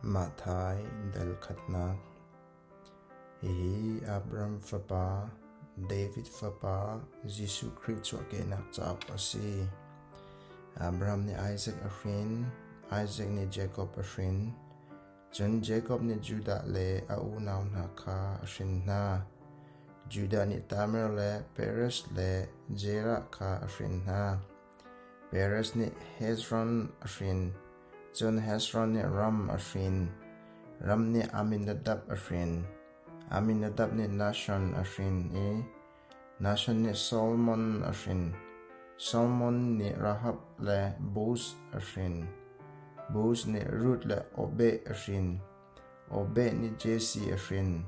Matthai dal khatnak. Hihi Abraham fapa, David fapa, Jesuh Khrih chuahkehnak cauk a si. Abraham nih Isaac a hrin, Isaac nih Jakob a hrin, cun Jakob nih Judah le a unau hna kha a hrin hna. Judah nih Tamar le Perez le Zerah kha a hrin hna. Perez nih Hezron a hrin, cun Hezron nih Ram a hrin. Ram nih Amminadab a hrin, Amminadab nih Nahshon a hrin i Nahshon nih Solomon a hrin. Solomon nih Rahab le Boaz a hrin. Boaz nih Ruth le Obed a hrin. Obed nih Jesse a hrin.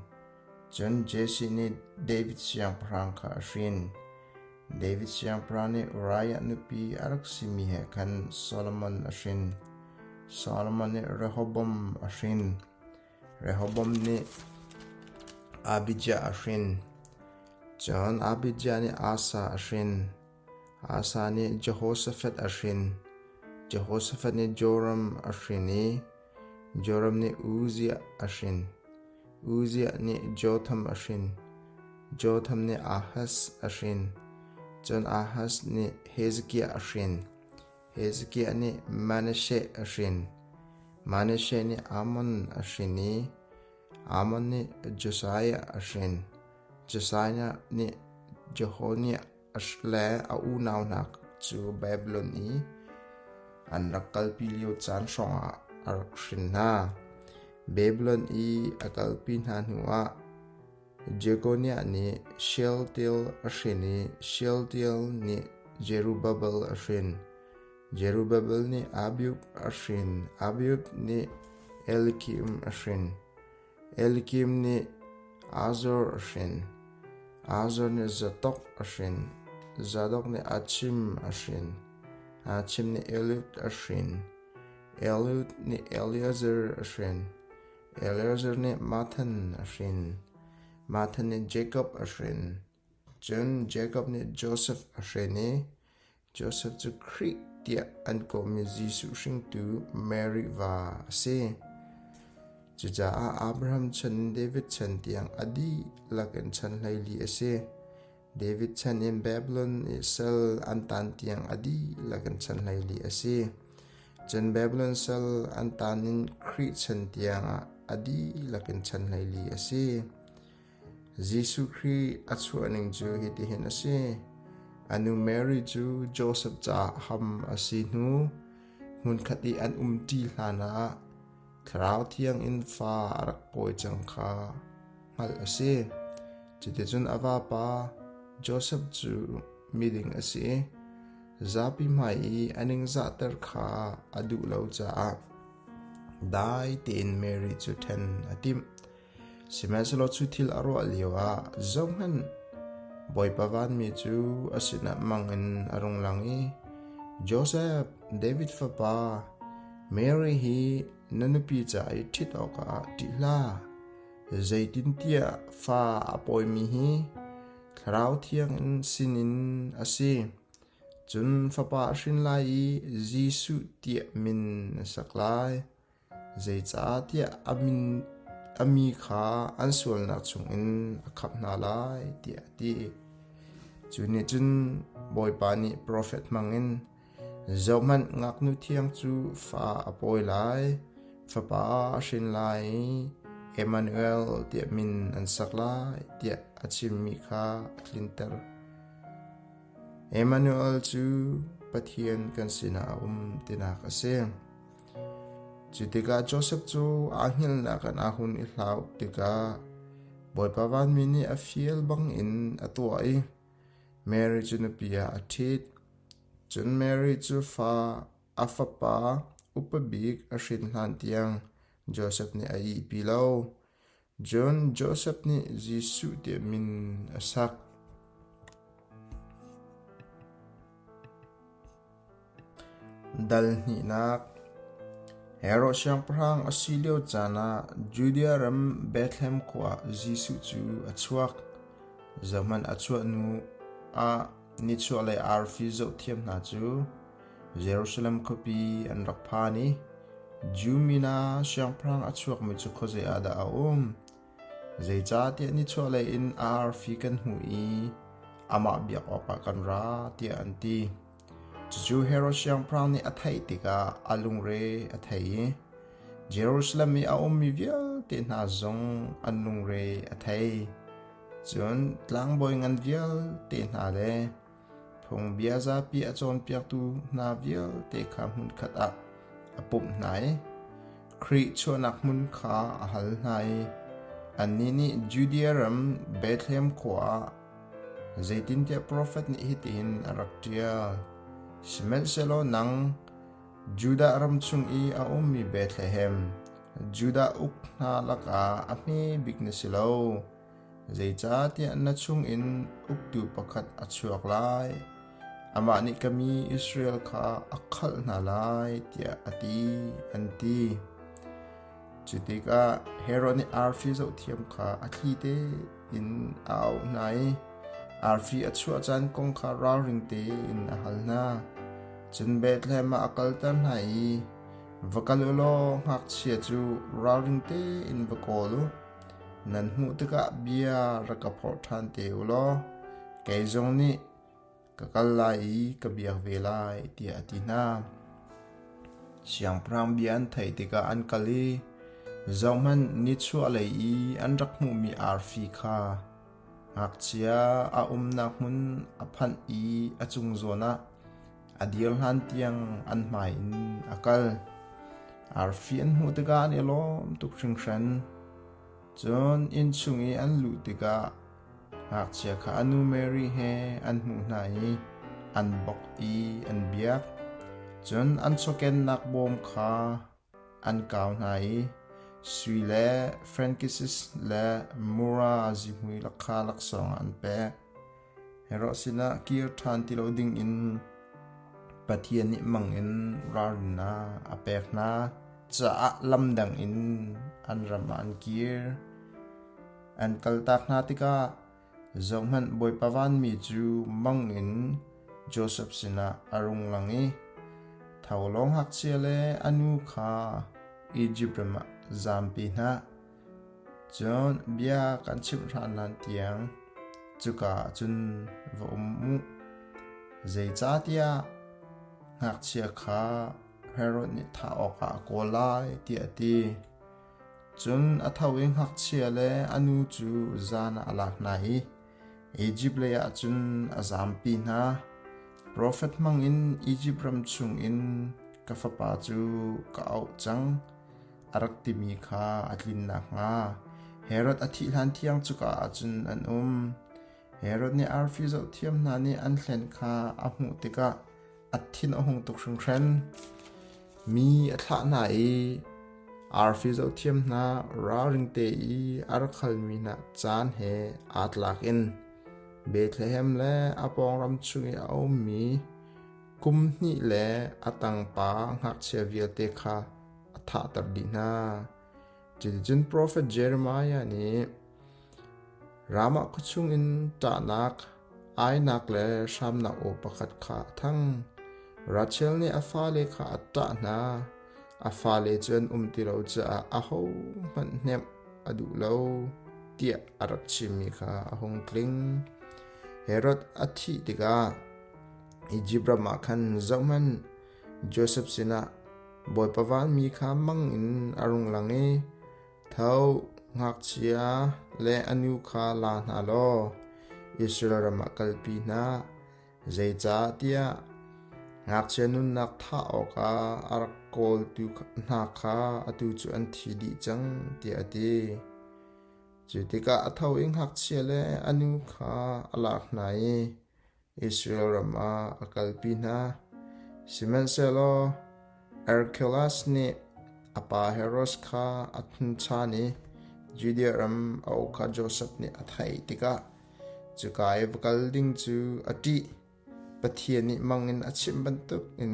Cun Jesse nih David siangpahrang kha a hrin. David siangpahrang nih Uriah nupi a rak simi he khan Solomon a hrin. Solomon nih Rehoboam a hrin. Rehoboam nih Abijah a hrin. Cun Abijah nih Asa a hrin. Asa nih Jehoshaphat a hrin. Jehoshaphat nih Joram a hrin i Joram nih Uzziah a hrin. Uzziah nih Jotham a hrin. Jotham nih Ahaz a hrin. Cun Ahaz nih Hezekiah a hrin. Hezekiah nih Manasseh a hrin. Manasseh nih Amon a hrin i Amon nih Josiah a hrin. Josiah nih Jehoniah le a unau hna cu Babylon i an rak kalpi lio caan hrawngah a rak hrin hna. Babylon i a kalpi hna hnuah Jekoniah nih Shealtiel a hrin i Shealtiel nih Zerubbabel a hrin. Zerubbabel nih Abiud a hrin, Abiud nih Eliakim a hrin. Eliakim nih Azor a hrin, Azor nih Zadok a hrin, Zadok nih Achim a hrin, Achim nih Eliud a hrin, Eliud nih Eleazar a hrin, Eleazar nih Matthan a hrin, Matthan nih Jakob a hrin, cun Jakob nih Josef a hrin i Josef cu Khrih tiah an kawhmi Jesuh hringtu Mary va a si. Cucaah Abraham chan in David chan tiang a dihlak in chan 14 a si. David chan in Babylon i sal an tan tiang a dihlak in chan 14 a si. Cun Babylon sal an tan in Khrih chan tiangah a dihlak in chan 14 a si. Jesuh Khrih a chuahning cu hitihin a si: A nu Mary cu Josef caah ham a si hnu hmunkhat i an umṭi hlanah Thlarau Thiang in fa a rak pawi cang kha hngalh a si. Cuticun a vapa Josef cu miding a si i zapi hmai i a ningzahter kha a duh lo caah dai tein Mary cu ṭhen a timh. Sihmanhsehlaw cu thil a ruah lioah zohhmanh, Bawipa vanmi cu a sinah mang in a rung lang i, Josef, David fapa, Mary hi na nupi ca i ṭhit awkah ṭih hlah. Zeitintiah fa a pawimi hi Thlarau Thiang sinin a si. Cun fapa a hrin lai i Jesuh tiah min na sak lai. Zeicahtiah a mi kha an sualnak chungin a khamh hna lai, tiah a ti. Cu nih cun Bawipa nih profet hmangin, Zohhmanh, ngaknu thiang cu fa a pawi lai, fapa a hrin lai i Emmanuel tiah min an sak lai, tiah a chimmi kha a tlinter. Emmanuel cu Pathian kan sinah a um tinak a si. Cu tikah Josef cu aa hngilhnak in aa hun i hlau tikah Bawipa vanmi nih a fial bangin a tuah i Mary cu nupi ah a ṭhit. Cun Mary cu fa a fapa upa bik a hrin hlan tiang Josef nih a ihpi lo. Cun Josef nih Jesuh tiah min a sak. Dal hnihnak Herod siangpahrang a si lio caan ah Judea ram Bethlehem khua ah Jesuh cu a chuak. Zohhmanh a chuah hnu ah nichuahlei arfi zohthiam hna cu Jerusalem khuapi an rak phan i. Jew mi hna siangpahrang a chuakmi cu khuazei ah dah a um? Zeicahtiah nichuahlei in a arfi kan hmuh i amah biak awkah kan ra, tiah an ti. Cucu Herod siangpahrang nih a theih tikah a lungre a thei i Jerusalem i a ummi vialte hna zong an lungre a thei. Cun tlangbawi ngan vialte hna le Phungbia zapi a cawnpiaktu hna vialte kha hmunkhat ah a pumh hna i Khrih chuahnak hmun kha a hal hna i annih nih Judea ram Bethlehem khua ah zeitintiah profet nih hitihin a rak ṭial: Sihmanhsehlaw nang Judah ram chung i a ummi Bethlehem, Judah uk hna lakah a hme bik na si lo. Zeicahtiah na chungin uktu pakhat a chuak lai, amah nih ka mi Israel kha a khalh hna lai, tiah a ti, an ti. Cu tikah Herod nih arfi zohthiam kha a thli tein a auh hna i arfi a chuah caan kong kha ralring tein a hal hna. Cun Bethlehem ah a kalter hna i, Va kal u law ngakchia cu ralring tein va kawl u. Nan hmuh tikah bia rak ka phorh ṭhan te u law kei zong nih ka kal lai i ka biak ve lai, tiah a ti hna. Siangpahrang bia an theih tikah an kal i zohhmanh nichuahlei i an rak hmuhmi arfi kha ngakchia a umnak hmun a phanh i a cung zawn ah a dir hlan tiang an hmai in a kal. Arfi an hmuh tikah an i lawm tuk hringhran. Cun inn chung i an luh tikah ngakchia kha a nu Mary he an hmuh hna i an bok i an biak. Cun an chawkennak bawm kha An kau hna i sui le frankincense le mura zihmui kha laksawng ah an pek. Herod sinah kir ṭhan ti lo dingin Pathian nih mang in ralrinnak a pek hna caah lam dang in an ram ah an kir. An kaltak hna tikah Zohhmanh, Bawipa vanmi cu mang in Josef sinah a rung lang i tho law ngakchia le a nu kha Izipt ram ah zampi hna. Cun bia kan chimh hran hlan tiang cuka ah cun va um u. Zeicahtiah ngakchia kha Herod nih thah awkah a kawl lai, tiah a ti. Cun a tho i ngakchia le a nu cu zan ah a lak hna i Izipt leiah cun a zampi hna. Profet hmangin Izipt ram chungin ka fapa cu ka auh cang, a rak timi kha a tlin nakhnga Herod a thih hlan thiang cuka ah cun an um. Herod nih arfi zohthiam hna nih an hlen kha a hmuh tikah a thin a hung tuk hringhran. Mi a thlah hna i arfi zohthiam hna ralring te i a rak halmi hna caan he aa tlak in Bethlehem le a pawngram chung i a ummi kum hnih le a tang pa ngakchia vialte kha a thahter dih hna. Cuticun profet Jeremiah nih Ramah khuachung in ṭahnak, ainak le hramnak aw pakhat kha a thang. Rachel nih a fale kha a ṭah hna. A fale cu an um ti lo caah ahohmanh hnemh a duh lo tiah a rak chimmi kha a hung tling. Herod a thih tikah Izipt ram ah khan zohhmanh, Josef sinah Bawipa vanmi kha mang in a rung lang i Tho, ngakchia le a nu kha la hna law Israel ram ah kalpi hna, zeicahtiah ngakchia nunnak thah awkah a rak kawltu hna kha atu cu an thi dih cang, tiah a ti. Cu tikah a tho i ngakchia le a nu kha a lak hna i Israel ram ah a kalpi hna. Sihmanhsehlaw Archelaus nih a pa Herod kha a thanchan i Judea ram a uk kha Josef nih a theih tikah cuka i va kal ding cu a ṭih. Pathian nih mang in a chimh bantukin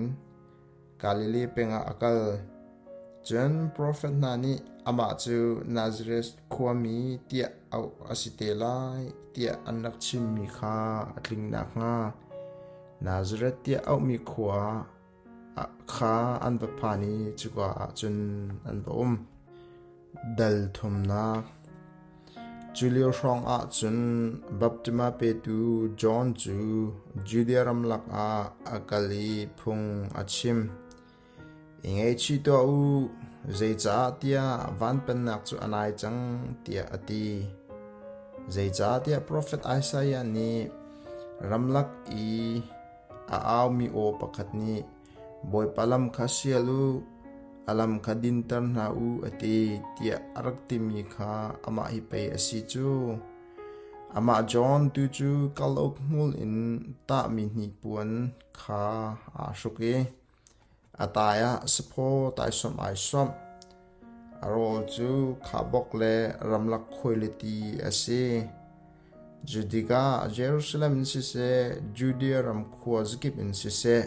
Galilee peng ah a kal. Cun profet hna nih amah cu Nazareth khuami tiah auh a si te lai tiah an rak chimmi kha a tling nakhnga Nazareth tiah auhmi khua ah. kha an va phan i cuka ah cun an va um. Dal thumnak Cu lio hrawng ah cun baptisma petu John cu Judea ramlak ah a kal i phung a chim. I ngaihchih tuah u, zeicahtiah van pennak cu a nai cang, tiah a ti. Zeicahtiah profet Isaiah nih ramlak i a aumi aw pakhat nih Bawipa lam kha sial u, a lam kha dinter hna u, a ti, tiah a rak timi kha amah hi pei a si cu. Amah John tu cu kalauk hmul in tahmi hnipuan kha aa hruk i A tai ah saphaw taisawmh ai sawmh. A rawl cu khabok le ramlak khuailiti a si. Cu tikah Jerusalem in siseh, Judea ram khua zakip in siseh,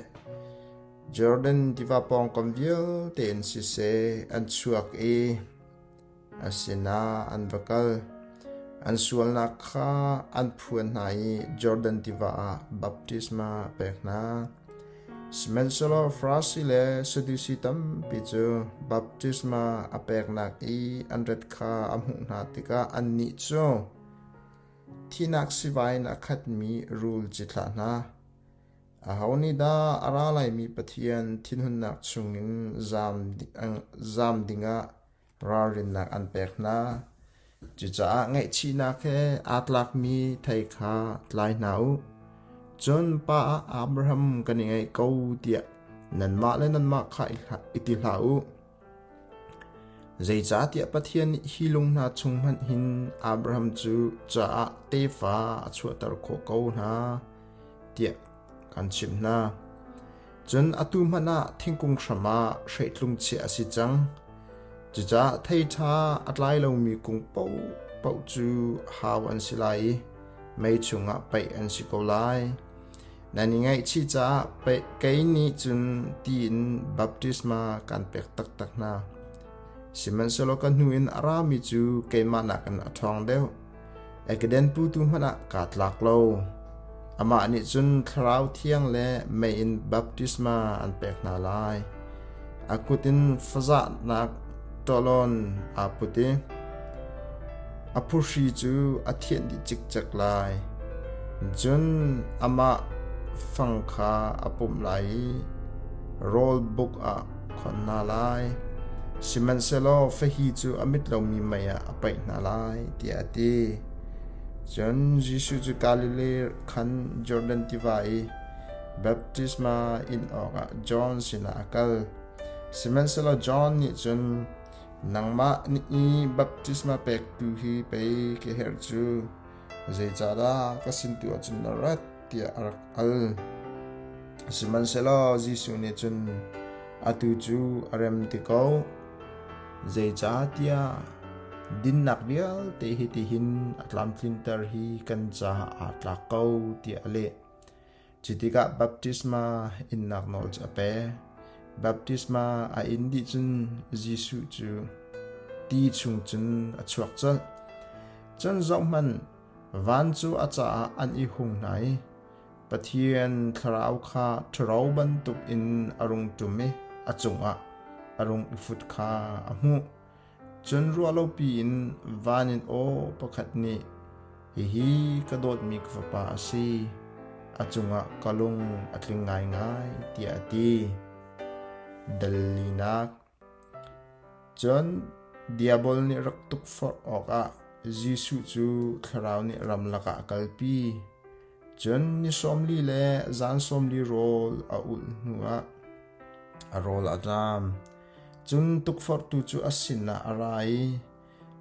Jordan tiva pawngkam vialte in siseh an chuak i A sinah an va kal. An sualnak kha an phuan hna i Jordan tiva ah baptisma a pek hna. Sihmanhsehlaw Farasi le Sadusi tampi cu baptisma a peknak i an rat kha a hmuh hna tikah annih cu thihnak sivai in a khatmi rul cithlah hna. Aho nih dah a ra laimi Pathian thinhunnak chungin zam dingah ralrinnak an pek hna. Cucaah ngaihchihnak he aa tlakmi thei kha tlai hna u. Cun pa ah Abraham kan i ngaih ko tiah nanmah le nanmah kha i ti hlah u. Zeicahtiah Pathian nih hi lung hna chung hmanh hin Abraham cu caah tefa a chuahter khawh ko hna tiah kan chimh hna. Cun atu hmanh ah thingkung hram ah hreitlung chiah a si cang. Cucaah thei ṭha a tlai lomi kung paohpaoh cu hau an si lai i mei chungah paih an si ko lai. Nan i ngaihchih caah kei nih cun ti in baptisma kan pek taktak hna. Sihmanhsehlaw ka hnu in a rami cu keimah nakin a ṭhawng deuh. Ekiden putu hmanh ah kaa tlak lo. Amah nih cun Thlarau Thiang le mei in baptisma an pek hna lai. A kut in fazahnak ṭawlawn aa put i a phuhri cu a thianh dih cikcek lai. Cun amah fang kha a pumh lai i rawl buk ah khon hna lai. Sihmanhsehlaw fahi cu a mit lomi mei ah a paih hna lai, tiah a ti. Cun Jesuh cu Galilee khan Jordan tiva i baptisma in awkah John sinah a kal. Sihmanhsehlaw John nih cun, Nangmah nih i baptisma pektu hi pei ka herh cu, zeicahdah ka sin tu ahcun na rat? tiah a rak al. Sihmanhsehlaw Jesuh nih cun atu cu a rem ti ko, zeicahtiah dinnak vialte hitihin a tlamtlinter hi kan caah aa tlak ko tiah a leh. Cu tikah baptisma innak nawl cu a pek. Baptisma a in dih cun Jesuh cu ti chung cun a chuak colh. Cun zohhmanh, van cu a caah an i hung hna i Pathian thlarau kha ṭhuro bantukin a rung ṭum i a cungah a rung i fut kha a hmuh. Cun ruahlopi in van in aw pakhat nih, Hihi ka dawtmi ka fapa a si, a cungah ka lung a tling ngaingai, tiah a ti. Dal linak Cun Diabol nih rak tukforh awkah Jesuh cu Thlarau nih ramlak ah a kalpi. Cun ni 40 le zan 40 rawl a ulh hnuah a rawl a ṭam. Cun tukforhtu cu a sinah a ra i,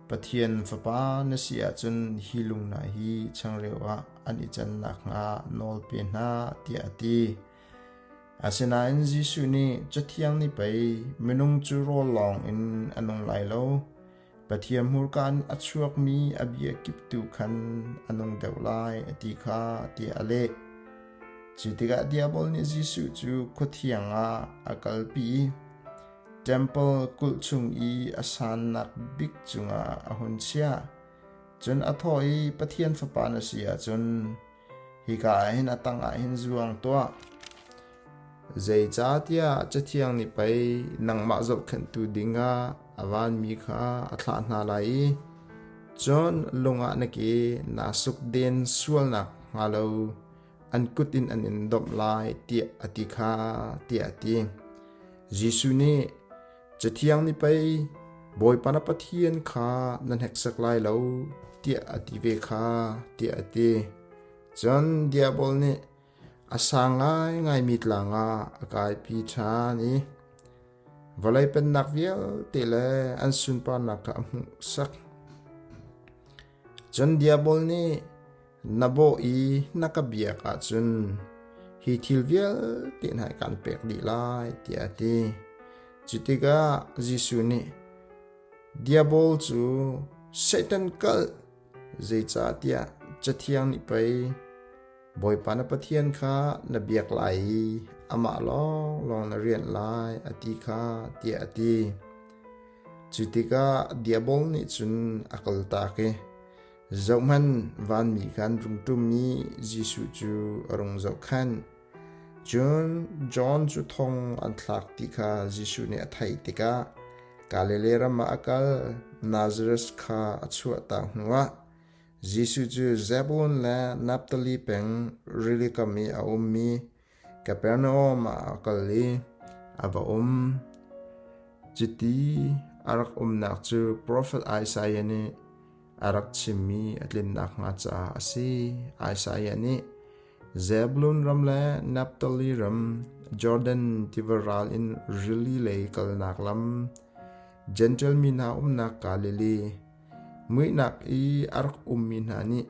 Pathian Fapa na si ahcun hi lung hna hi changreu ah an i can nakhnga nawl pe hna, tiah a ti. Asinain Jesuh nih Cathiang nih pei minung cu rawl lawng in a nung lai lo, Pathian hmurka in a chuakmi a bia kip tu khan a nung deuh lai a ti kha tiah a leh. Cu tikah Diabol nih Jesuh cu khuathiang ah a kalpi i ṭempal kulh chung i a sannak bik cungah a hun chiah. Cun a thawh i Pathian Fapa na si ahcun hika ah hin a tangah hin zuang tuah. Zeicahtiah Cathiang nih pei nangmah zohkhenhtu dingah a vanmi kha a thlah hna lai i cun lung ah na ke naa sukden sualnak hnga lo an kut in an in domh lai tiah a ti kha tiah a ti. Jesuh nih Cathiang nih pei Bawipa na Pathian kha na hneksak lai lo tiah a ti ve kha tiah a ti. Cun Diabol nih a sang ngaingaimi tlang ah a kaipi ṭhan i vawlei pennak vialte le an sunparnak kha a hmuhsak. Cun Diabol nih na bawh i na ka biak ahcun hi thil vialte hna hi kaan pek dih lai tiah a ti. Cu tikah Jesuh nih Diabol cu Satan kalh zeicahtiah Cathiang nih pei Bawipa na Pathian kha na biak lai i amah lawnglawng na rianh lai a ti kha tiah a ti. Cu tikah Diabol nih cun a kaltak i zohhmanh vanmi kha an rung ṭum i Jesuh cu a rung zohkhanh. Cun John cu thong an thlak ti kha Jesuh nih a theih tikah Galilee ram ah a kal. Nazareth kha a chuahtak hnuah Jesuh cu Zebulun le Naftali peng rili kam i a ummi Kapernaum ah a kal i a va um. Cuti a rak umnak cu profet Isaiah nih a rak chimmi a tlin nakhnga caah a si. Isaiah nih Zebulun ram le Naftali ram, Jordan tiva ral in rili lei kalnak lam, Jentail mi hna umnak Galilee, Muihnak i a rak ummi hna nih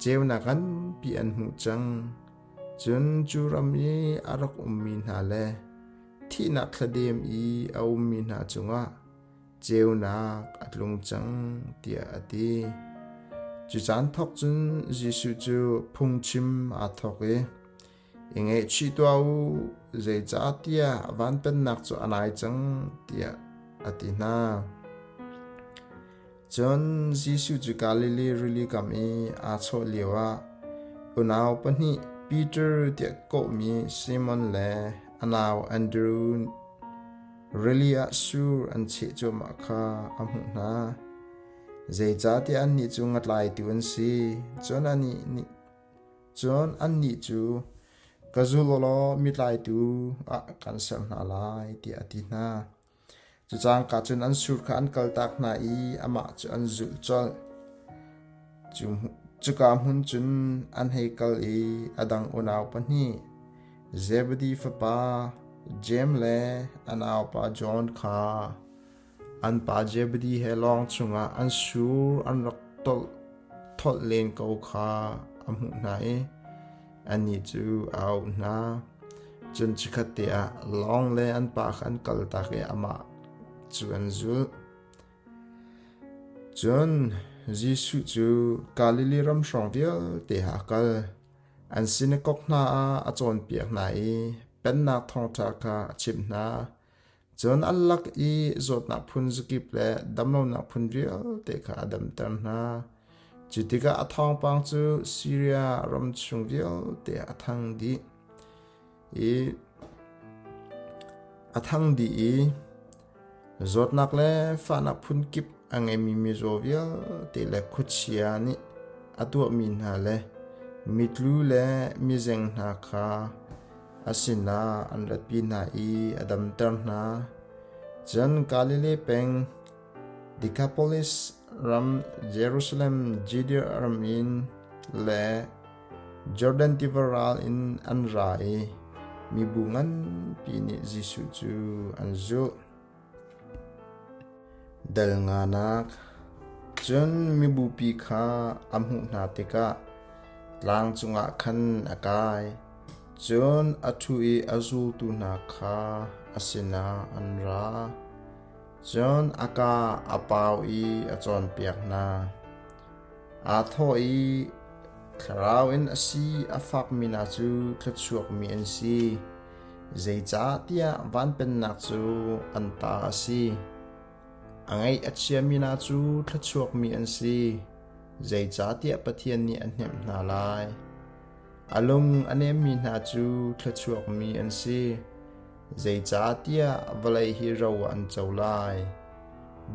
ceunak nganpi an hmuh cang. Cun cu ram i a rak ummi hna le thihnak thladem i a ummi hna cungah ceunak a tlung cang, tiah a ti. Cu caan thawk cun Jesuh cu phungchim aa thawk i, I ngaihchih tuah u, zeicahtiah van pennak cu a nai cang, tiah a ti hna. Cun Jesuh cu Galilee rili kam i aa chawh lioah unau pahnih Peter tiah kawhmi Simon le a nau Andrew rili ah sur an cheh cuahmah kha a hmuh hna. Zeicahtiah annih cu ngatlaitu an si. Cun anih nih Cun annih cu, Ka zul u law mitlaitu ah kan ser hna lai, tiah a ti hna. Cu cangka cun an sur kha an kaltak hna i amah cu an zulh colh. Cuka hmun cun an hei kal i a dang unau pahnih, Zebedi fapa Jeim le a naupa John kha An pa Zebedi he lawng chungah an sur an rak tolh len ko kha a hmuh hna i annih cu a auh hna. Cun chikkhat te ah lawng le an pa kha an kaltak i amah cu an zulh. Cun Jesuh cu Galilee ram hrawng vialte ah a kal. An sinakok hna ah a cawnpiak hna i Pennak thawngṭha kha a chimh hna. Cun an lak i zawtnak phun zakip le damlonak phun vialte kha a damter hna. Cu tikah a thawngpang cu Siria ram chung vialte ah a thang dih i a thang dih i zawtnak le fahnak phun kip a ngeimi mizaw vialte le khuachia nih a tuahmi hna le mitlu le mizeng hna kha A sinah an ratpi hna i a damter hna. Cun Galilee peng Decapolis ram Jerusalem Judea ram in le Jordan tiva ral in an ra i mibu nganpi nih Jesuh cu an zulh. Dal nganak Cun mibupi kha a hmuh hna tikah tlang cungah khan a kai. Cun a ṭhu i a zultu hna kha a sinah an ra. Cun a kaa a pau i a cawnpiak hna. Aa thawh i, Thlarau in a si a fakmi hna cu thluachuakmi an si. Zeicahtiah van pennak cu an ta a si. A ngaih a chiami hna cu thluachuakmi an si, zeicahtiah Pathian nih a hnemh hna lai. A lung a nemmi hna cu thluachuakmi an si, zeicahtiah vawlei hi ro an co lai.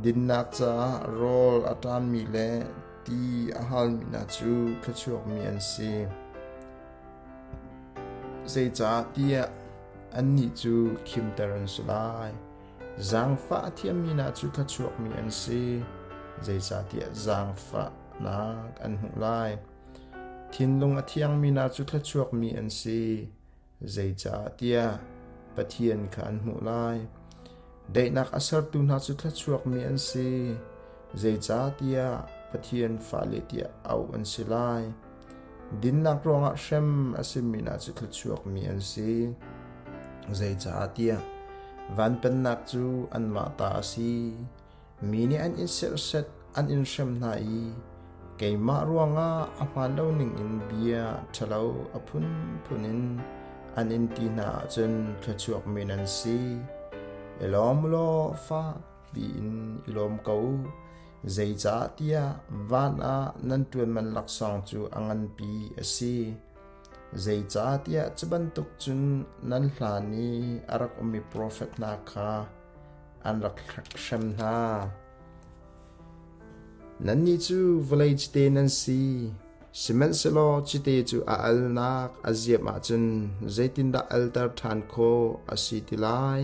Dinnak caah rawl a ṭammi le ti a halmi hna cu thluachuakmi an si. Zeicahtiah annih cu khimter an si lai. Zaangfah a thiammi hna cu thluachuakmi an si, zeicahtiah zaangfahnak an hmuh lai. Thinlung a thiangmi hna cu thluachuakmi an si, zeicahtiah Pathian kha an hmuh lai. Daihnak a sertu hna cu thluachuakmi an si, zeicahtiah Pathian fale tiah auh an si lai. Dinnak ruangah hrem a simi hna cu thluachuakmi an si, zeicahtiah van pennak cu anmah ta a si. Mi nih an in serhsat, an in hrem hna i keimah ruangah a hmaan lo ningin bia ṭhalo a phunphun in an in ti hna ahcun thluachuakmi nan si. I lawm u law fakpi in i lawm ko u, zeicahtiah van ah nan ṭuan man laksawng cu a nganpi a si. Zeicahtiah cu bantuk cun nan hlan i a rak ummi profet hna kha an rak hrem hna. Nannih cu vawlei cite nan si, sihmanhsehlaw cite cu a alnak a ziam ahcun zeitindah alter ṭhan khawh a si ti lai?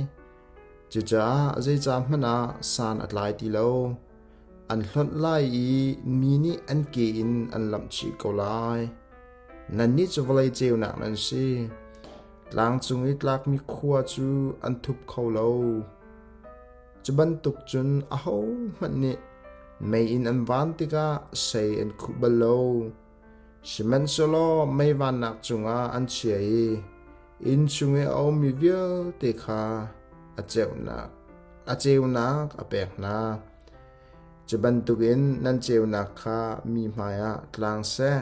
Cucaah zeicah hmanh ah san a tlai ti lo. An hlonh lai i mi nih an ke in an lamh chih ko lai. Nannih cu vawlei ceunak nan si. Tlang cung i tlakmi khua cu an thup kho lo. Cu bantuk cun ahohmanh nih meiinn an van tikah sei an khuh bal lo. Sihmanhsehlaw mei vannak cungah an chia i inn chung i a ummi vialte kha a ceunak a ceunak a pek hna. Cu bantukin nan ceunak kha mi hmaiah tlang seh.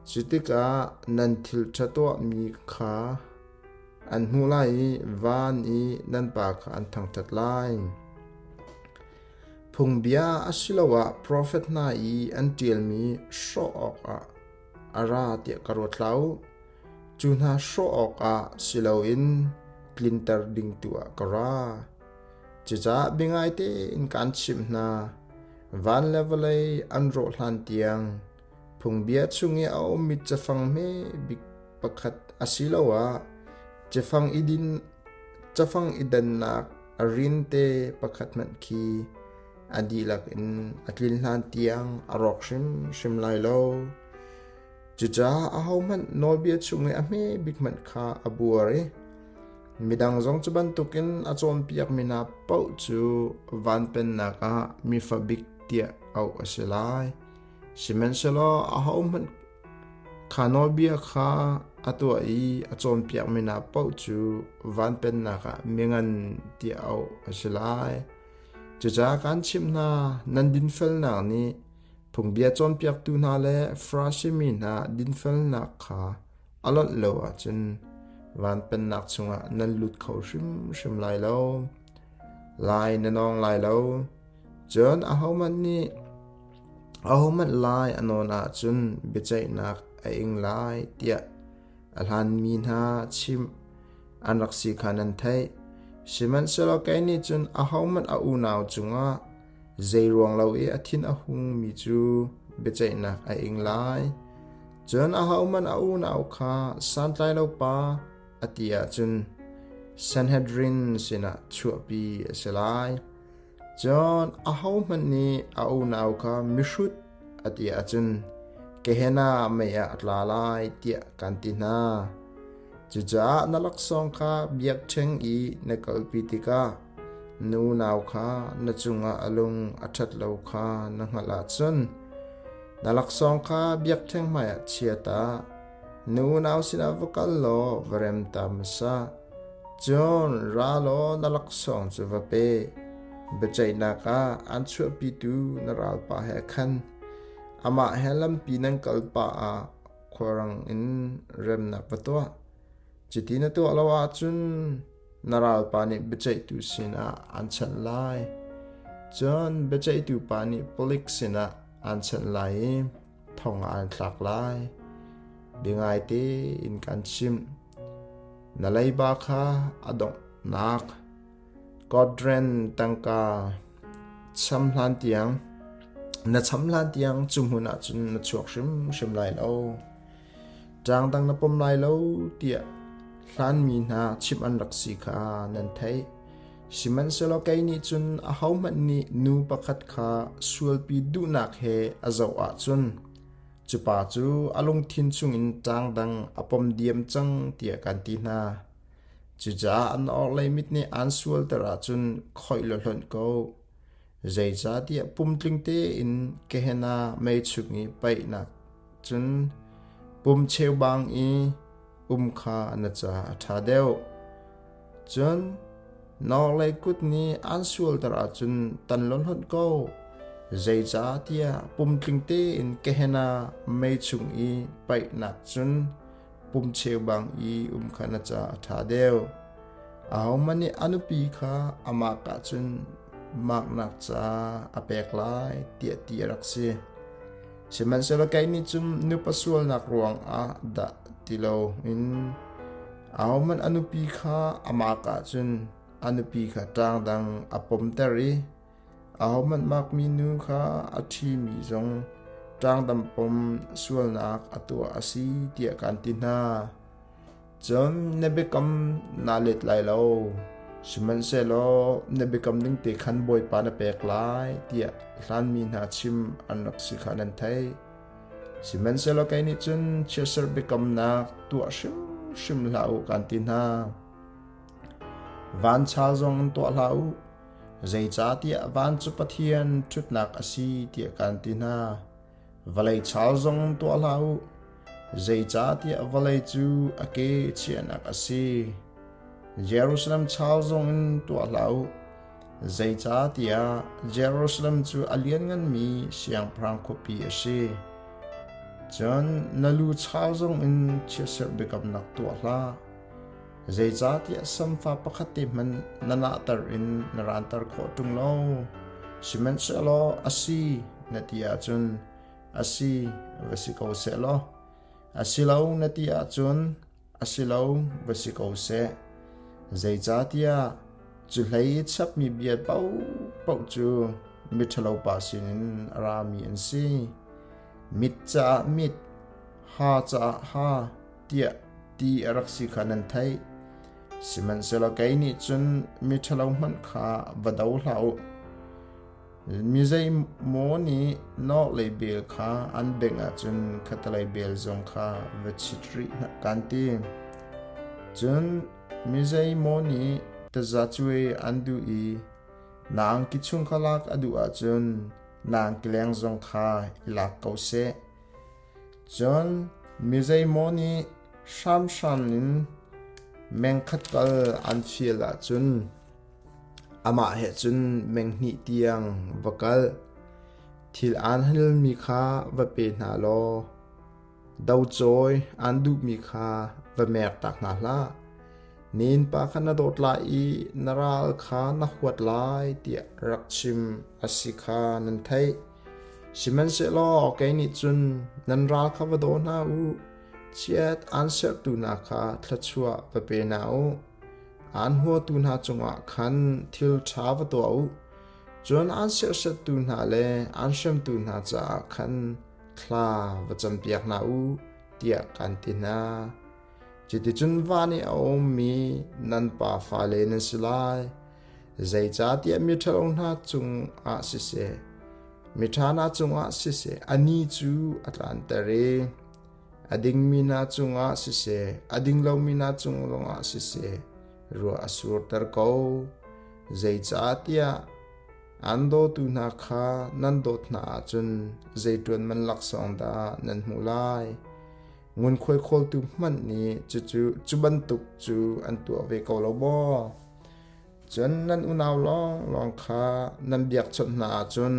Cu tikah nan thil ṭha tuahmi kha an hmuh lai i van i nan Pa kha an thangṭhat lai. Phungbia asiloah profet hna i an ṭialmi hrawh awkah a ra tiah ka ruat hlah u. Cu hna hrawh awkah si loin tlinter ding tu ah ka ra. Cucaah biangai tein kaan chimh hna, van le vawlei an rawh hlan tiang phungbia chung i a ummi cafang hme bik pakhat asiloah cafang i din cafang i dannak a rinte pakhat hmanh khi a dihlak in a tlin hlan tiang a rawk hrimhrim lai lo. Cucaah ahohmanh nawlbia chung i a hme bik hmanh kha a buar i midang zong cu bantukin a cawnpiakmi hna paoh cu van pennak ah mifa bik tiah auh a si lai. Sihmanhsehlaw ahohmanh kha nawlbia kha a tuah i a cawnpiakmi hna paoh cu van pennak ah mingan tiah auh a si lai. Cucaah kaan chimh hna, nan dinfelnak nih Phungbia cawnpiaktu hna le Farasi mi hna dinfelnak kha a lonh lo ahcun van pennak chungah nan lut kho hrimhrim lai lo. Lai na nawng lai lo. Cun ahohmanh nih ahohmanh lai a nawn ahcun biaceihnak a ing lai tiah a hlanmi hna chimh an rak si kha nan theih. Sihmanhsehlaw kei nih cun ahohmanh a unau cungah Zeiruang lo i a thin a hungmi cu biaceihnak a ing lai. Cun ahohmanh a unau kha santlai lo pa a ti ahcun Sanhedrin sinah chuahpi a si lai. Cun ahohmanh nih a unau kha mihrut a ti ahcun Gehenna mei ah a tla lai tiah kan ti hna. Cucaah na laksawng kha biakṭheng i na kalpi tikah na unau kha na cungah a lung a ṭhat lo kha na hngalh ahcun na laksawng kha biakṭheng hmaiah chia ta. Na unau sinah va kal law va rem ta hmasa. Cun ra law na laksawng cu va pe. Biaceihnak ah aan chuahpitu na ralpa he khan amah he lampi nan kal pah ah khuarang in remnak va tuah. Cuti na tuah lo ahcun na ralpa nih biaceihtu sinah aan chanh lai. Cun biaceihtu pa nih palik sinah aan chanh lai i thong ah aan thlak lai. Biangaite in kan chimh. Na leiba kha a donghnak Godren tangka cham hlan tiang na cham hlan tiang cu hmun ah cun na chuak hrimhrim lai lo. Ṭaang dang na pom lai lo tiah hlanmi hna chimh an rak si kha nan theih. Sihmanhsehlaw kei nih cun ahohmanh nih nu pakhat kha sualpi duhnak he a zoh ahcun cu pa cu a lungthin chungin ṭaang dang a pom diam cang tiah kan ti hna. Cucaah an orhlei mit nih aan sualter ahcun khoih law hlonh ko. Zeicahtiah pumtling tein Gehenna mei chung i paihnak cun pum cheubang i um kha na caah a ṭha deuh. Cun nawlei kut nih aan sualter ahcun tan law hlonh ko. Zeicahtiah pumtling tein Gehenna mei chung i paihnak cun pum cheubang i um kha na caah a ṭha deuh. Ahohmanh nih a nupi kha amah ah cun maknak ca a pek lai tiah ti a rak si. Sihmanhsehlaw kei nih cun nupa sualnak ruangah dah ti loin ahohmanh a nupi kha a mak ahcun a nupi kha ṭaang dang a pomter i ahohmanh makmi nu kha a ṭhimi zong ṭaangdam pom sualnak a tuah a si tiah kan ti hna. Cun na biakam naa let lai lo, sihmanhsehlaw na biakam ning te khan Bawipa na pek lai tiah hlanmi hna chim an rak si kha nan theih. Sihmanhsehlaw kei nih cun chiatserh biakamnak tuah hrimhrim hlah u kaan ti hna. Vanchal zong in tuah hlah u, zeicahtiah van cu Pathian ṭhutnak a si tiah kaan ti hna. Vawlei chal zong tuah hlah u, zeicahtiah vawlei cu a ke chiahnak a si. Jerusalem chal zong in tuah hlah u, zeicahtiah Jerusalem cu a liannganmi siangpahrang khuapi a si. Cun na lu chal zong in chiatserh biakamnak tuah hlah, zeicahtiah samfa pakhat te hmanh na nahter in na ranter khawh ṭung lo. Sihmanhsehlaw a si na ti ahcun a si va si ko seh law a si lo na ti ahcun a si lo va si ko seh. Zeicahtiah cu hlei i chapmi bia paohpaoh cu miṭhalopa sinin a rami an si. Mit caah mit, ha caah ha tiah ti a rak si kha nan theih. Sihmanhsehlaw kei nih cun miṭhalo hmanh kha va do hlah u. Mi zeimaw nih nawlei bel kha an bengh ahcun khattelei bel zong kha va chit rih hna kan ti. Cun mi zeimaw nih tazacuai an duh i na angki chung kha lak a duh ahcun na angki leng zong kha i lak ko seh. Cun mi zeimaw nih hramhram in mengkhat kal an fial ahcun Amah he cun menghnih tiang va kal. Thil aan halmi kha va pe hna law docawi aan duhmi kha va mertak hna hlah. Na innpa kha na dawt lai i na ral kha na huat lai tiah rak chim a si kha nan theih. Sihmanhsehlaw kei nih cun nan ral kha va daw hna u, chiat aan serhtu hna kha thluachuah va pe hna u. Aan huatu hna cungah khan thil ṭha va tuah u, cun aan serhsattu hna le aan hremtu hna caah khan thla va campiak hna u, tiah kaan ti hna. Cuticun van i a ummi nan pa fale nan si lai. Zeicahtiah miṭhalo hna cungah siseh, miṭha hna cungah siseh, a ni cu a tlanter i A dingmi hna cungah siseh, a ding lomi hna cung zongah siseh, ruah a surter ko. Zeicahtiah an dawtu hna kha nan dawt hna ahcun zei ṭuan man laksawng dah nan hmuh lai? Ngunkhuai khawltu hmanh nih cucu cu bantuk cu an tuah ve ko lo maw? Cun nan unau lawnglawng kha nan biakchawnh hna ahcun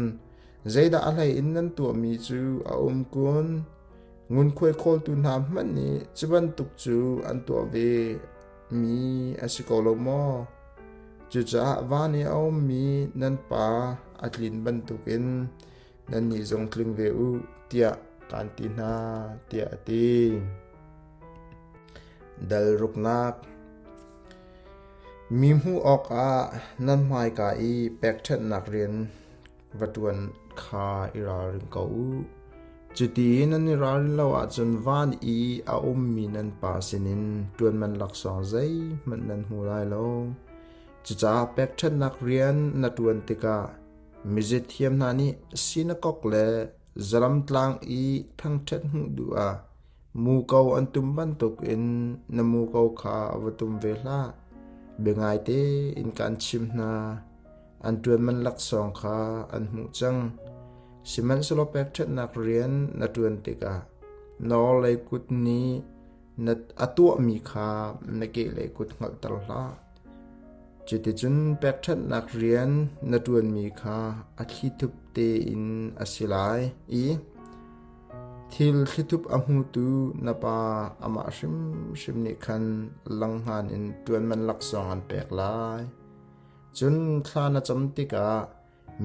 zeidah a hlei in nan tuahmi cu a um kun? Ngunkhuai khawltu hna hmanh nih cu bantuk cu an tuah ve mi a si ko lo maw? Cucaah van i a ummi nan Pa a tlin bantukin nannih zong tling ve u tiah kaan ti hna, tiah a ti. Dal ruknak. Mi hmuh awkah nan hmaika i pekṭhenhnak rian va ṭuan kha i ralring ko u. Cuti nan i ralrin lo ahcun van i a ummi nan Pa sinin ṭuanman laksawng zeihmanh nan hmu lai lo. Cucaah pekṭhenhnak rian na ṭuan tikah mizithiam hna nih sinakok le zalamtlang i thangṭhat hmuh duh ah muko an tum bantukin na muko kha va tum ve hlah. Biangai tein kaan chimh hna, an ṭuanman laksawng kha an hmuh cang. Sihmanhsehlaw pekṭhenhnak rian na ṭuan tikah na orhlei kut nih na a tuahmi kha na kehlei kut hngalhter hlah. Cuticun pekṭhenhnak rian na ṭuanmi kha a thlithup tein a si lai i thil thlithup a hmutu na Pa amah hrimhrim nih khan langhngan in ṭuanman laksawng an pek lai. Cun thla na cam tikah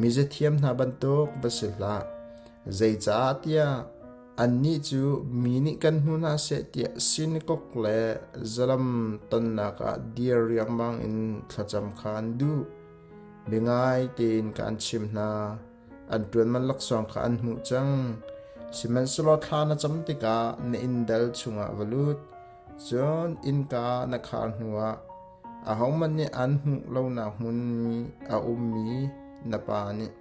Mizathiam hna bantuk va si hlah. Zeicahtiah annih cu mi nih kan hmu hna seh tiah sinakok le zalam tonnak ah dir riangmang in thlacam kha an duh. Biangai tein ka an chimh hna. An ṭuanman laksawng kha an hmuh cang. Sihmanhsehlaw thla na cam tikah na inndal chungah va lut. Cun innka na khar hnuah ahohmanh nih an hmuh lonak hmun i a ummi na pa nih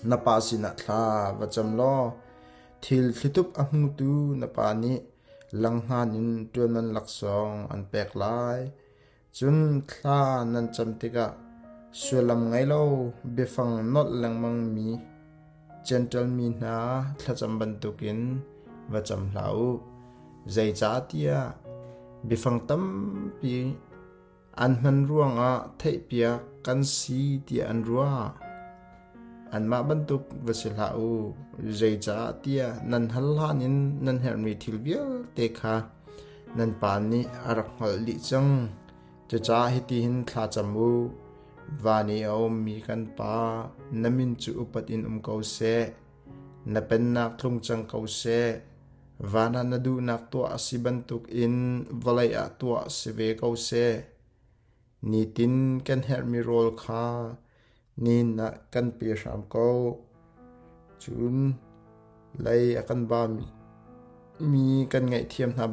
na pa sinah thla va cam law thil thlithup a hmutu na pa nih langhngan in ṭuanman laksawng an pek lai. Cun thla nan cam tikah sullam ngei lo biafang nolh lengmangmi Jentail mi hna thlacam bantukin va cam hlah u. Zeicahtiah biafang tampi an hman ruangah theihpiak kan si tiah an ruah. Anmah bantuk va si hlah u. Zeicahtiah nan hal hlan in nan herhmi thil vialte kha nan Pa nih a rak hngalh dih cang. Cucaah hitihin thla cam u. Van i a ummi kan Pa, na min cu upat in um ko seh. Na pennak tlung cang ko seh. Van ah na duhnak tuah a si bantukin vawlei ah tuah si ve ko seh. Nitin kan herhmi rawl kha Nihin ah kan pe hram ko. Cun lei a kan bami mi kan ngaihthiam hna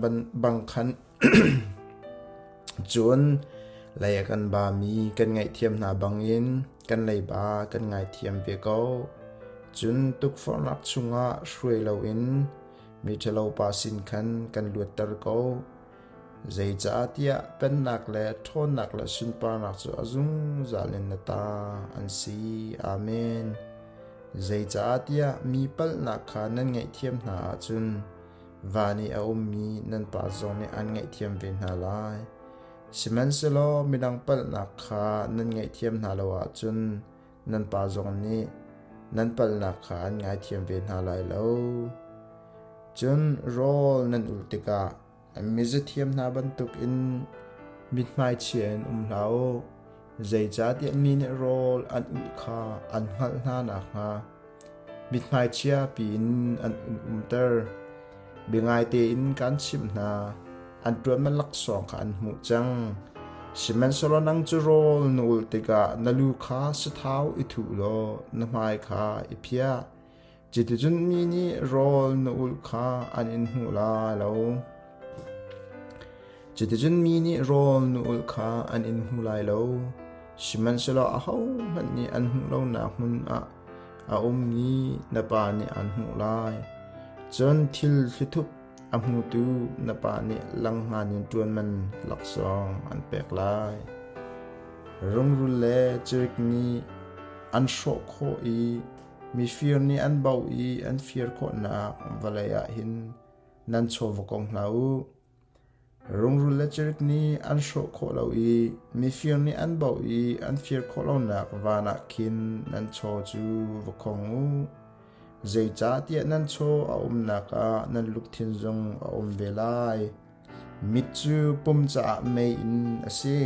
bang khan cun lei a kan bami kan ngaihthiam hna bangin kan leiba kan ngaithiam ve ko. Cun tukforhnak chungah hruai loin mi ṭhalopa sin khan kan luatter ko. Zeicahtiah pennak le ṭhawnnak le sunparnak cu a zungzal in na ta an si. Amen. Zeicahtiah mi palhnak kha nan ngaihthiam hna ahcun van i a ummi nan Pa zong nih an ngaihthiam ve hna lai. Sihmanhsehlaw midang palhnak kha nan ngaihthiam hna lo ahcun nan Pa zong nih nan palhnak kha an ngaithiam ve hna lai lo. Cun rawl nan ulh tikah Mizathiam hna bantukin mithmai chia in um hlah u. Zeicahtiah mi nih rawl an ulh kha an hngalh hna nakhnga mithmai chia piin an umter. Biangai tein kaan chimh hna, an ṭuanman laksawng kha an hmuh cang. Sihmanhsehlaw nang cu rawl na ulh tikah na lu kha sathau i thuh law na hmai kha i phiah. Cuticun mi nih rawl na ulh kha an in hmuh lai lo. Cuticun mi nih rawl na ulh kha an in hmu lai lo. Sihmanhsehlaw ahohmanh nih an hmuh lonak hmun ah a ummi na Pa nih an hmuh lai. Cun thil thlithup a hmutu na Pa nih langhngan in ṭuanman laksawng an pek lai. Rungrul le cirik nih an hrawh khawh i Mifir nih an bauh i an fir khawhnak vawlei ah hin nan chaw va kong hlah u. Rungrul le cirik nih an hrawh khawh lo i mifir nih an bauh i an fir khawh lonak van ah khin nan chaw cu va khong u. Zeicahtiah nan chaw a umnak ah nan lungthin zong a um ve lai. Mit cu pum caah meiinn a si.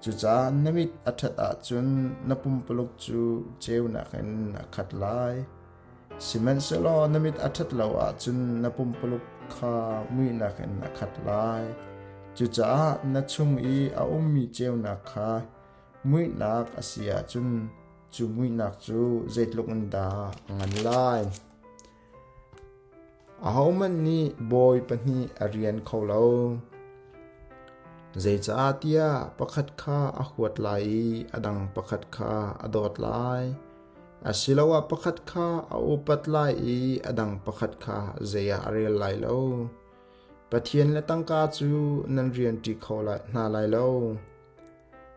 Cucaah na mit a ṭhat ahcun na pumpuluk cu ceunak in a khat lai. Sihmanhsehlaw na mit a ṭhat lo ahcun na pumpuluk kha muihnak in a khat lai. Cucaah na chung i a ummi ceunak kha muihnak a si ahcun cu muihnak cu zeitluk in dah a ngan lai. Ahohmanh nih bawi pahnih a rian kho lo. Zeicahtiah pakhat kha a huat lai i a dang pakhat kha a dawt lai. Asiloah pakhat kha a upat lai i a dang pakhat kha zei ah a rel lai lo. Pathian le tangka cu nan rianṭi kho hna lai lo.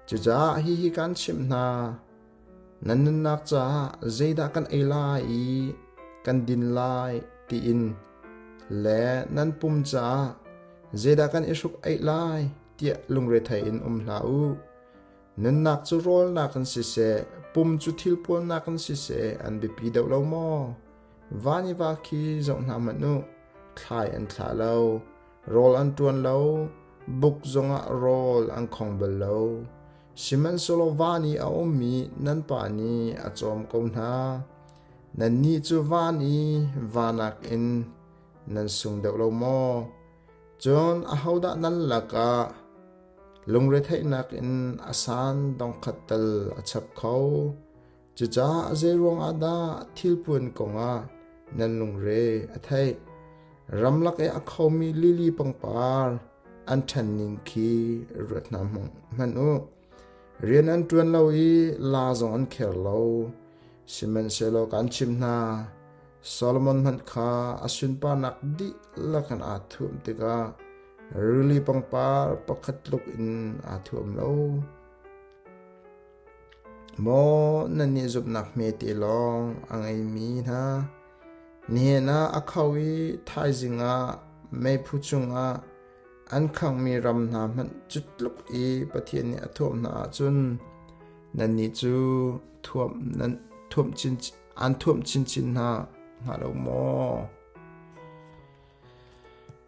Cucaah hihi kaan chimh hna, nan nunnak caah zeidah kan ei lai i kan din lai tiin le nan pum caah zeidah kan i hruk-aih lai tiah lungrethei in um hlah u. Nunnak cu rawl nakin siseh, pum cu thilpuan nakin siseh an biapi deuh lo maw? Van i va khi zoh hna hmanh u, thlai an thla lo, Rawl an ṭuan lo, buk zongah rawl an khong bal lo. Sihmanhsehlaw van i a ummi nan Pa nih a cawm ko hna. Nannih cu van i va nakin nan sung deuh lo maw? Cun ahodah nan lakah lungretheihnak in a san dongkhat tal a chap kho? Cucaah zeiruang ah dah thilpuan kongah nan lungre a theih? Ramlak i a khomi lili pangpar an ṭhan ning khi ruat hna hmanh u. Rian an ṭuan lo i la zong an kher lo. Sihmanhsehlaw kaan chimh hna, Solomon hmanh kha a sunparnak dihlak in aa thuam tikah rili pangpar pakhat tluk in aa thuam lo. Maw nannih zumhnak hmete lawng a ngeimi hna, nihin ah a kho i thaizing ah meiphu chungah an khanghmi ram hna hmanh cu tluk i Pathian nih a thuamh hna ahcun nannih cu thuamh nan thuamh chin an thuamh chinchin hna hnga lo maw?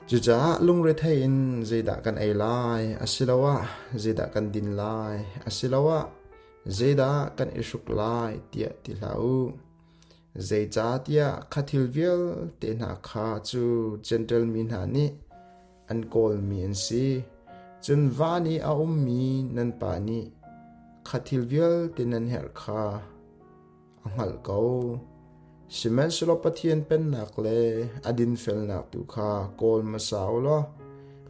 Cucaah lungrethei in zeidah kan ei lai asiloah zeidah kan din lai asiloah zeidah kan i hruk lai tiah ti hlah u. Zeicahtiah kha thil vialte hna kha cu Jentail mi hna nih an kawlmi an si. Cun van i a ummi nan Pa nih kha thil vialte nan herh kha a hngalh ko. Sihmanhsehlaw Pathian pennak le a dinfelnak tu kha kawl hmasa u law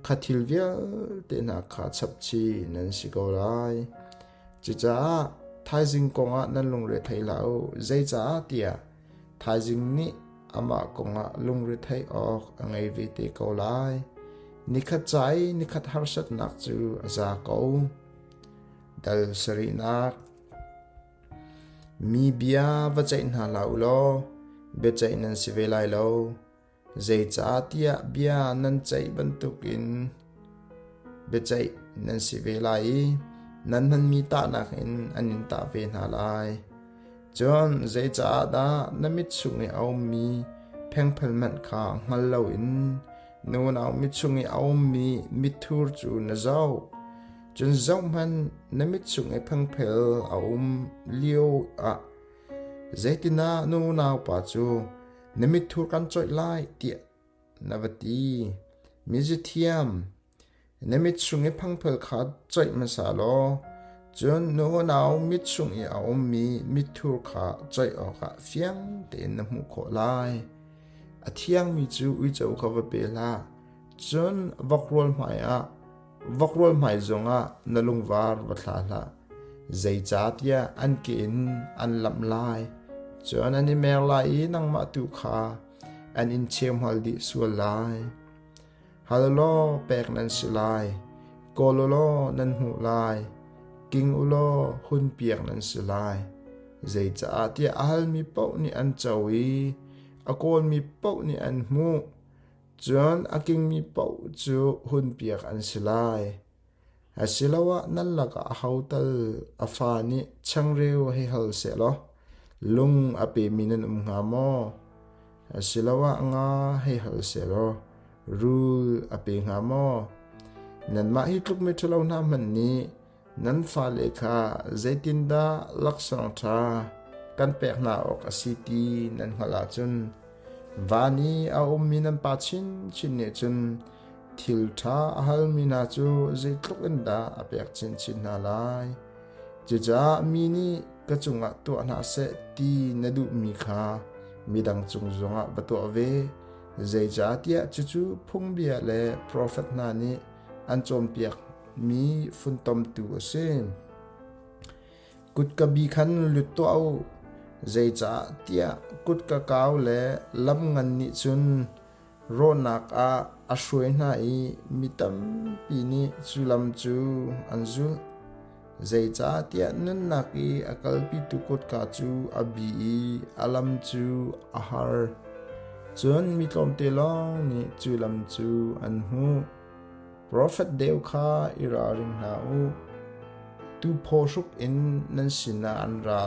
kha thil vialte hna kha chapchih nan si ko lai. Cucaah thaizing kongah nan lungre thei hlah u, zeicaah tiah thaizing nih amah kongah lungre theih awk a ngei ve te ko lai. Nikhat ca i nikhat harsatnak cu a za ko. Dal sarihnak Mi bia va ceih hna hlah u law biaceih nan si ve lai lo. Zeicahtiah bia nan ceih bantukin biaceih nan si ve lai i nan hmanmi tahnak in an in tah ve hna lai. Cun zeicaah dah na mit chung i a ummi phengphel hmanh kha hngal loin na unau mit chung i a ummi mitthur cu na zoh? Cun zohhmanh, na mit chung i phengphel a um lio ah zeitindah na unaupa cu na mitthur kan coih lai tiah na va ti? Mizithiam, na mit chung i phengphel kha coih hmasa law cun na unau mit chung i a ummi mitthur kha coih awkah fiang tein na hmuh khawh lai. A thiangmi cu uico kha va pe hlah, cun vokrual hmaiah Vokrual hmai zongah na lungvar va thla hlah. Zeicahtiah an ke in an lamh lai, cun an i mer lai i nangmah tu kha an in cheuhmal dih sual lai. Hal u law pek nan si lai, kawl u law nan hmuh lai, king u law hunpiak nan si lai. Zeicahtiah a halmi paoh nih an co i a kawlmi paoh nih an hmuh. Cun a kingmi paoh cu hunpiak an si lai. Asiloah nan lakah aho tal a fa nih changreu hei hal sehlaw lung a pemi nan um hnga maw? Asiloah nga hei hal sehlaw rul a pe hnga maw? Nanmah hi tluk miṭhalo hna hmanh nih Nan fale kha zeitindah laksawng ṭha kan pek hna awk a si ti nan hngalh ahcun. Van i a ummi nan Pa chinchin nih cun thil ṭha a halmi hna cu zeitluk in dah a pek chinchin hna lai. Cucaah mi nih ka cungah tuah hna seh ti na duhmi kha midang cung zongah va tuah ve. Zeicahtiah cucu phungbia le profet hna nih an cawnpiakmi funtomtu a si. Kutka bi khan lut tuah u, zeicahtiah kutka kau le lam ngan nih cun rawhnak ah a hruai hna i mi tampi nih cu lam cu an zulh. Zeicahtiah nunnak i a kalpitu kutka cu a bi i a lam cu a har, cun mi tlawmte lawng nih cu lam cu an hmuh. Profet deu kha i ralring hna u. Tuphaw hruk in nan sinah an ra.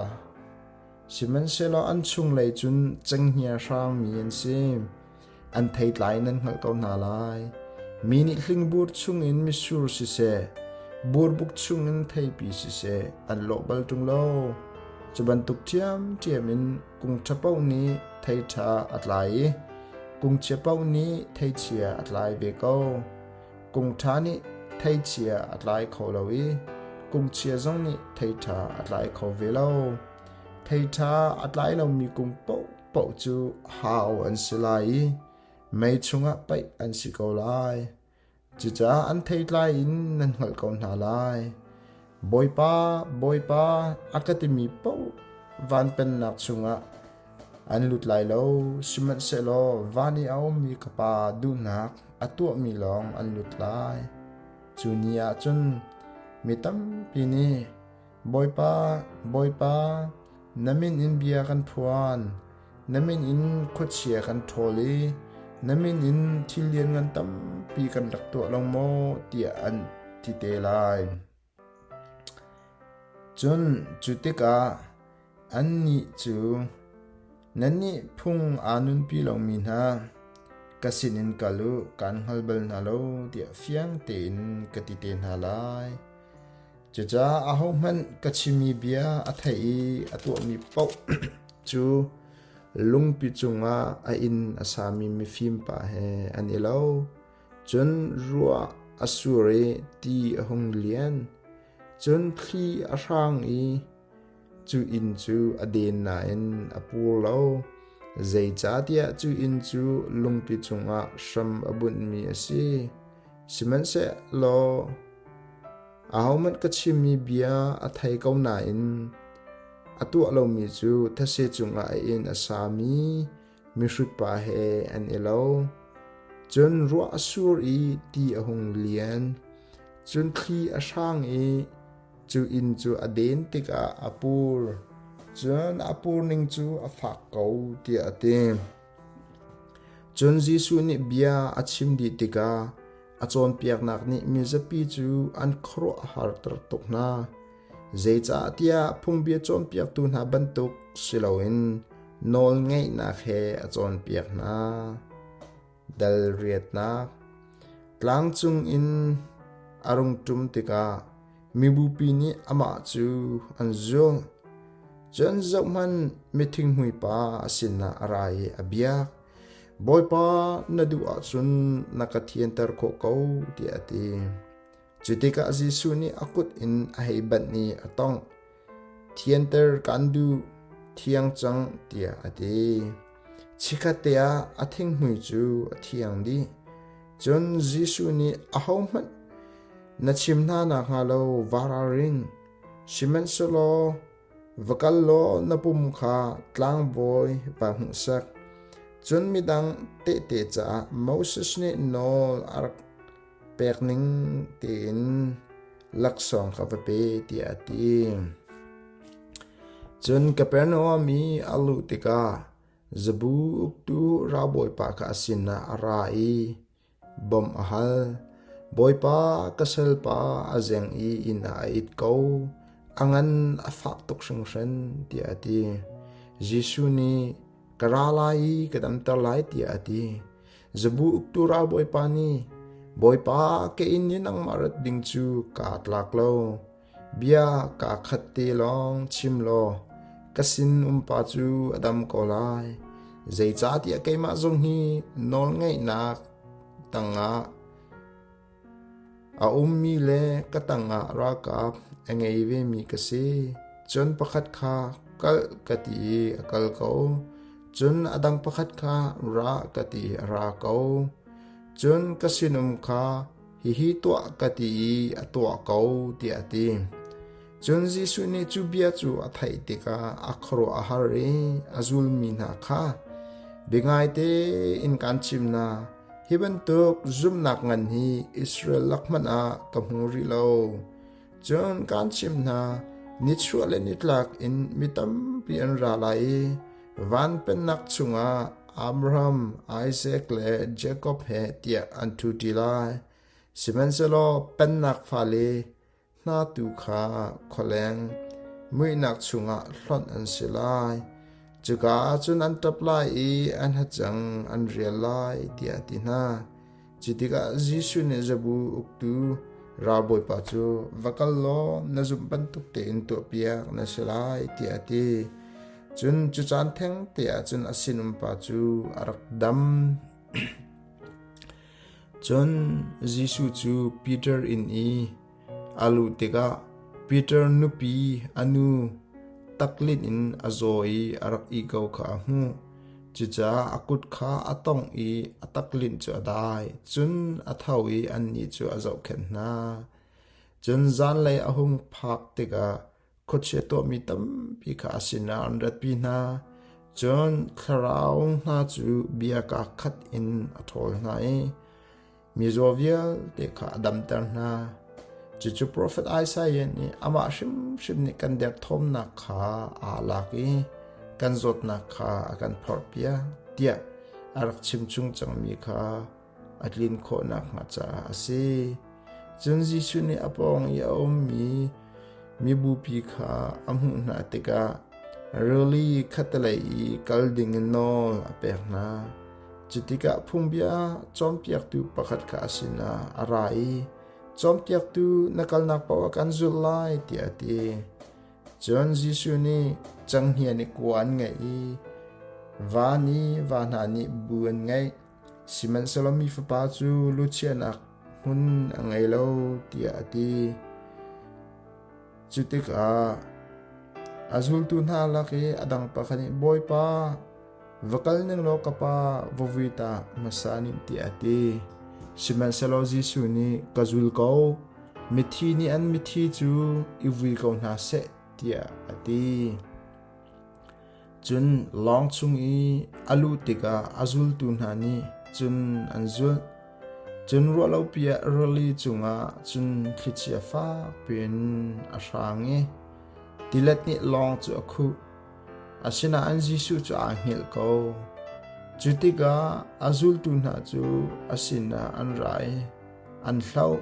Sihmanhsehlaw an chunglei cun cenghngia hrangmi an si. An theitlai nan hngalh ko hna lai. Mi nih hlingbur chungin mitsur siseh, burbuk chungin theipi siseh, an lawh bal ṭung lo. Cu bantuk ṭhiamṭhiam in kung ṭha paoh nih thei ṭha a tlai i kung chia paoh nih thei chia a tlai ve ko. Kung ṭha nih thei chia a tlai kho lo i kung chia zong nih thei ṭha a tlai kho ve lo. Thei ṭha a tlai lomi kung paohpaoh cu hau an si lai i mei chungah paih an si ko lai. Cucaah an theitlai in nan hngalh ko hna lai. Bawipa, Bawipa, a ka timi paoh van pennak chungah an lut lai lo, sihmanhsehlaw van i a ummi ka Pa duhnak a tuahmi lawng an lut lai. Cu ni ah cun mi tampi nih, Bawipa, Bawipa, na min in bia kan phuan, Na min in khuachia kan ṭhawl i na min in thil lianngan tampi kan rak tuah lo maw tiah an ti te lai. Cun cu tikah annih cu nannih phung aa nunpi lomi hna, ka sinin kal u, kaan hngal bal hna lo tiah fiang tein ka ti te hna lai. Cucaah ahohmanh ka chimmi bia a theih i a tuahmi paoh cu lungpi cungah a inn a sami mifim pa he an i lo. Cun ruah a sur i ti a hung lian. Cun thli a hrang i cu inn cu a den nain a pur lo. Zeicahtiah cu inn cu lungpi cungah hram a bunhmi a si. Sihmanhsehlaw ahohmanh ka chimmi bia a thei ko nain a tuah lomi cu thetse cungah a inn a sami mihrut pa he an i lo. Cun ruah a sur i ti a hung lian. Cun thli a hrang i cu inn cu a den tikah a pur. Cun a pur ning cu a fak ko, tiah a ti. Cun Jesuh nih bia a chim dih tikah a cawnpiaknak nih mizapi cu an khuaruah a harter tuk hna. Zeicahtiah phungbia cawnpiaktu hna bantuk si loin nawlngeihnak he a cawnpiak hna. Dal riatnak Tlang cungin a rung ṭum tikah mibupi nih amah cu an zulh. Cun zohhmanh, mithinghmui pa a sinah a ra i a biak. Bawipa, na duh ahcun na ka thianter khawh ko, tiah a ti. Cu tikah Jesuh nih a kut in a hei banh i a tongh. Thianter kaan duh, thiang cang, tiah a ti. Chikkhatte ah a thinghmui cu a thiang dih. Cun Jesuh nih ahohmanh na chim hna nakhnga lo vaa ralring. Sihmanhsehlaw va kal law na pum kha tlangbawi vaa hmuhsak. Cun midang tehte caah Moses nih nawl a rak pek ning tein laksawng kha va pe tiah a ti. Cun Kapernaum i a luh tikah zabu uktu ralbawipa kha a sinah a ra i bawmh a hal. Bawipa, ka salpa a zeng i inn ah a it ko. A ngan a fak tuk hringhran, tiah a ti. Jesuh nih, Ka ra lai i ka damter lai, tiah a ti. Zabu uktu ralbawipa nih, Bawipa, ka inn i nangmah rat ding cu kaa tlak lo. Bia kaa khat te lawng chim law ka sin umpa cu a dam ko lai. Zeicahtiah keimah zong hi nawlngeihnak tangah a ummi le ka tangah ralkap a ngei vemi ka si. Cun pakhat kha kal ka ti i a kal ko. Cun a dang pakhat kha ra ka ti i a ra ko. Cun ka sinum kha hihi tuah ka ti i a tuah ko tiah a ti. Cun Jesuh nih cu bia cu a theih tikah a khuaruah a har i a zulmi hna kha, Biangaite in kaan chim hna, hi bantuk zumhnak ngan hi Israel lak hmanh ah ka hmu rih lo. Cun kaan chimh hna, nichuah le nitlak in mi tampi an ra lai i van pennak chungah Abraham, Isaac le Jakob he tiah an ṭhuṭi lai. Sihmanhsehlaw pennak fale hna tu kha khualeng muihnak chungah hlonh an si lai. Cuka ah cun an ṭap lai i an hacang an rial lai, tiah a ti hna. Cu tikah Jesuh nih zabu uktu ralbawipa cu, Va kal law na zumh bantuk tein tuahpiak na si lai, tiah a ti. Cun cu caan thengte ah cun a sinumpa cu a rak dam. Cun Jesuh cu Peter inn i a luh tikah Peter nupi a nu taklinh in a zaw i a rak ih ko kha a hmuh. Cucaah a kut kha a tongh i a taklinh cu a dai. Cun a tho i annih cu a zohkhenh hna. Cun zanlei a hung phak tikah khuachia tuahmi tampi kha a sinah an ratpi hna. Cun thlarau hna cu bia kaa khat in a ṭhawl hna i mizaw vialte kha a damter hna. Cucu profet Isaiah nih amah hrimhrim nih kan derthawmnak kha aa lak i kan zawtnak kha a kan phorhpiak tiah a rak chimchung cangmi kha a tlin khawh nakhnga caah a si. Cun Jesuh nih a pawng i a ummi mibupi kha a hmuh hna tikah rili khattelei i kal dingin nawl a pek hna. Cutikah phungbia cawnpiaktu pakhat kha a sinah a ra i Cawnpiaktu na kalnak paoh ah kan zulh lai tiah a ti. Cun Jesuh nih cenghngia nih kua an ngeih i va nih va hna nih bu an ngeih. Sihmanhsehlaw mi fapa cu luchiahnak hmun a ngei lo tiah a ti. Cu tikah a zultu hna lak i a dang pakhat nih Bawipa, va kal ning law ka pa va vui ta hmasa ning tiah a ti. Sihmanhsehlaw Jesuh nih ka zul ko, mithi nih an mithi cu i vui ko hna seh tiah a ti. Cun lawng chung i a luh tikah a zultu hna nih cun an zulh. Cun ruahlopi ah rili cungah cun thlichia fak piin a hrang i tilet nih lawng cu a khuh. Asinain Jesuh cu aa hngilh ko. Cu tikah a zultu hna cu a sinah an ra i an hloh.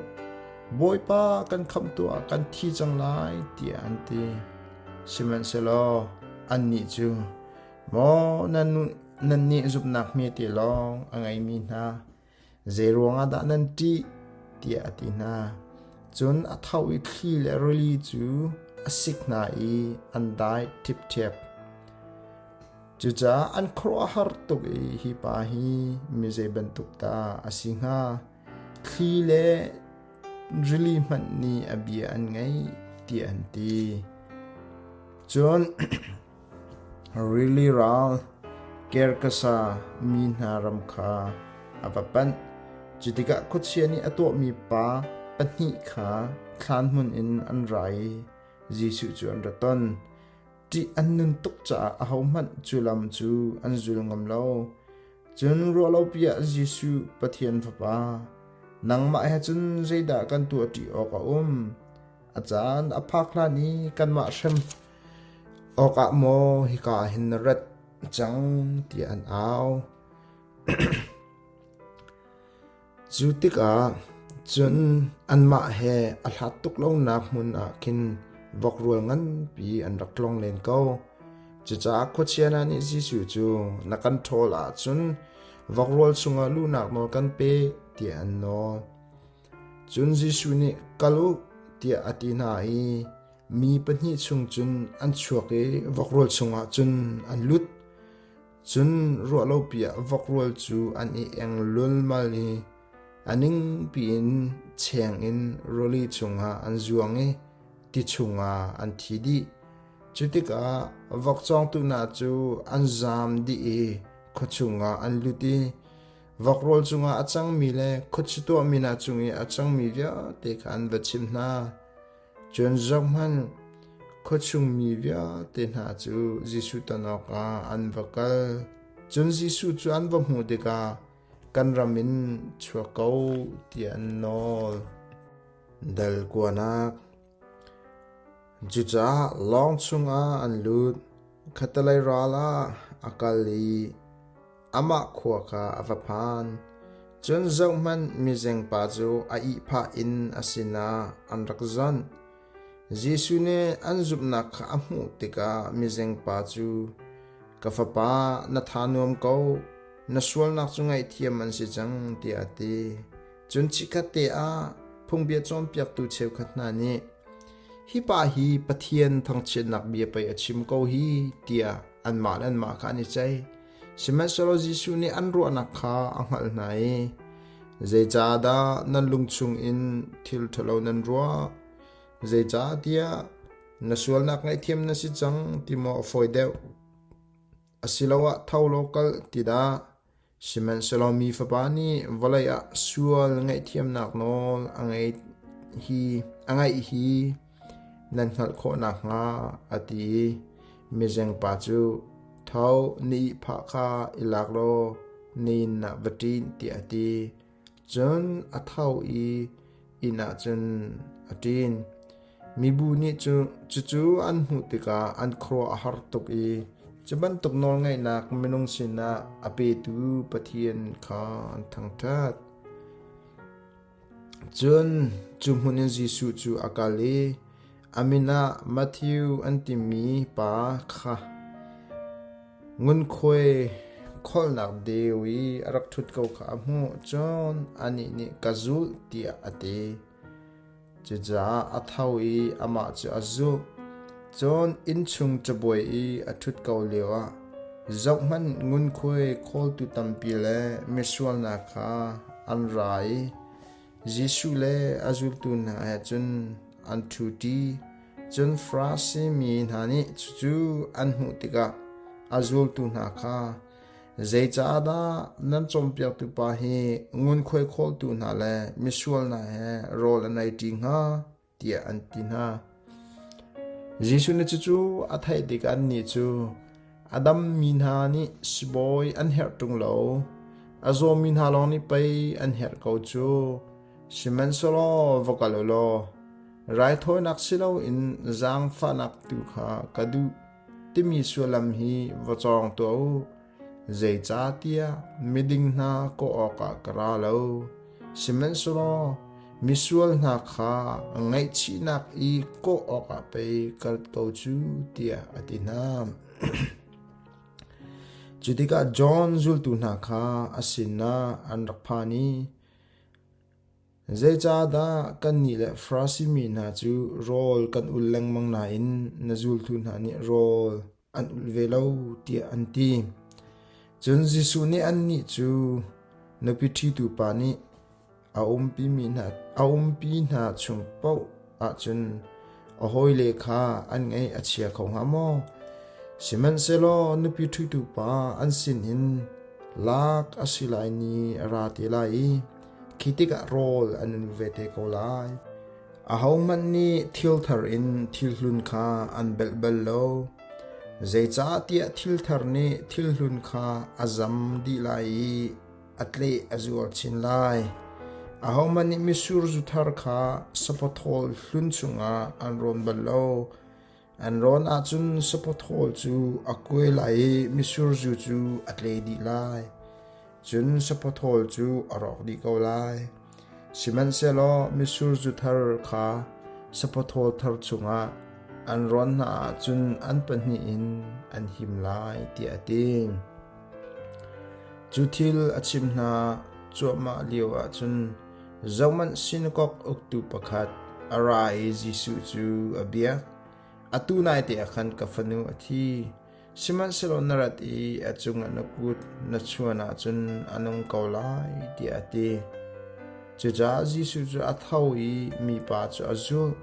Bawipa kan khamh tuah, kan thi cang lai, tiah an ti. Sihmanhsehlaw annih cu, Maw nannih zumhnak hmete lawng a ngeimi hna, zei ruangah dah nan ṭih? tiah a ti hna. Cun a tho i thli le rili cu a sik hna i an dai ṭhipṭhep. Cucaah an khuaruahhar tuk i hi pa hi mi zei bantuk dah a si hnga? Thli le rili hmanh nih a bia an ngaih tiah an ti. Cun rili ral Gergesa mi hna ram kha a va panh. Cu tikah khuachia nih a tuahmi pa pahnih kha thlan hmun in an ra i Jesuh cu an ra ton. Ṭih an nun tuk caah ahohmanh cu lam cu an zul ngam lo. Cun ruahlopi ah Jesuh Pathian Fapa, nangmah he cun zeidah kan tuahṭi awk a um? A caan a phak hlan i kanmah hrem awkah maw hika ah hin na rat cang tiah an au. Cu tikah cun anmah he a hlat tuk lonak hmun ah khin vokrual nganpi an rak tlong len ko. Cucaah khuachia hna nih Jesuh cu na kan ṭhawl ahcun vokrual chungah luhnak nawl kan pe tiah an nawl. Cun Jesuh nih kal u tiah a ti hna i mi pahnih chung cun an chuak i vokrual chungah cun an lut. Cun ruahlopi ah vok rual cu an i eng lulmal i a ningpi in cheng in rili chungah an zuang i ti chungah an thi dih. Cu tikah vok cawngtu hna cu an zaam dih i khua chungah an lut i vok rawl cungah a cangmi le khuachi tuahmi hna cung i a cangmi vialte kha an va chimh hna. Cun zohhmanh, khuachung mi vialte hna cu Jesuh ton awkah an va kal. Cun Jesuh cu an va hmuh tikah kan ram in chuak ko tiah an nawl. Dal kuanak Cucaah lawng chungah an lut. Khattelei ral ah a kal i amah khua kha a va phan. Cun zohhmanh, mizengpa cu a ihphah in a sinah an rak zonh. Jesuh nih an zumhnak kha a hmuh tikah mizengpa cu, Ka fapa, na tha nuam ko, na sualnak cu ngaihthiam an si cang, tiah a ti. Cun chikkhatte ah phungbia cawnpiaktu cheukhat hna nih, Hi pa hi Pathian thangchiatnak bia pei a chim ko hi, tiah anmah le anmah kha an i ceih. Sihmanhsehlaw Jesuh nih an ruahnak kha a hngalh hna i, Zeicahdah nan lung chungin thil ṭhalo nan ruah? Zeicahtiah na sualnak ngaihthiam na si cang ti maw a fawi deuh? Asiloah tho law kal ti dah? Sihmanhsehlaw mi Fapa nih vawlei ah sual ngaihthiamnak nawl a ngeih hi nan hngalh khawh nakhnga a ti i mizengpa cu, Tho, na ihphah kha i lak law na inn ah va ṭin, tiah a ti. Cun a tho i inn ah cun a ṭin. Mibu nih cucu an hmuh tikah an khuaruah a har tuk i cu bantuk nawlngeihnak minung sinah a petu Pathian kha an thangṭhat. Cun cu hmun in Jesuh cu a kal i a min ah Matthew an timi pa kha ngunkhuai kholhnak deu i a rak ṭhut ko kha a hmuh. Cun anih nih, Ka zulh, tiah a ti. Cucaah a tho i amah cu a zulh. Cun innchung cabuai i a ṭhut ko lioah zohhmanh ngunkhuai khawltu tampi le misual hna kha an ra i Jesuh le a zultu hna he cun an ṭhuṭi. Cun Farasi mi hna nih cucu an hmuh tikah a zultu hna kha, Zeicahdah nan cawnpiaktu pa hi ngunkhuai khawltu hna le misual hna he rawl an eiṭi hnga? tiah an ti hna. Jesuh nih cucu a theih tikah annih cu a dammi hna nih sibawi an herh ṭung lo, a zawmi hna lawng nih pei an herh ko cu. Sihmanhsehlaw va kal u law raithawinak si loin zaangfahnak tu kha ka duh timi sullam hi va cawng tuah u. Zeicahtiah miding hna kawh awkah ka ra lo, sihmanhsehlaw misual hna kha ngaihchihnak i kawh awkah pei ka rat ko cu, tiah a ti hna. Cu tikah John zultu hna kha a sinah an rak phan i, Zeicahdah kannih le Farasi mi hna cu rawl kan ul lengmang nain na zultu hna nih rawl an ulh ve lo tiah an ti. Cun Jesuh nih annih cu nupi ṭhitu pa nih a umpi hna chung paoh ahcun a hawile kha an ngaih a chia kho hnga maw? Sihmanhsehlaw nupi ṭhitu pa an sinin lak a si lai ni a ra te lai i khi tikah rawl an ul ve te ko lai. Ahohmanh nih thil thar in thil hlun kha an belh bal lo. Zeicahtiah thil thar nih thil hlun kha a zam dih lai i a tleh a zual chin lai. Ahohmanh nih mitsur zu thar kha sapathawl hlun chungah an rawn bal lo. An rawn ahcun sapathawl cu a kuai lai i mitsur zu cu a tle dih lai. Cun sapathawl cu a rawk dih ko lai. Sihmanhsehlaw mitsur zu thar kha sapathawl thar chungah an rawn hna ahcun an pahnih in an him lai, tiah a ti. Cu thil a chim hna cuahmah lioah cun zohhmanh sinakok uktu pakhat a ra i Jesuh cu a biak. Atu naite ah khan ka fanu a thi. Sihmanhsehlaw na rat i a cungah na kut na chuan ahcun a nung ko lai, tiah a ti. Cucaah Jesuh cu a tho i mipa cu a zulh.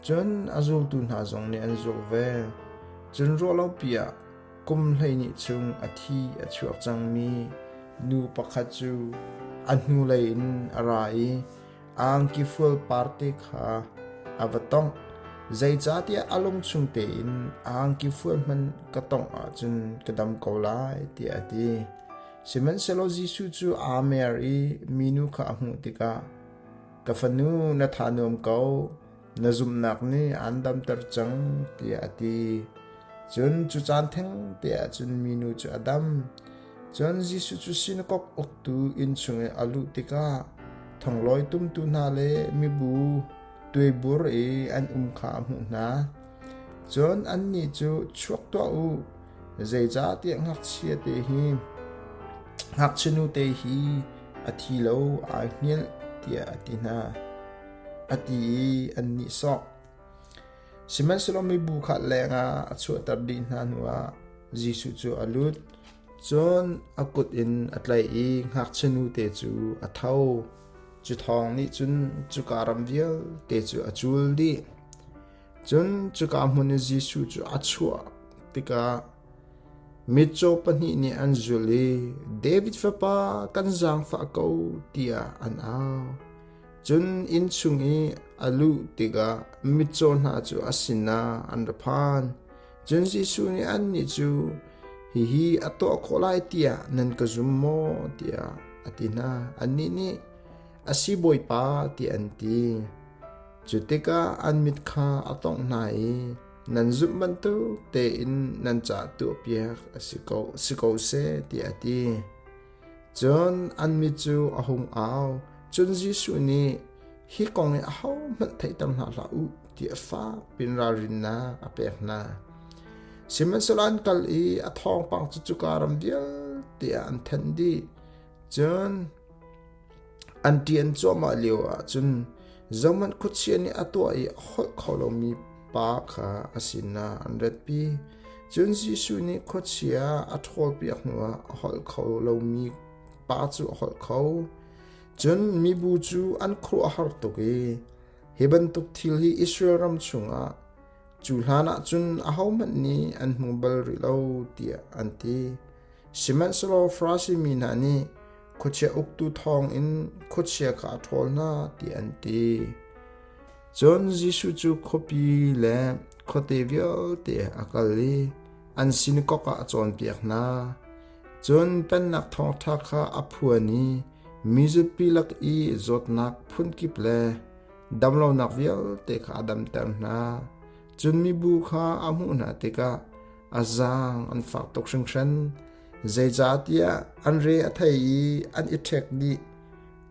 Cun a zultu hna zong nih an zulh ve. Cun ruahlopi ah kum 12 chung a thi a chuak cangmi nu pakhat cu a hnulei in a ra i angki fual parte kha a va tongh. Zeicahtiah a lung chung tein angki fual hmanh ka tongh ahcun ka dam ko lai tiah a ti. Sihmanhsehlaw Jesuh cu aa mer i minu kha a hmuh tikah, Ka fanu, na tha nuam ko, na zumhnak nih aan damter cang, tiah a ti. Cun cu caan thengte ah cun minu cu a dam. Cun Jesuh cu sinakok uktu inn chung i a luh tikah thonglawi tumtu hna le mibu tuaibur i an um kha a hmuh hna. Cun annih cu chuak tuah u, zeicahtiah ngakchia te hi ngakchia nute hi a thi lo aa hngilh tiah a ti hna. A ti i an nihsawh. Sihmanhsehlaw mibu kha lengah a chuahter dih hna hnuah Jesuh cu a lut. Cun a kut in a tlaih i ngakchia nute cu a tho. Cu thawng nih cun cuka ram vialte cu a cul dih. Cun cuka hmun i Jesuh cu a chuah tikah mitcaw pahnih nih an zulh i David fapa kan zaangfah ko tiah an au. Cun inn chung i a luh tikah mitcaw hna cu a sinah an ra phan. Cun Jesuh nih annih cu, Hihi a tuah khawh lai tiah nan ka zum maw? tiah a ti hna. Annih nih, A si Bawipa, tiah an ti. Cu tikah an mit kha a tongh hna i nan zumh bantuk tein nan caah tuahpiak a si ko, si ko seh, tiah a ti. Cun an mit cu a hung au. Cun Jesuh nih, Hi kong hi ahohmanh theihter hna hlah u, tiah fak piin ralrinnak a pek hna. Sihmanhsehlaw an kal i a thawngpang cu cuka ram vialte ah an thanh dih. Cun an ṭian cuahmah lio ah cun zohhmanh khuachia nih a tuah i a holh kho lomi pa kha a sinah an ratpi. Cun Jesuh nih khuachia a ṭhawlpiak hnuah a holh kho lomi pa cu a holh kho. Cun mibu cu an khuaruahhar tuk i hi bantuk thil hi Israel ram chungah cu hlanah cun ahohmanh nih an hmu bal rih lo tiah an ti. Sihmanhsehlaw Farasi mi hna nih khuachia uktu thawngin khuachia kha a ṭhawl hna tiah an ti. Cun Jesuh cu khuapi le khuate vialte a kal i an sinakok ah a cawnpiak hna. Cun pennak thawngṭha kha a phuan i mizapi lak i zawtnak phunkip le damlonak vialte kha a damter hna. Cun mibu kha a hmuh hna tikah a zaang an fak tuk hringhran. Zeicahtiah an re a thei i an i ṭhek dih.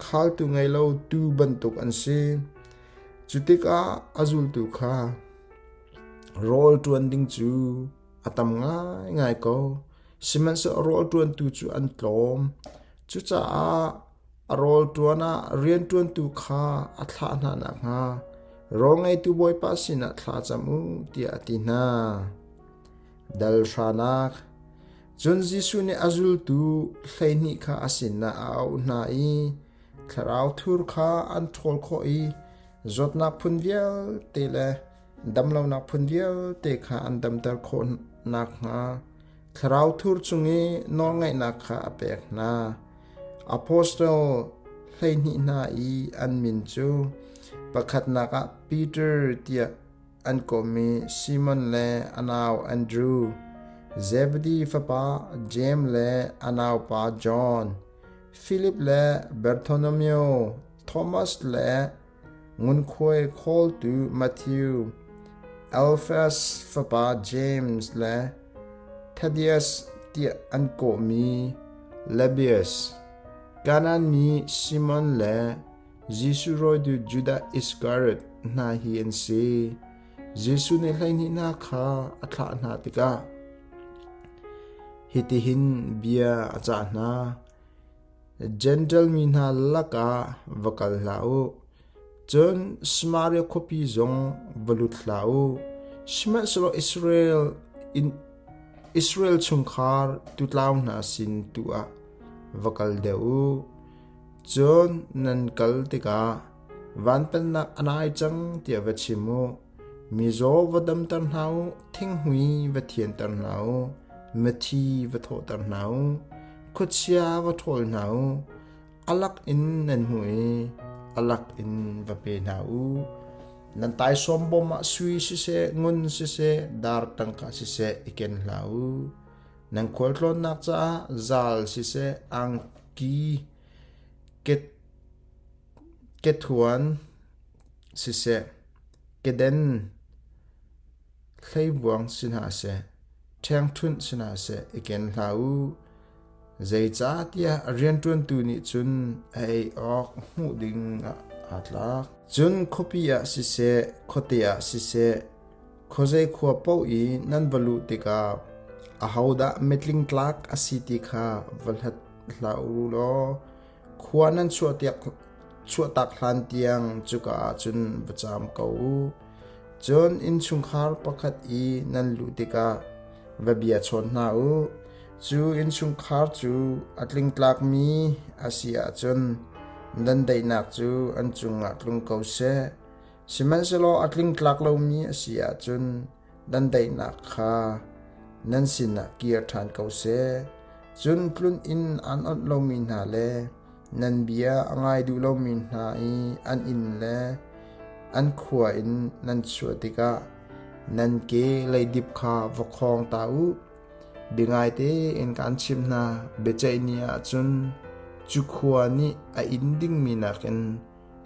Khaltu ngei lo tuu bantuk an si. Cu tikah a zultu kha rawl ṭuan ding cu a tam ngaingai ko, sihmanhsehlaw rawl ṭuantu cu an tlawm. Cucaah a rawl ṭuan ah rianṭuantu kha a thlah hna nakhnga rawl ngeitu Bawipa sinah thla cam u tiah a ti hna. Dal hranak Cun Jesuh nih a zultu 12 kha a sinah a auh hna i thlarau thur kha an ṭhawl khawh i zawtnak phun vialte le damlonak phun vialte kha an damter khawh nakhnga thlarau thur cung i nawlngaihnak kha a pek hna. Apostle 12 hna i an min cu pakhatnak ah Peter tiah an kawmmi Simon le a nau Andru, Zebedi fapa Jeim le a naupa John, Filip le Bartholomew, Thomas le ngunkhuai khawltu Matthew, Alfeus fapa James le Thaddeus tiah an kawhmi Lebbaeus, Kanaan mi Simon le Jesuh rawitu Judah Iskariot hna hi an si. Jesuh nih 12 hna kha a thlah hna tikah hitihin bia a cah hna. Jentail mi hna lakah va kal hlah u, cun Samaria khuapi zong va lut hlah u. Sihmanhsehlaw Israel inn. Israel chungkhar tutlau hna sin tu ah va kal deuh u. Cun nan kal tikah van pennak a nai cang tiah va chim u. Mizaw va damter hna u, thinghmui va thianter hna u, mithi va thawhter hna u, khuachia va ṭhawl hna u, a lak in nan hmuh i a lak in va pe hna u. Nan taisawm bawm ah sui siseh, ngun siseh, dar tangka siseh i ken hlah u. Nan khualtlawnnak caah zal siseh, angki, kethuan siseh, keden hleivuang si hna seh, ṭhengṭhunh si hna seh i ken hlah u. Zeicahtiah rianṭuantu nih cun a ei awk hmuh ding ah aa tlak. Cun khuapi ah siseh, khuate ah siseh, khuazei khua paoh i nan va luh tikah ahodah mitling tlak a si ti kha va hlat hlah u law khua nan chuahtak hlan tiang cuka ah cun va caam ko u. Cun innchungkhar pakhat i nan luh tikah va bia chawn hna u. Cu innchungkhar cu a tlingtlakmi a si ahcun nan daihnak cu an cungah tlung ko seh. Sihmanhsehlaw a tlingtlak lomi a si ahcun nan daihnak kha nan sinah kir ṭhan ko seh. Cun tlun inn an onh lomi hna le nan bia a ngai duh lomi hna i an inn le an khua in nan chuah tikah nan ke leidip kha va khawng ta u. Biangai tein kaan chimh hna, biaceih ni ah cun cu khua nih a inn dingmi nakin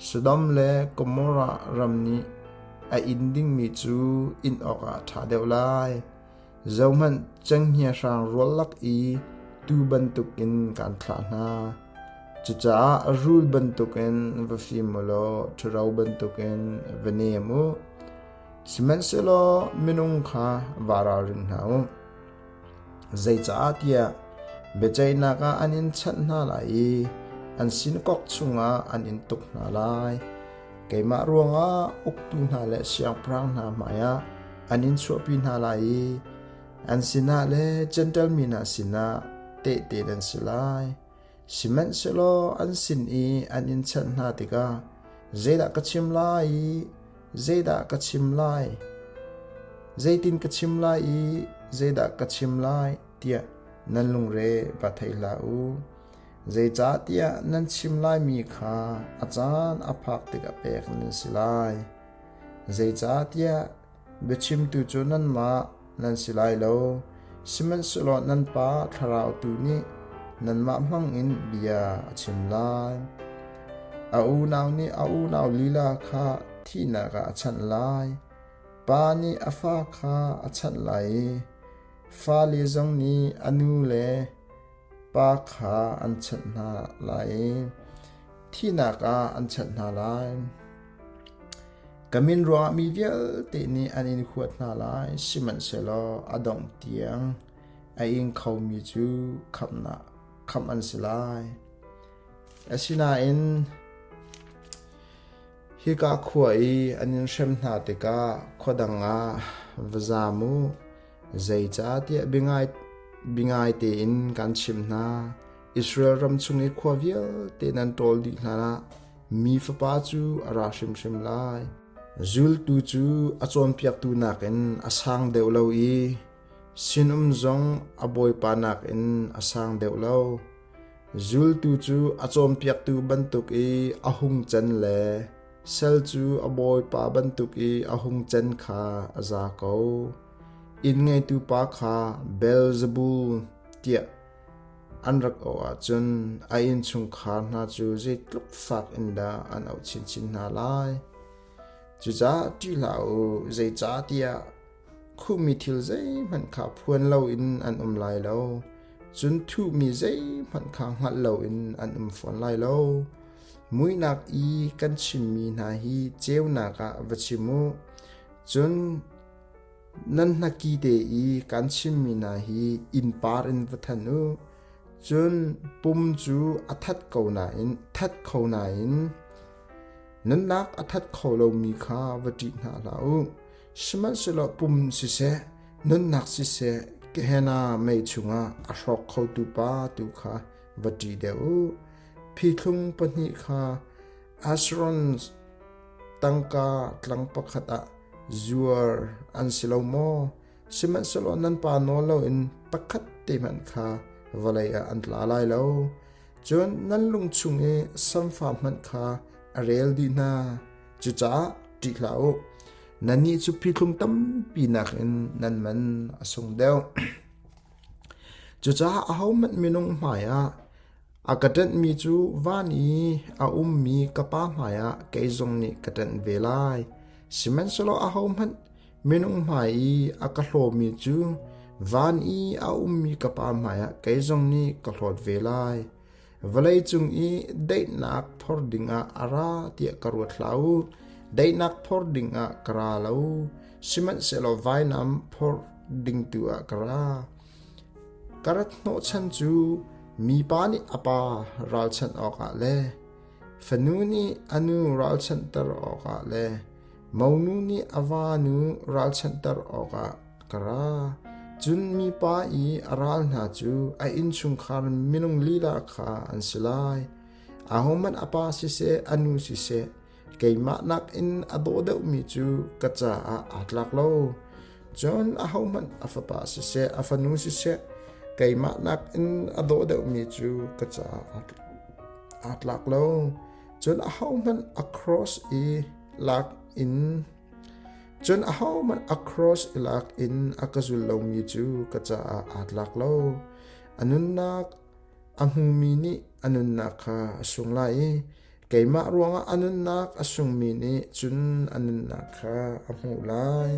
Sodom le Gomorrah ram nih a inn dingmi cu inn awkah a ṭha deuh lai. Zohhmanh, cenghngia hrang rual lak i tuu bantukin kaan thlah hna. Cucaah rul bantukin va fim u law ṭhuro bantukin va nem u. Sihmanhsehlaw minung kha vaa ralring hna u. Zeicahtiah biaceihnak ah an in chanh hna lai i an sinakok chungah an in tuk hna lai. Keimah ruangah uktu hna le siangpahrang hna hmaiah an in chuahpi hna lai i an sinah le Jentail mi hna sinah tehte nan si lai. Sihmanhsehlaw an sin i an in chanh hna tikah zeidah ka chim lai i zeidah ka chim lai? Zeitin ka chim lai i zeidah ka chim lai tiah nan lungre va thei hlah u. Zeicahtiah nan chim laimi kha a caan a phak tikah pek nan si lai. Zeicahtiah biachimtu cu nanmah nan si lai lo, sihmanhsehlaw nan Pa Thlarau tu nih nanmah hmangin bia a chim lai. A unau nih a unau lila kha thihnak ah a chanh lai. Pa nih a fa kha a chanh lai i fale zong nih a nu le pa kha an chanh hna lai i thihnak ah an chanh hna lai. Ka min ruangah mi vialte nih an in huat hna lai, sihmanhsehlaw a dongh tiang a ing khomi cu khamhnak khamh an si lai. Asinain hika khua i an in hrem hna tikah khua dang ah va zaam u. Zeicahtiah biangai tein kan chimh hna, Israel ram chung i khua vialte nan ṭawl dih hlanah mi Fapa cu a ra hrimhrim lai. Zultu cu a cawnpiaktu nakin a sang deuh lo i sinum zong a bawipa nakin a sang deuh lo. Zultu cu a cawnpiaktu bantuk i a hung can le sal cu a bawipa bantuk i a hung can kha a za ko. Inn ngeitu pa kha Beelzebul tiah an rak auh ahcun a innchungkhar hna cu zeitluk fak in dah an auh chinchin hna lai. Cucaah ṭih hlah u, zeicahtiah khuhmi thil zeihmanh kha phuan loin an um lai lo, cun thuhmi zeihmanh kha hngalh loin an um fawn lai lo. Muihnak i kan chimmi hna hi ceunak ah va chim u, cun Nan hnaki te i kan chimmi hna hi innpar in va thanh u. Cun pum cu a that ko nain that kho nain nunnak a that kho lomi kha va ṭih hna hlah u. Sihmanhsehlaw pum siseh, nunnak siseh, Gehenna mei chungah a hrawk khotu pa tu kha va ṭih deuh u. Pithlung pahnih kha Asheron tangka tlang pakhat ah zuar an si lo maw? Sihmanhsehlaw nan pa nawl loin pakhat te hmanh kha vawlei ah an tla lai lo. Cun nan lung chung i samfa hmanh kha a rel dih hna. Cucaah ṭih hlah u. Nannih cu pithlung tampi nakin nan man a sung deuh. Cucaah ahohmanh minung hmaiah a ka ṭanhmi cu van i a ummi ka Pa hmaiah kei zong nih ka ṭanh ve lai. Sihmanhsehlaw ahohmanh minung hmai i a ka hlawmi cu van i a ummi ka Pa hmaiah kei zong nih ka hlawt ve lai. Vawleicung i daihnak phor dingah a ra tiah ka ruat hlah u. Daihnak phor dingah ka ra lo, sihmanhsehlaw vainam phor ding tu ah ka ra. Ka rat hnawhchan cu mipa nih a pa ralchanh awkah le fanu nih a nu ralchanhter awkah le monu nih a va nu ralchanhter awkah ka ra. Cun mipa i a ral hna cu a innchungkhar minung lila kha an si lai. Ahohmanh a pa siseh, a nu siseh, keimah nakin a daw deuhmi cu ka caah aa tlak lo. Cun ahohmanh a fapa siseh, a fanu siseh, keimah nakin a daw deuhmi cu ka caah aa tlak lo. Cun ahohmanh a cross i lak in Cun ahohmanh a cross i lak in a ka zul lomi cu ka caah aa tlak lo. A nunnak a hmumi nih a nunnak kha a sung lai i keimah ruangah a nunnak a sungmi nih cun a nunnak kha a hmuh lai.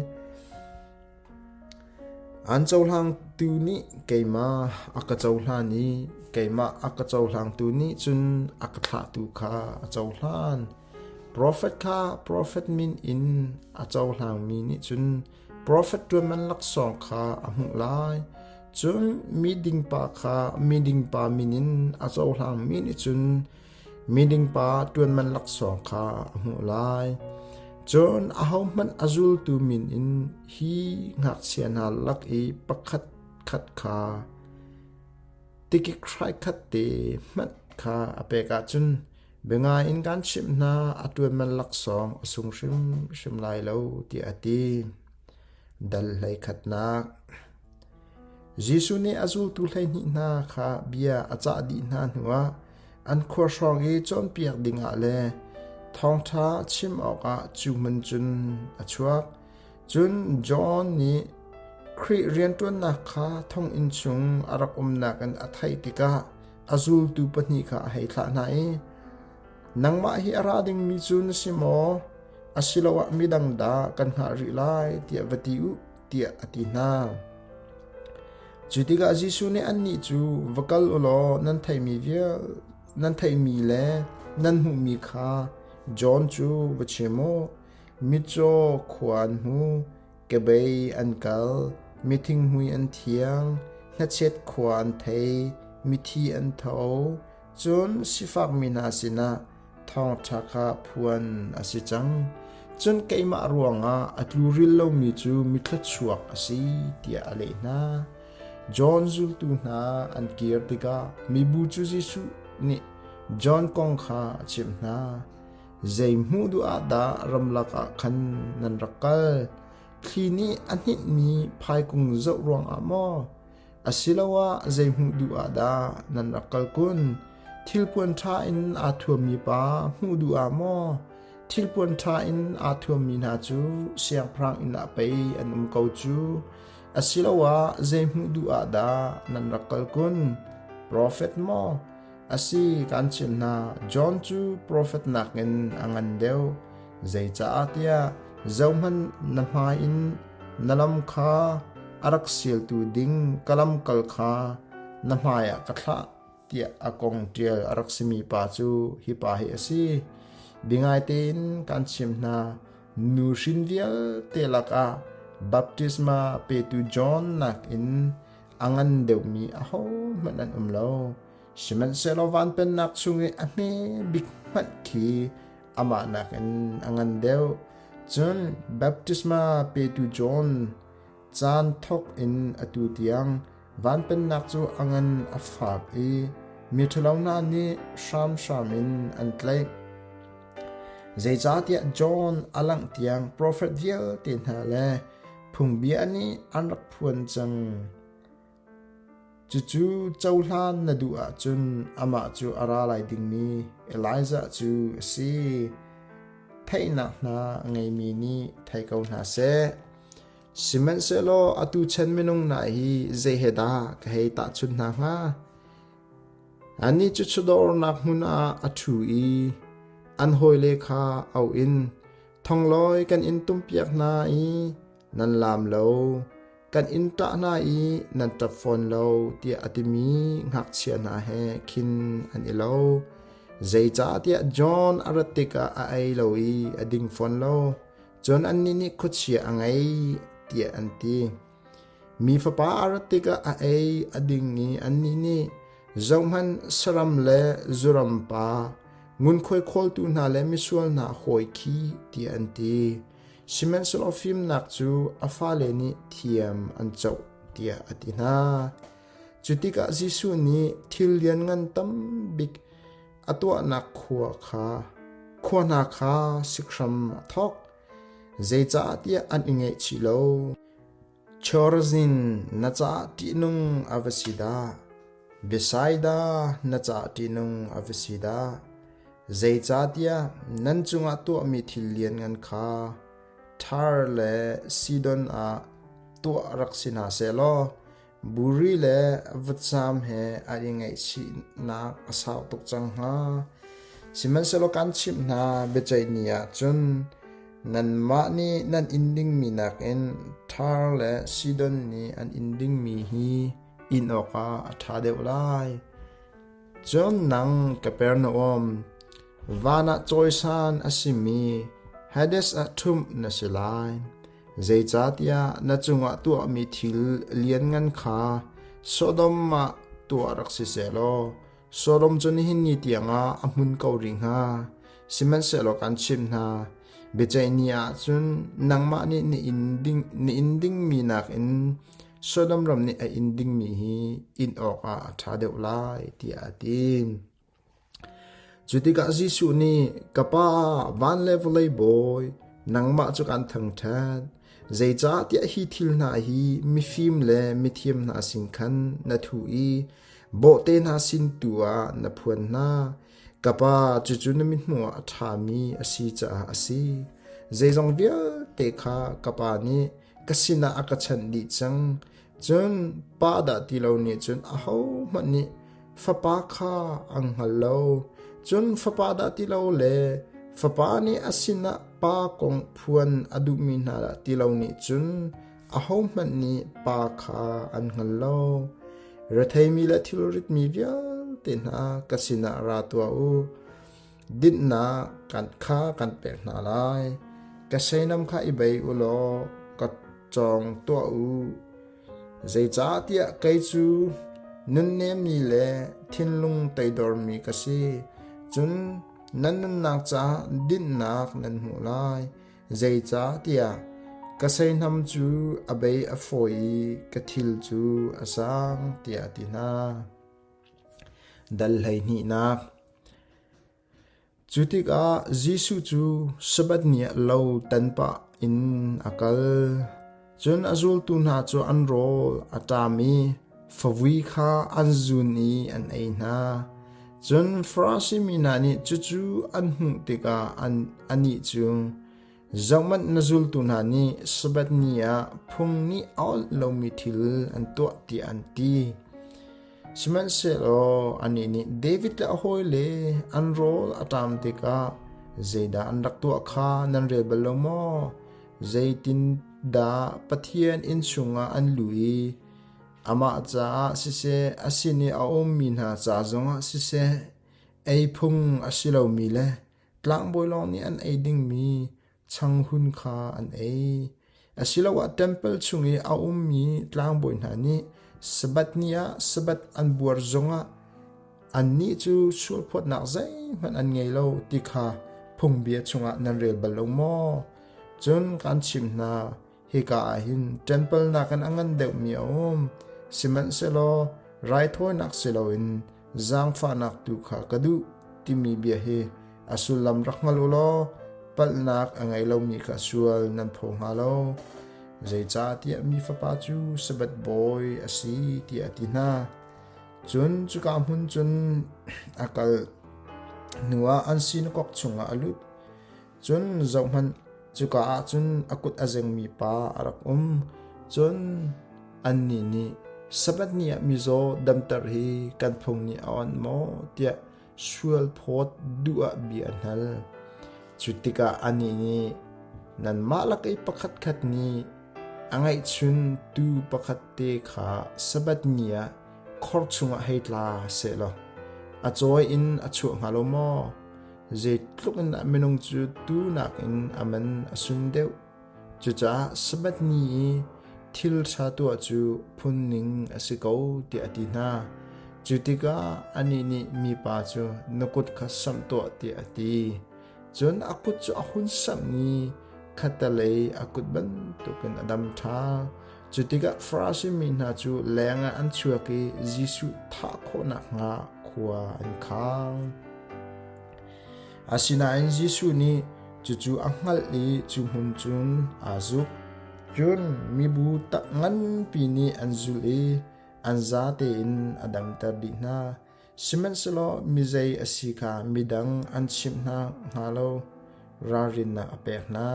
An cohlangtu nih keimah a ka cohlan i keimah a ka cohlangtu nih cun a ka thlahtu kha a cohlan. Profet kha profet min in a cohlangmi nih cun profet ṭuanman laksawng kha a hmuh lai. Cun miding pa kha miding pa min in a cohlangmi nih cun miding pa ṭuanman laksawng kha a hmuh lai. Cun ahohmanh a zultu min in hi ngakchia hna lak i pakhat khat kha tikik hraikhat te hmanh kha a pek ahcun biangai in kan chimh hna a ṭuanman laksawng a sung hrimhrim lai lo tiah a ti. Dal hleikhatnak Jesuh nih a zultu 12 hna kha bia a cah dih hna hnuah an khua hrawng i cawnpiak dingah le thawngṭha chim awkah cu hmun cun a chuak. Cun John nih Khrih rianṭuannak kha thonginn chung a rak umnak in a theih tikah a zultu pahnih kha a hei thlah hna i, Nangmah hi a ra dingmi cu na si maw? Asiloah midang dah kan hngah rih lai tiah va ti u tiah a ti hna. Cu tikah Jesuh nih annih cu va kal u law nan theihmi vial nan theihmi le nan hmuhmi kha John cu va chim u. Mitcaw khua an hmu, kebei an kal, mithinghmui an thiang, hnachet khua an thei, mithi an tho, cun sifakmi hna sinah thawngṭha kha phuan a si cang. Cun keimah ruangah a tluril lomi cu mithluachuak a si tiah a leh hna. John zultu hna an kir tikah mibu cu Jesuh nih John kong kha a chimh hna. Zei hmuh duh ah dah ramlak ah khan nan rak kal? Thli nih a hninhmi phaikung zoh ruangah maw? Asiloah zei hmuh duh ah dah nan rak kal kun? Thilpuan ṭha in aa thuammi pa hmuh duh ah maw? Thilpuan ṭha in aa thuammi hna cu siangpahrang inn ah pei an um ko cu. Asiloah zei hmuh duh ah dah nan rak kal kun? Profet maw? A si, kaan chimh hna, John cu profet nakin a ngan deuh. Zeicaah tiah zohhmanh na hmai in na lam kha a rak sialtu ding ka lamkal kha na hmaiah ka thlah tiah a kong ṭial a rak simi pa cu hi pa hi a si. Biangai tein kaan chimh hna, nu hrin vialte lakah baptisma petu John nakin a ngan deuhmi ahohmanh an um lo. Sihmanhsehlaw van pennak chung i a hme bik hmanh khi amah nakin a ngan deuh. Cun baptisma petu John. Caan thawk in atu tiang van pennak cu a ngan a fak i miṭhalo hna nih hramhram in an tlaih. Zeicahtiah John a langh tiang profet vialte hna le phungbia nih an rak phuan cang. Cucu cohlan na duh ahcun amah cu a ra lai dingmi Elijah cu a si. Theihnak hna a ngeimi nih thei ko hna seh. Sihmanhsehlaw atu chan minung hna hi zei he dah ka hei tahchunh hna hnga? Annih cu chawdawrnak hmun ah a ṭhu i an hawile kha auh in thonglawi kan in tumpiak hna i nan laam lo, kan in ṭah hna i nan ṭap fawn lo tiah a timi ngakchia hna he khin an i lo. Zeicahtiah John a rat tikah a ei lo i a ding fawn lo. Cun annih nih khuachia a ngei tiah an ti. Mi fapa a rat tikah a ei a ding i annih nih zohhmanh saram le zuram pa ngunkhuai khawltu hna le misual hna hawi khi tiah an ti. Sihmanhsehlaw fimnak cu a fale nih thiam an coh tiah a ti hna. Cu tikah Jesuh nih thil lianngan tam bik a tuahnak khua kha khua hna kha sikhram a thawk. Zeicahtiah an i ngaihchih lo. Chorazin na caah ṭihnung a va si dah! Bethsaida na caah ṭihnung a va si dah! Zeicahtiah nan cungah tuahmi thil lianngan kha Tyre le Sidon ah tuah rak si hna sehlaw Buri le vutcam he an i ngaihchihnak a sau tuk cang hnga. Sihmanhsehlaw kan chimh hna, biaceih ni ah cun nanmah nih nan inn dingmi nakin Tyre le Sidon nih an inn dingmi hi inn awkah a ṭha deuh lai. Cun nang Kapernaum, van ah cawisan a simi Hades ah ṭhumh na si lai. Zeicahtiah na cungah tuahmi thil lianngan kha Sodom ah tuah rak si sehlaw Sodom cu nihin ni tiangah a hmun ko rih hnga. Sihmanhsehlaw kan chimh hna, biaceih ni ah cun nangmah nih na inn ding na inn dingmi nakin Sodom ram nih a inn dingmi hi inn awkah a ṭha deuh lai, tiah a ti. Cu tikah Jesuh nih, Ka Pa, van le vawlei Bawi, nangmah cu kan thangṭhat. Zeicahtiah hi thil hna hi mifim le mithiam hna sin khan na thuh i bawhte hna sin tu ah na phuan hna. Ka Pa, cucu na mithmuh ah a ṭhami a si caah a si. Zeizong vialte kha ka Pa nih ka sinah a ka chanh dih cang. Cun pa dah ti lo nih cun ahohmanh nih fapa kha an hngal lo. Cun fapa dah ti lo le fapa nih a sinah pa kong phuan a duhmi hna dah ti lo nih cun ahohmanh nih pa kha an hngal lo. Retheimi le thilritmi vialte hna ka sinah ra tuah u. Dinhnak kan kha kan pek hna lai. Ka seinam kha i bei u law ka cawng tuah u. Zeicahtiah kei cu nunnemmi le thinlung teidormi ka si. Cun nan nunnak caah dinhnak nan hmuh lai. Zeicahtiah ka seihnam cu a bei a fawi i ka thil cu a sang, tiah a ti hna. Dal hleihnihnak Cu tikah Jesuh cu Sabbath ni ah lo tan pah in a kal. Cun a zultu hna cu an rawl a ṭam i favui kha an zun i an ei hna. Cun Farasi mi hna nih cucu an hmuh tikah anih cu, Zohhmanh na zultu hna nih Sabbath ni ah phung nih a awlh lomi thil an tuah tiah an ti. Sihmanhsehlaw anih nih David le a hawile an rawl a ṭam tikah zeidah an rak tuah kha nan rel bal lo maw? Zeitindah Pathian inn chungah an luh i amah caah siseh, a sin i a ummi hna ca zongah siseh, ei phung a si lomi le Tlangbawi lawng nih an ei dingmi changhun kha an ei. Asiloah ṭempal chung i a ummi tlangbawi hna nih Sabbath ni ah Sabbath an buar zongah annih cu sualphawtnak zeihmanh an ngei lo ti kha phungbia chungah nan rel bal lo maw? Cun kaan chimh hna, Hika ah hin ṭempal nakin a ngan deuhmi a um. Sihmanhsehlaw raithawinak si loin zaangfahnak tu kha ka duh timi bia hi a sullam rak hngal u law palhnak a ngei lomi kha sual nan phaw hnga lo. Zeicahtiah mi Fapa cu Sabbath bawi a si tiah a ti hna. Cun cuka hmun cun a kal hnuah an sinakok chungah a lut. Cun zohhmanh, cuka ah cun a kut a zengmi pa a rak um. Cun annih nih, Sabbath ni ah mizaw damter hi kan phung nih a onh maw? tiah sualphawt duh ah bia an hal. Cu tikah anih nih, Nanmah lak i pakhatkhat nih a ngeihchun tuu pakhat te kha Sabbath ni ah khor chungah hei tla sehlaw a cawi in a chuah hnga lo maw? Zeitluk in dah minung cu tuu nakin a man a sun deuh? Cucaah Sabbath ni i thil ṭha tuah cu phungning a si ko tiah a ti hna. Cu tikah anih nih mipa cu na kut kha samh tuah tiah a ti. Cun a kut cu a hun samh i khattelei a kut bantukin a dam ṭhan. Cu tikah Farasi mi hna cu lengah an chuak i Jesuh thah khawh nakhnga khua an khang. Asinain Jesuh nih cucu a hngalh i cu hmun cun aa zuk. Cun mibu tak nganpi nih an zulh i an zate in a damter dih hna. Sihmanhsehlaw mizei a si kha midang an chimh hna hnga lo ralrinnak a pek hna.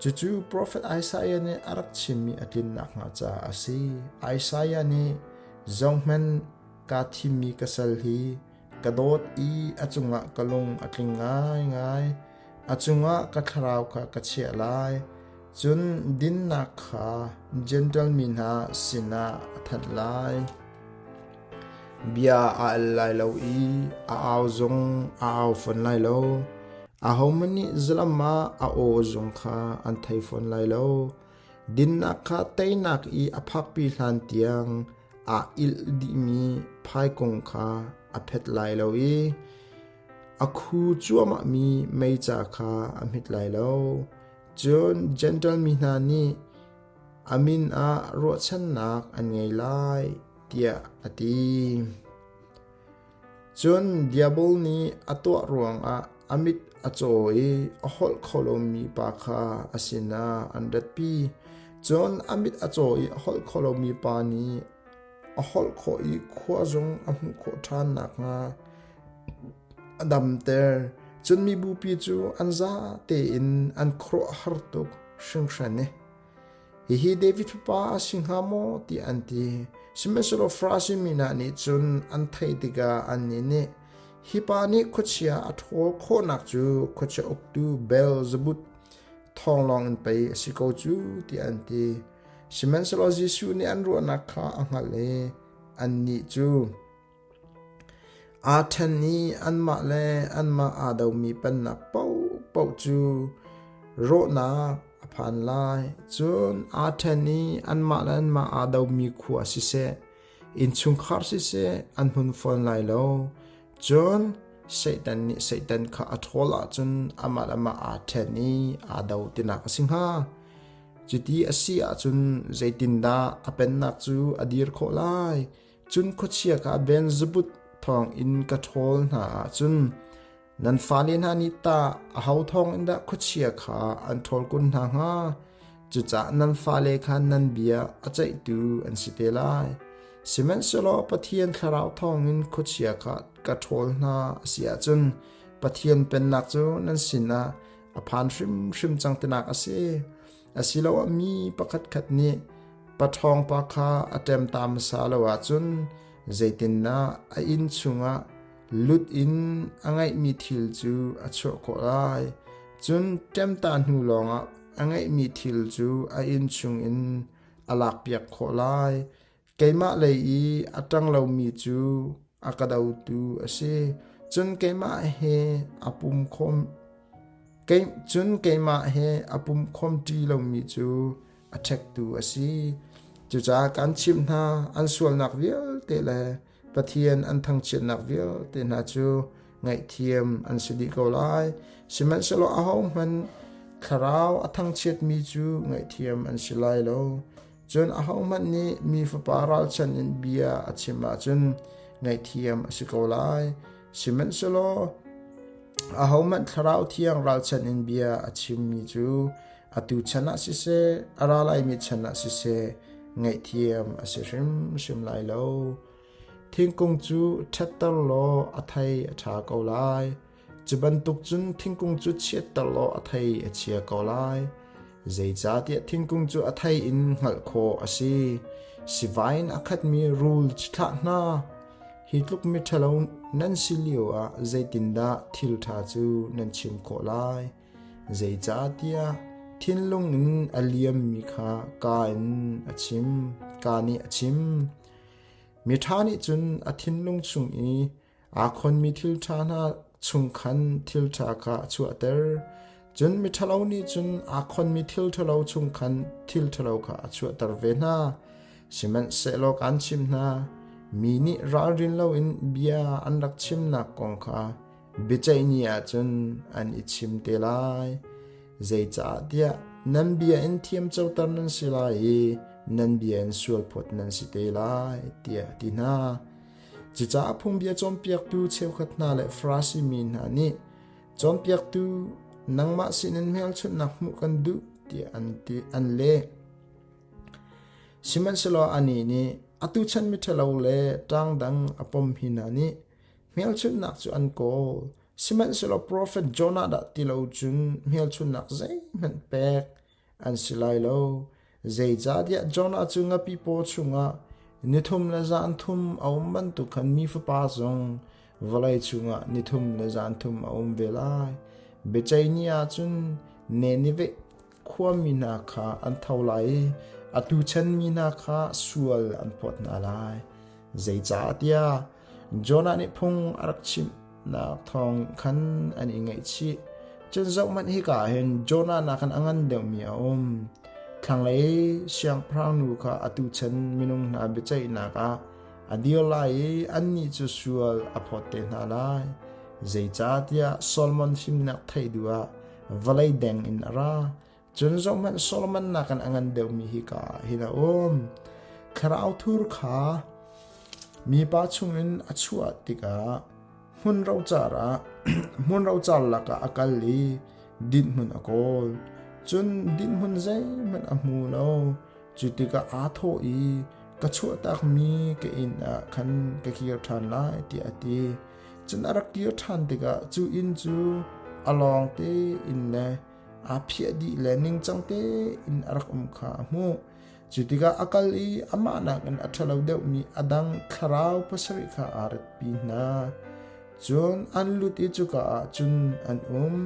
Cucu profet Isaiah nih a rak chimmi a tlin nakhnga caah a si. Isaiah nih, Zohhmanh, kaa thimmi ka sal hi ka dawt i a cungah ka lung a tling ngaingai. A cungah ka thlarau kha ka chiah lai. Cun dinnak kha Jentail mi hna sinah a thanh lai. Bia a al lai lo i a au zong a au fawn lai lo. Ahohmanh nih zalam ah a aw zong kha an thei fawn lai lo. Dinnak kha teinak i a phakpi hlan tiang aa ilh dihmi phaikung kha a phet lai lo i a khu cuahmahmi meica kha a hmit lai lo. Cun Jentail mi hna nih a min ah ruahchannak an ngei lai tiah a ti. Cun Diabol nih a tuah ruangah a mit a caw i a holh kho lomi pa kha a sinah an ratpi. Cun a mit a caw i a holh kho lomi pa nih a holh khawh i khua zong a hmuh khawh ṭhan nakhnga a damter. Cun mibupi cu an za tein an khuaruahhar tuk hringhran i Hihi David fapa a si hnga maw tiah an ti. Sihmanhsehlaw Farasi mi hna nih cun an theih tikah annih nih, Hi pa nih khuachia a ṭhawl khawhnak cu khuachia uktu Beelzebub thawng lawngin pei a si ko cu, tiah an ti. Sihmanhsehlaw Jesuh nih an ruahnak kha a hngalh i annih cu, Aa ṭhen i anmah le anmah aa domi pennak paohpaoh cu rawhnak a phan lai. Cun aa ṭhen i anmah le anmah aa domi khua siseh, innchungkhar siseh an hmun fawn lai lo. Cun Satan nih Satan kha a ṭhawl ahcun amah le amah aa ṭhen i aa do tinak a si hnga. Cuti a si ahcun zeitindah a pennak cu a dir khawh lai? Cun khuachia kha Beelzebub thawngin ka ṭhawl hna ahcun nan fale hna nih tah aho thawngin dah khuachia kha an ṭhawl kun hna hnga? Cucaah nan fale kha nan bia a ceihtu an si te lai. Sihmanhsehlaw Pathian Thlarau thawngin khuachia kha ka ṭhawl hna a si ahcun Pathian Pennak cu nan sinah a phan hrimhrim cang tinak a si. Asiloah mi pakhatkhat nih paṭhawngpa kha a ṭemta hmasa lo ahcun zeitindah a inn chungah lut in a ngeihmi thil cu a chuah khawh lai? Cun ṭemta hnu lawngah a ngeihmi thil cu a inn chungin a lakpiak khawh lai. Keimah lei i a ṭang lomi cu a ka dotu a si. Cun keimah he a pum khawm cun keimah he a pum khawmṭi lomi cu a ṭhektu a si. Cucaah kan chimh hna, an sualnak vialte le Pathian an thangchiatnak vialte hna cu ngaihthiam an si dih ko lai. Sihmanhsehlaw ahohmanh Thlarau a thangchiatmi cu ngaihthiam an si lai lo. Cun ahohmanh nih mi Fapa ralchanh in bia a chim ahcun ngaihthiam a si ko lai. Sihmanhsehlaw ahohmanh Thlarau Thiang ralchanh in bia a chimmi cu atu chan ah siseh, a ra laimi chan ah siseh, ngaihthiam a si hrimhrim lai lo. Thingkung cu ṭhatter law a thei a ṭha ko lai. Cu bantuk cun thingkung cu chiatter law a thei a chia ko lai. Zeicahtiah thingkung cu a thei in hngalh khawh a si. Sivai in a khatmi rul cithlah hna. Hi tluk miṭhalo nan si lioah zeitindah thil ṭha cu nan chim khawh lai? Zeicahtiah thinlung in a liammi kha kaa in a chim, kaa nih a chim. Miṭha nih cun a thinlung chung i aa khonmi thil ṭha hna chung khan thil ṭha kha a chuahter. Cun miṭhalo nih cun aa khonmi thil ṭhalo chung khan thil ṭhalo kha a chuahter ve hna. Sihmanhsehlaw kaan chimh hna, mi nih ralrin loin bia an rak chimnak kong kha biaceih ni ah cun an i chim te lai. Zeicahtiah nan bia in thiamcoter nan si lai i nan bia in sualphawt nan si te lai, tiah a ti hna. Cucaah phungbia cawnpiaktu cheukhat hna le Farasi mi hna nih cawnpiaktu nangmah sinin hmelchunhnak hmuh kan duh tiah an ti an leh. Sihmanhsehlaw anih nih atu chan miṭhalo le ṭangdang a pom hi hna nih hmelchunhnak cu an kawl. Sihmanhsehlaw profet Jonah dah ti lo cun hmelchunhnak zeihmanh pek an si lai lo. Zeicahtiah Jonah cu ngapi paw chungah nithum le zan thum a um bantuk khan mi fapa zong vawlei chungah nithum le zan thum a um ve lai. Biaceih ni ah cun Nineveh khuami hna kha an tho lai i atu chan mi hna kha sual an phawt hna lai. Zeicahtiah Jonah nih phung a rak chimhnak thawng khan an i ngaihchih. Cun zohhmanh hika ah hin Jonah nakin a ngan deuhmi a um. Thlanglei siangpahrang nu kha atu chan minung hna biaceihnak ah a dir lai i annih cu sual a phawt te hna lai. Zeicahtiah Solomon fimnak theih duh ah vawlei deng in a ra. Cun zohhmanh Solomon nakin a ngan deuhmi hika ah hin a um. Thlarau thur kha mipa chungin a chuah tikah hmun rocar ah hmun rocar lakah a kal i dinhhmun a kawl. Cun dinhhmun zeihmanh a hmu lo. Cu tikah aa thawh i ka chuahtakmi ka inn ah khan ka kir ṭhan lai tiah a ti. Cun a rak kir ṭhan tikah cu inn cu a lawng tein le aa phiah dih le ningcang tein a rak um kha a hmuh. Cu tikah a kal i amah nakin a ṭhalo deuhmi a dang thlarau pasarih kha aa ratpi hna. Cun an lut i cuka ah cun an um.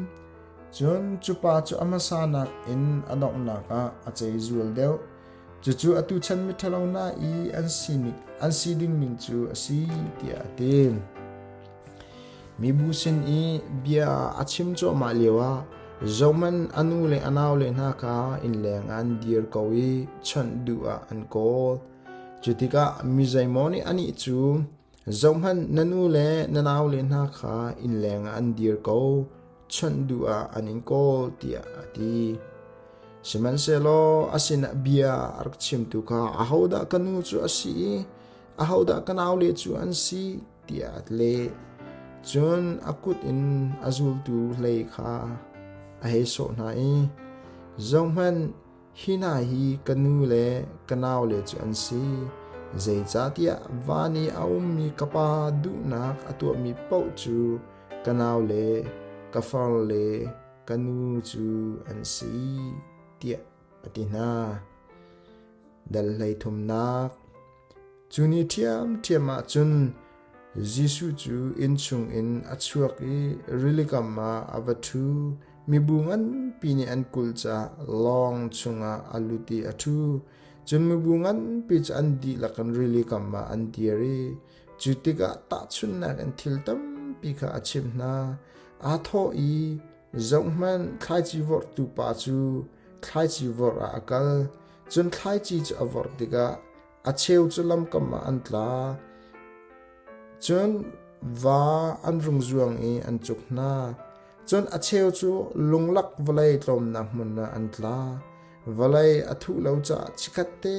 Cun cu pa cu a hmasa nakin a donghnak ah a ceizual deuh. Cucu atu chan miṭhalo hna i an sining an si ding ning cu a si tiah a ti. Mibu sin i bia a chim cuahmah lioah zohhmanh a nu le a naule hna kha innleng ah an dir ko i chawnh duh ah an kawl. Cu tikah mi zeimaw nih anih cu, Zohhmanh, na nu le na naule hna kha innleng ah an dir ko, chawnh duh ah an in kawl, tiah a ti. Sihmanhsehlaw a sinah bia a rak chimtu kha ahodah ka nu cu a si i ahodah ka naule cu an si tiah a leh. Cun a kut in a zultu hlei kha a hei sawh hna i, Zohhmanh, hi hna hi ka nu le ka naule cu an si. Zeicahtiah van i a ummi ka Pa duhnak a tuahmi paoh cu ka naule, ka farle, ka nu cu an si, tiah a ti hna. Dal hleithumnak Cu ni ṭhiamṭhiam ah cun Jesuh cu inn chungin a chuak i rilikam ah a va ṭhu. Mibu nganpi nih an kulh caah lawng chungah a lut i a ṭhu. Cun mibu nganpi cu an dihlak in rilikam ah an dir i cu tikah tahchunhnak in thil tampi kha a chimh hna. Aa thawh i, Zohhmanh, thlaici vorhtu pa cu thlaici vorh ah a kal. Cun thlaici cu a vorh tikah a cheu cu lamkam ah an tla. Cun va an rung zuang i an cuk hna. Cun a cheu cu lunglak vawlei tlawmnak hmun ah an tla. Vawlei a thuh lo caah chikkhatte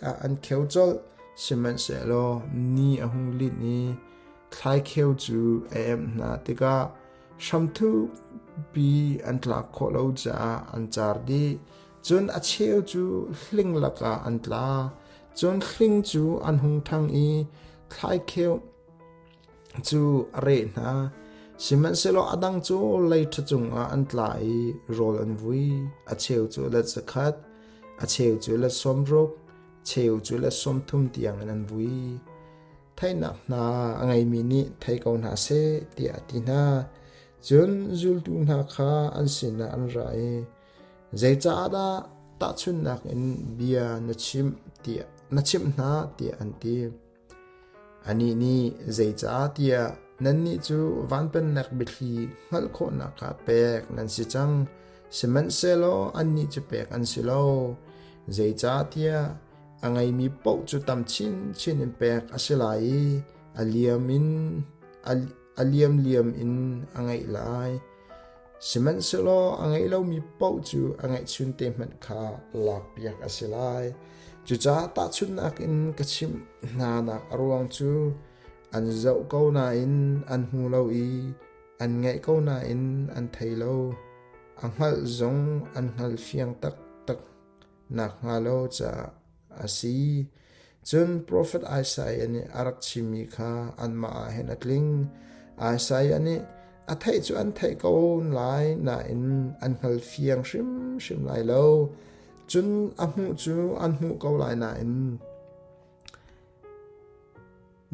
ah an kheu colh. Sihmanhsehlaw ni a hung linh i thlaikheu cu a emh hna tikah hramthukpi an tlak khawh lo caah an car dih. Cun a cheu cu hling lakah an tla. Cun hling cu an hung ṭhang i thlaikheu cu a reh hna. Sihmanhsehlaw a dang cu lei ṭha cungah an tla i rawl an vui. A cheu cu let zakhat, a cheu cu let sawmruk, cheu cu let 30 tiangin an vui. Theihnak hna a ngeimi nih thei ko hna seh, tiah a ti hna. Cun zultu hna kha an sinah an ra i, Zeicahdah tahchunhnak in bia na chimh tiah na chimh hna tiah an ti. Anih nih zeicahtiah nannih cu van pennak biathli hngalh khawhnak kha pek nan si cang, sihmanhsehlaw annih cu pek an si lo. Zeicahtiah a ngeimi paoh cu tam chinchin in pek a si lai i a liam in a liamliam in a ngeih lai. Sihmanhsehlaw a ngei lomi paoh cu a ngeihchunte hmanh kha lakpiak a si lai. Cucaah tahchunhnak in ka chimh hnanak a ruang cu an zoh ko nain an hmu lo i an ngaih ko nain an thei lo. A hngalh zong an hngal fiang taktak nakhnga lo caah a si. Cun profet Isaiah nih a rak chimmi kha anmah ah hin a tling. Isaiah nih a theih cu an theih ko lai nain an hngal fiang hrimhrim lai lo. Cun a hmuh cu an hmuh ko lai nain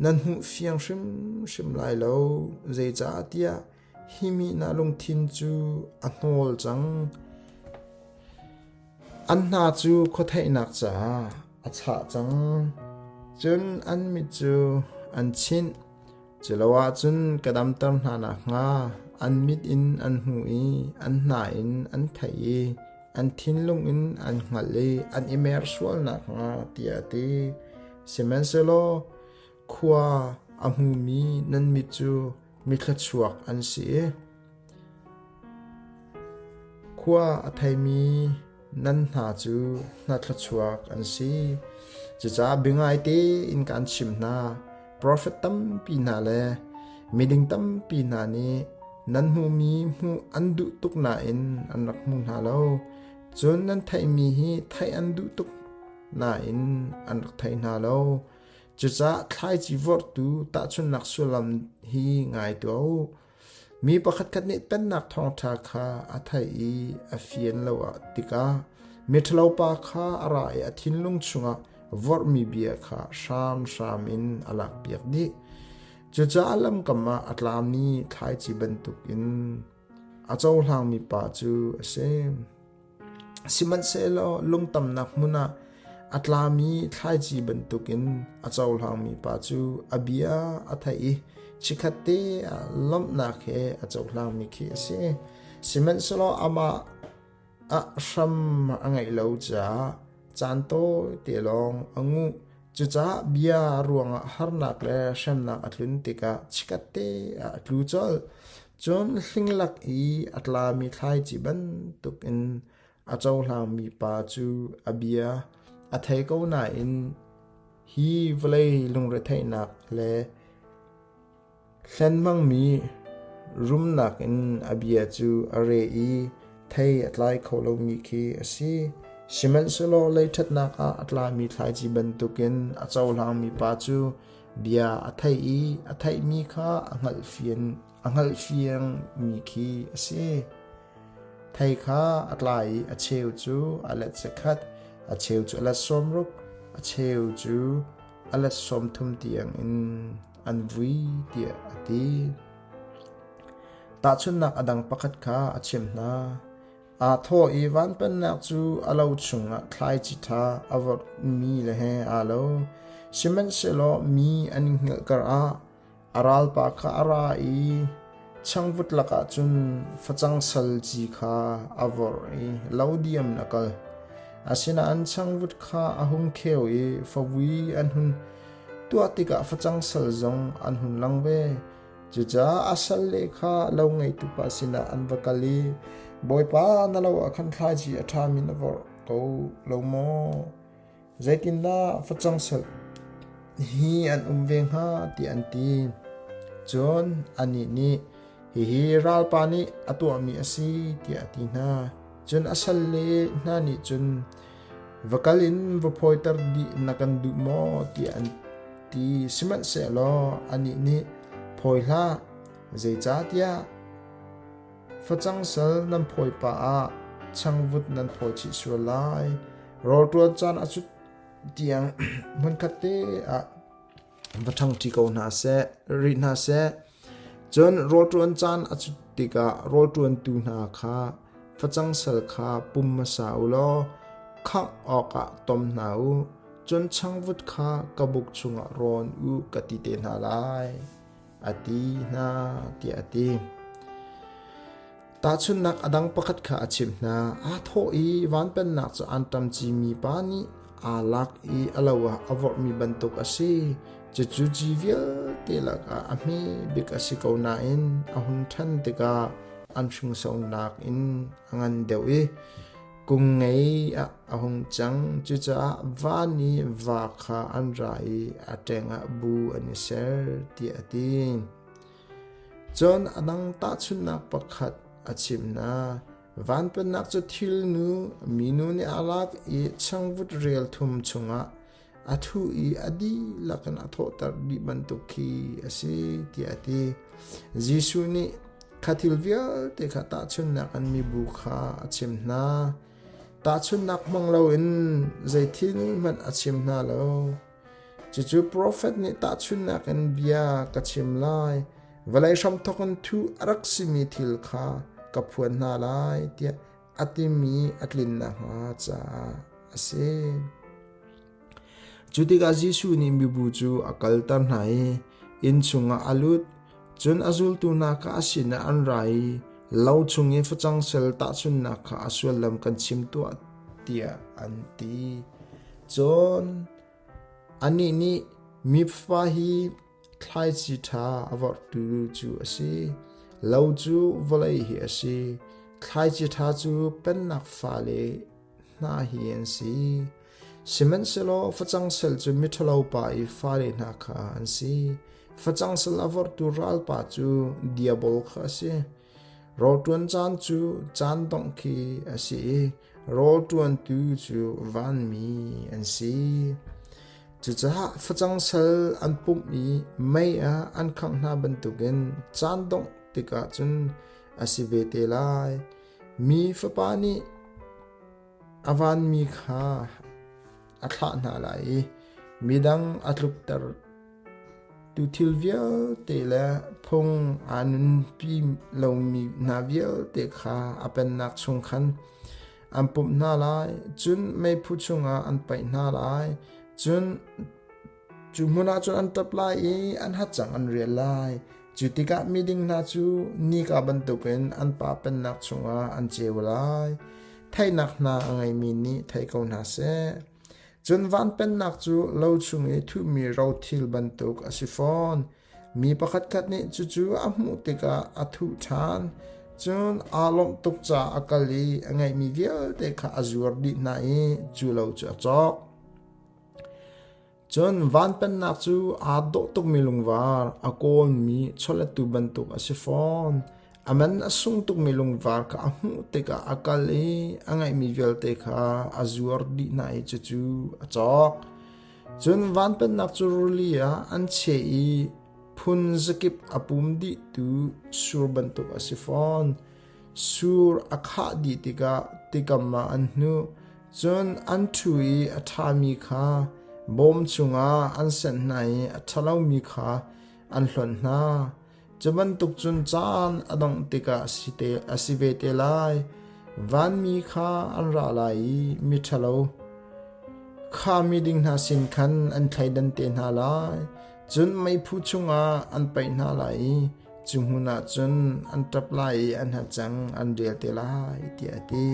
Nan hmuh fiang hrimhrim lai lo, zeicahtiah hi mi hna lungthin cu a hnawl cang. An hna cu khuatheihnak caah a chah cang, cun an mit cu an chinh. Culoahcun ka damter hna nakhnga an mit in an hmu i an hna in an theih i an thinlung in an hngalh i an i mer sual nakhnga, tiah a ti. Sihmanhsehlaw khua a hmumi nan mit cu mithluachuak an si i khua a theimi nan hna cu hnathluachuak an si. Cucaah biangai tein kaan chimh hna, profet tampi hna le miding tampi hna nih nan hmuhmi hmuh an duh tuk nain an rak hmu hna lo. Cun nan theihmi hi theih an duh tuk nain an rak thei hna lo. Cucaah thlaici vorhtu tahchunhnak sullam hi ngai tuah u. Mi pakhatkhat nih pennak thawngṭha kha a theih i a fian lo ah tikah miṭhalopa kha a ra i a thinlung chungah vorhmi bia kha hramhram in a lakpiak dih. Cucaah lamkam ah a tlami thlaici bantukin a cohlangmi pa cu a si. Sihmanhsehlaw lungtamnak hmun ah a tlami thlaici bantukin a cohlangmi pa cu a bia a theih i chikkhatte ah lawmhnak he a cohlangmi khi a si. Sihmanhsehlaw amah ah hram a ngeih lo caah caan tawite lawng a nguh. Cucaah bia ruangah harnak le hremnak a tlun tikah chikkhatte ah a tlu colh. Cun hlinglak i a tlami thlaici bantukin a cohlangmi pa cu a bia a thei ko nain hi vawlei lungretheihnak le Hlenhmangmi rumnak in a bia cu a re i thei a tlai kho lomi khi a si. Sihmanhsehlaw leiṭhatnak ah a tlami thlaici bantukin a cohlangmi pa cu bia a theih i a theihmi kha a hngalhfian a hngalhfiangmi khi a si. Thei kha a tlai i a cheu cu a let zakhat, a cheu cu a let 60, a cheu cu a let 30 tiangin an vui tiah a ti. Tahchunhnak a dang pakhat kha a chimh hna. Aa thawh i van pennak cu a lo chungah thlaici ṭha a vorhmi le he aa lo. Sihmanhsehlaw mi an i hngilh karah a ralpa kha a ra i changvut lakah cun facang sal ci kha a vorh i lo diam in a kal. Asinain changvut kha a hung kheu i favui an hun tuah tikah facang sal zong an hun lang ve. Cucaah a salle kha lo ngeitupa sinah an va kal i, Bawipa, na lo ah khan thlaici a ṭhami na vorh ko lo maw? Zeitindah facang sal hi an um ve hnga tiah an ti. Cun anih nih, Hihi ralpa nih a tuahmi a si, tiah a ti hna. Cun a salle hna nih cun, Va kal in va phawiter dih na kan duh maw? tiah an ti. Sihmanhsehlaw anih nih, Phawi hlah, zeicahtiah facang sal nan phawi pah ah changvut nan phawi chih sual lai. Rawl ṭuan caan a cut tiang hmunkhat te ah va ṭhangṭi ko hna seh, rih hna seh. Cun rawl ṭuan caan a cut tikah rawl ṭuantu hna kha facang sal kha pum hmasa u law khangh awkah tom hna u. Cun changvut kha ka buk chungah rawn u ka ti te hna lai, a ti hna, tiah a ti. Tahchunhnak a dang pakhat kha a chimh hna. Aa thawh i van pennak cu anṭam cimi pa nih aa lak i a lo ah a vorhmi bantuk a si. Cucu ci vialte lakah a hme bik a si ko nain a hun ṭhan tikah an hringsonak in a ngan deuh i kung ngei ah a hung cang. Cucaah van i va kha an ra i a ṭeng ah bu an i ser, tiah a ti. Cun a dang tahchunhnak pakhat a chimh hna. Van pennak cu thilnu minu nih a lak i changvut rel thum chungah a thuh i a dihlak in a thawhter dih bantuk khi a si tiah a ti. Jesuh nih kha thil vialte kha tahchunhnak in mibu kha a chimh hna. Tahchunhnak hmang loin zei thil hmanh a chim hna lo. Cucu profet nih tahchunhnak in bia ka chim lai, vawlei hramthawk in thuh a rak simi thil kha ka phuan hna lai tiah a timi a tlin nakhnga caah a si. Cu tikah Jesuh nih mibu cu a kalter hna i inn chungah a lut. Cun a zultu hna kha a sinah an ra i lo chung i facang sel tahchunhnak kha a sullam kan chim tuah tiah an ti. Cun anih nih mi fa hi thlaici ṭha a vorhtu cu a si. Lo cu vawlei hi a si. Thlaici ṭha cu pennak fale hna hi an si. Sihmanhsehlaw facang sel cu miṭhalo pa i fale hna kha an si. Facang sel a vorhtu ralpa cu diabol kha a si. Rawlṭuan caan cu caan dongh khi a si i rawlṭuantu cu vanmi an si. Cucaah facang sal an pumh i mei ah an khangh hna bantukin caan dongh tikah cun a si ve te lai. Mi Fapa nih a vanmi kha a thlah hna lai i midang a tlukter tu thil vialte le phung aa nunpi lomi hna vialte kha a pennak chung khan an pumh hna lai, cun meiphu chungah an paih hna lai. Cun cu hmun ah cun an ṭap lai i an hacang an rial lai. Cu tikah miding hna cu nika bantukin an Pa pennak chungah an ceu lai. Theihnak hna a ngeimi nih thei ko hna seh. Cun van pennak cu lo chung i thuhmi rothil bantuk a si fawn. Mi pakhatkhat nih cucu a hmuh tikah a thuh ṭhan. Cun aa lawmh tuk caah a kal i a ngeihmi vialte kha a zuar dih hna i cu lo cu a cawk. Cun van pennak cu aa dawh tukmi lungvar a kawlmi chawlettu bantuk a si fawn. A man a sung tukmi lungvar kha a hmuh tikah a kal i a ngeihmi vialte kha a zuar dih hna i cucu a cawk. Cun van pennak cu rili ah an cheh i phun zakip a pum dihtu sur bantuk a si fawn. Sur a khah dih tikah tikam ah an hnuh. Cun an ṭhu i a ṭhami kha bawm chungah an senh hna i a ṭhalomi kha an hlonh hna. Cu bantuk cun caan a dongh tikah a si ve te lai. Vanmi kha an ra lai i miṭhalo kha miding hna sin khan an thleidan te hna lai. Cun meiphu chungah an paih hna lai i cu hmun ah cun an ṭap lai i an hacang an rial te lai, tiah a ti.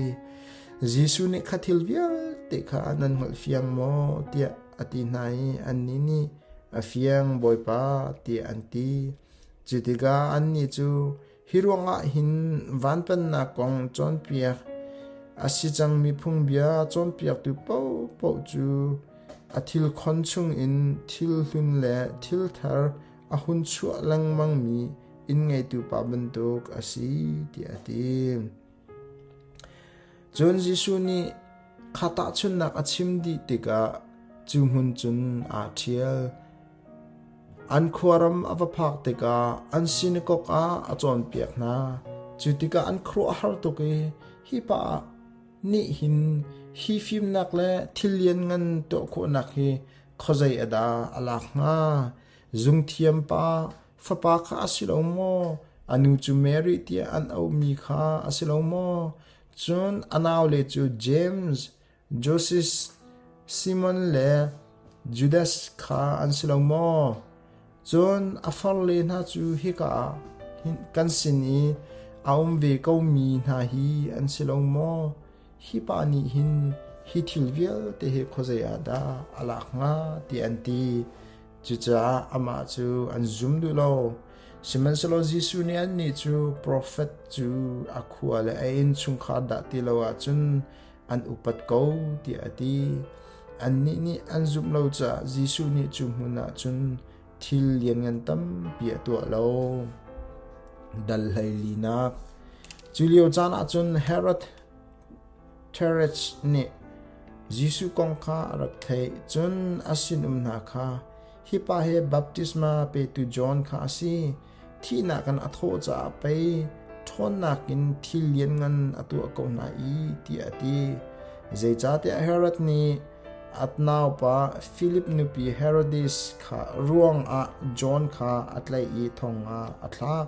Jesuh nih kha thil vialte kha nan hngalhfiang maw tiah a ti hna i annih nih a fiang Bawipa tiah an ti. Cu tikah annih cu hi ruangah hin van pennak kong cawnpiak a si cangmi phungbia cawnpiaktu paohpaoh cu a thil khon chungin thil hlun le thil thar a hun chuah lengmangmi inn ngeitu pa bantuk a si tiah a ti. Cun Jesuh nih kha tahchunhnak a chim dih tikah cu hmun cun aa ṭhial. An khuaram a va phak tikah an sinakok ah a cawnpiak hna. Cu tikah an khuaruahhar tuk i hi pa nih hin hi fimnak le thil lianngan tuah khawhnak hi khuazei a dah a lak hnga? Zungthiam pa fapa kha a si lo maw? A nu cu Mary tiah an auhmi kha a si lo maw? Cun a naule cu James, Joses, Simon le Judas kha an si lo maw? Cun a farle hna cu hika ah kan sin i a um ve komi hna hi an si lo maw? Hi pa nih hin hi thil vialte hi khuazei ah dah a lak hnga tiah an ti. Cucaah amah cu an zum duh lo. Sihmanhsehlaw Jesuh nih annih cu profet cu a khua le a innchungkhar dah ti lo ahcun an upat ko tiah a ti. Annih nih an zumh lo caah Jesuh nih cu hmun ah cun thil lianngan tampi a tuah lo. Dal hleilinak Cu lio caan ah cun Herod Teres nih Jesuh kong kha a rak theih, cun a sinum hna kha, Hi pa hi baptisma petu John kha a si. Thihnak in a thawh caah pei ṭhawnnak in thil lianngan a tuah ko hna i, tiah a ti. Zeicahtiah Herod nih a naupa Filip nupi Herodis kha ruangah John kha a tlaih i thong ah a thlak.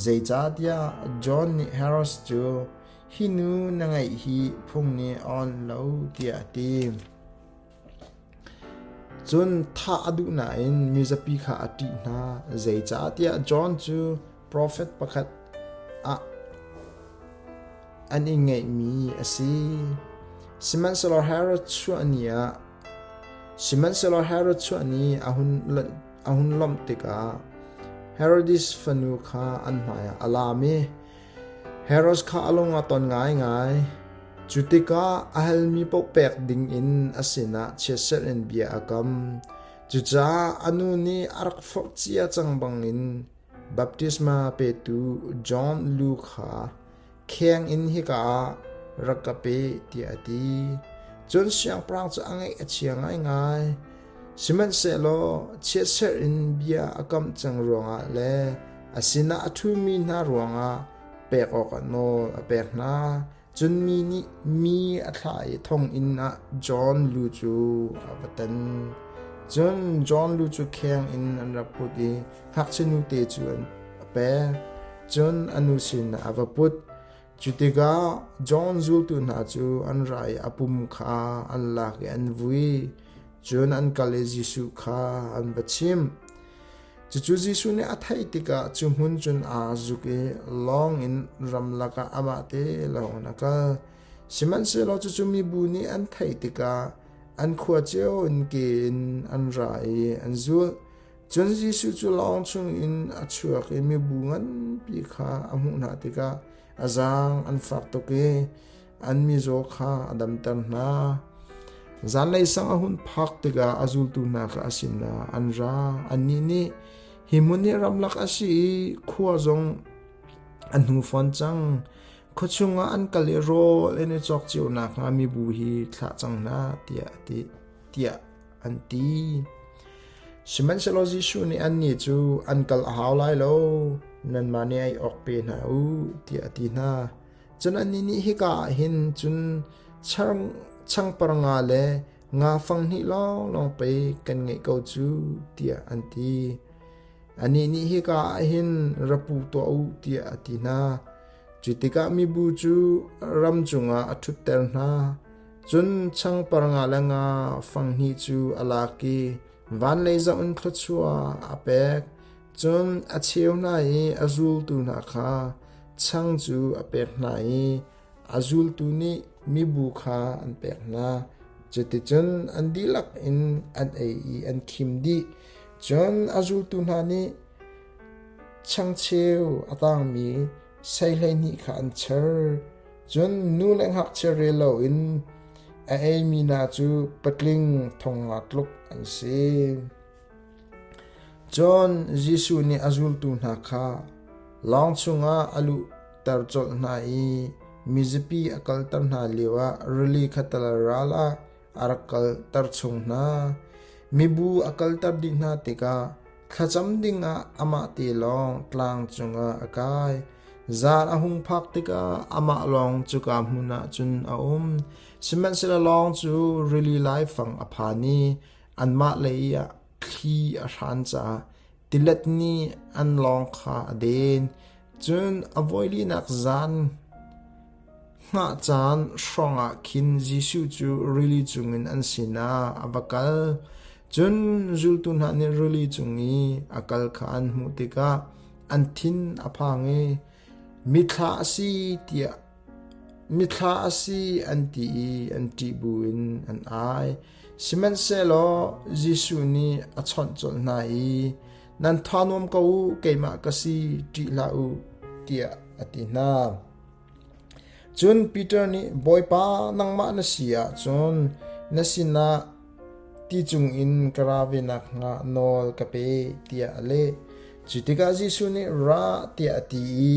Zeicahtiah John nih Herod cu, Hi nu na ngeih hi phung nih a onh lo, tiah a ti. Cun thah a duh nain mizapi kha a ṭih hna, zeicahtiah John cu profet pakhat ah an i ngeihmi a si. Sihmanhsehlaw Herod chuah ni ah Sihmanhsehlaw Herod chuah ni a hun a hun lawmh tikah Herodis fanu kha an hmaiah a laam i Herod kha a lung a ton ngaingai. Cu tikah a halmi paoh pek dingin a sinah chiatserh in bia a kam. Cucaah a nu nih a rak forh cia cang bangin baptisma petu John lu kha kheng in hika ah rak ka pe tiah a ti. Cun siangpahrang cu a ngaih a chia ngaingai. Sihmanhsehlaw chiatserh in bia a kam cang ruangah le a sinah a ṭhumi hna ruangah pek awkah nawl a pek hna. Cun mi nih mi a thlah i thonginn ah John lu cu a va tan. Cun John lu cu kheng in an rak put i ngakchia nute cu an a pek. Cun a nu sinah a va put. Cu tikah John zultu hna cu an ra i a pum kha an lak i an vui. Cun an kal i Jesuh kha an va chimh. Cucu Jesuh nih a theih tikah cu hmun cun aa zuk i lawng in ramlak ah amah te lawng in a kal. Sihmanhsehlaw cucu mibu nih an theih tikah an khua cio in ke in an ra i an zulh. Cun Jesuh cu lawng chungin a chuak i mibu nganpi kha a hmuh hna tikah a zaang an fak tuk i an mizaw kha a damter hna. Zanlei sang a hun phak tikah a zultu hna kha a sinah an ra. Annih nih, Hi hmun hi ramlak a si i khua zong a hnu fawn cang. Khua chungah an kal i rawl an i cawk cio nakhnga mibu hi thlah cang hna, tiah a ti. Tiah an ti. Sihmanhsehlaw Jesuh nih annih cu an kal a hau lai lo, nanmah nih ei awk pe hna u, tiah a ti hna. Cun annih nih hika ah hin cun changpar nga le nga fang hnih lawnglawng pei kan ngeih ko cu, tiah an ti. Anih nih hika ah hin ra pu tuah u, tiah a ti hna. Cu tikah mibu cu ram cungah a ṭhutter hna. Cun changpar nga le nga fang hnih cu a lak i van lei zoh in thluachuah a pek. Cun a cheu hna i a zultu hna kha chang cu a pek hna i a zultu nih mibu kha an pek hna. Cuticun an dihlak in an ei i an khim dih. Cun a zultu hna nih. Changcheu a tangmi sei 12 kha an char. Cun nu le ngakchia rel loin a eimi hna cu patling thong nga tluk an si. Cun Jesuh nih a zultu hna kha lawng chungah a luhter colh hna i mizapi a kalter hna lioah rili khatal ral ah a rak kalter chung hna. Mibu a kalter dih hna tikah thlacam dingah amah te lawng tlang cungah a kai. Zan a hung phak tikah amah lawng cuka hmun ah cun a um. Sihmanhsehlaw lawng cu rili laifang a phan i anmah lei ah thli a hran caah tilet nih an lawng kha a den. Cun a voilinak zan hngah caan hrawngah khin Jesuh cu rili cungin an sinah a va kal. Cun zultu hna nih rili cung i a kal kha an hmuh tikah an thin a phang i mithla a si tiah mithla a si an ti i an ṭih buin an ai. Sihmanhsehlaw Jesuh nih a chawnh colh hna i nan tha nuam ko u, keimah ka si, ṭih hlah u, tiah a ti hna. Cun Peter nih Bawipa nangmah na si ahcun na sinah ti cungin ka ra ve nakhnga nawl ka pe tiah a leh. Cu tikah Jesuh nih ra tiah a ti i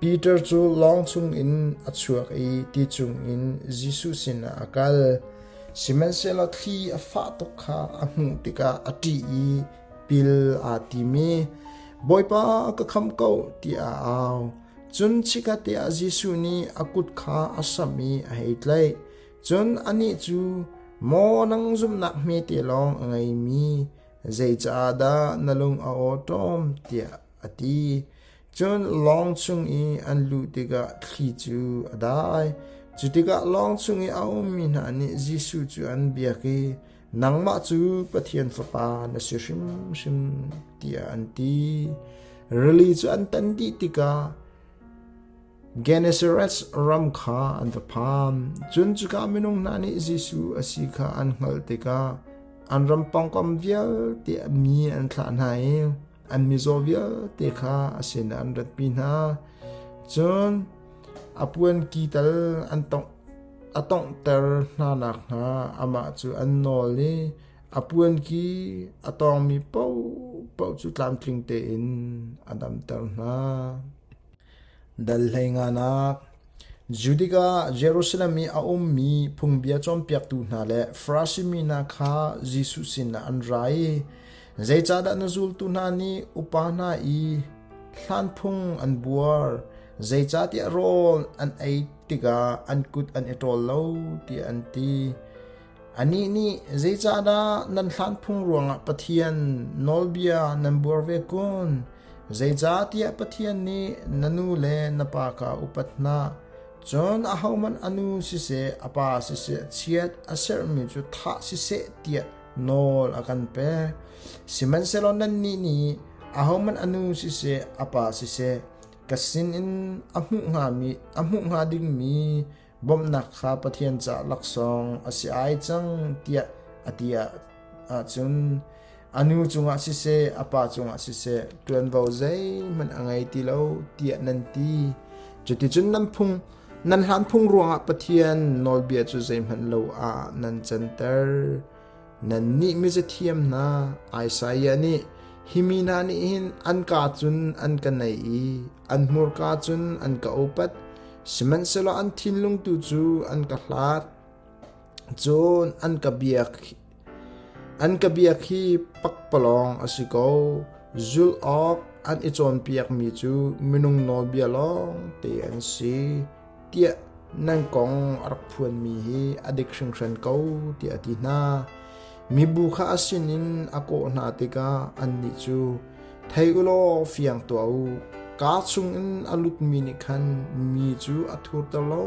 Peter cu lawng chungin a chuak i ti cungin Jesuh sinah a kal. Sihmanhsehlaw thli a fah tuk kha a hmuh tikah a ṭih i pil aa tim i Bawipa ka khamh ko tiah a au. Cun chikkhatte ah Jesuh nih a kut kha a samh i a hei tlaih. Cun anih cu, Maw nang zumhnak hmete lawng a ngeimi, zeicaahdah na lung a awṭawm? tiah a ti. Cun lawng chung i an luh tikah thli cu a dai. Cu tikah lawng chung i a ummi hna nih Jesuh cu an biak i, Nangmah cu Pathian Fapa na si hrimhrim, tiah an ti. Rili cu an tan dih tikah Gennesaret ram kha an va phan. Cun cuka minung hna nih Jesuh a si kha an hngalh tikah an ram pawngkam vialte mi an thlah hna i an mizaw vialte kha a sinah an ratpi hna. Cun a puan ki tal an tongh a tonghter hna nakhnga amah cu an nawl i a puan ki a tawngmi paohpaoh cu tlamtling tein a damter hna. Dal hleinganak Judica Jerusalem i a ummi phungbia cawnpiaktu hna le Farasi mi hna kha Jesuh sinah an ra i zeicahdah na zultu hna nih upa hna i hlanphung an buar zeicahtiah rawl an ei tikah an kut an i ṭawl lo tiah an ti. Anih nih zeicahdah nan hlanphung ruangah Pathian nawlbia nan buar ve kun? Zeicahtiah Pathian nih na nu le na pa kha upat hna. Cun ahohmanh a nu siseh a pa siseh chiat a serhmi cu thah siseh tiah nawl a kan pek. Sihmanhsehlaw nannih nih ahohmanh a nu siseh a pa siseh ka sinin a hmuh hngami a hmuh hnga dingmi bawmhnak kha Pathian caah laksawng a si ai cang tiah a ti ahcun a nu cungah siseh a pa cungah siseh ṭuanvo zeihmanh a ngei ti lo tiah nan ti. Cuticun nan phung nan hlan phung ruangah Pathian nawlbia cu zeihmanh lo ah nan canter. Nannih mizathiam hna Isaiah nih hi mi hna nih hin an kaa cun an ka naih i an hmurka cun an ka upat Sihmanhsehlaw an thinlung tu cu an ka hlat. Cun an ka biak an ka biak hi pakpalawng a si ko. Zulh awk an i cawnpiakmi cu minung nawlbia lawng te an si tiah nan kong a rak phuanmi hi a dik hringhran ko tiah a ti hna. Mibu kha a sinin a kawh hna tikah annih cu Thei u law fiang tuah u. Kaa chungin a lutmi nih khan mi cu a thurter lo,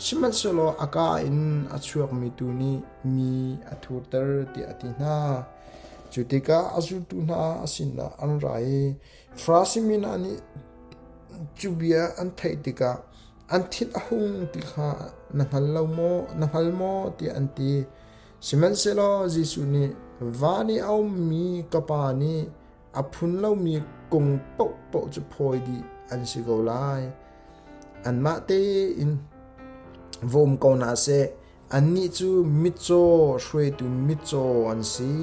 sihmanhsehlaw a kaa in a chuakmi tu nih mi a thurter tiah a ti hna. Cu tikah a zultu hna a sinah an ra i Farasi mi hna nih cu bia an theih tikah an thin a hung ti kha na hngal lo maw, na hngal maw tiah an ti. Sihmanhsehlaw Jesuh nih van i a ummi ka Pa nih a phun lomi kung paohpaoh cu phawi dih an si ko lai. Anmah tein vawm ko hna seh, annih cu mitcaw hruaitu mitcaw an si.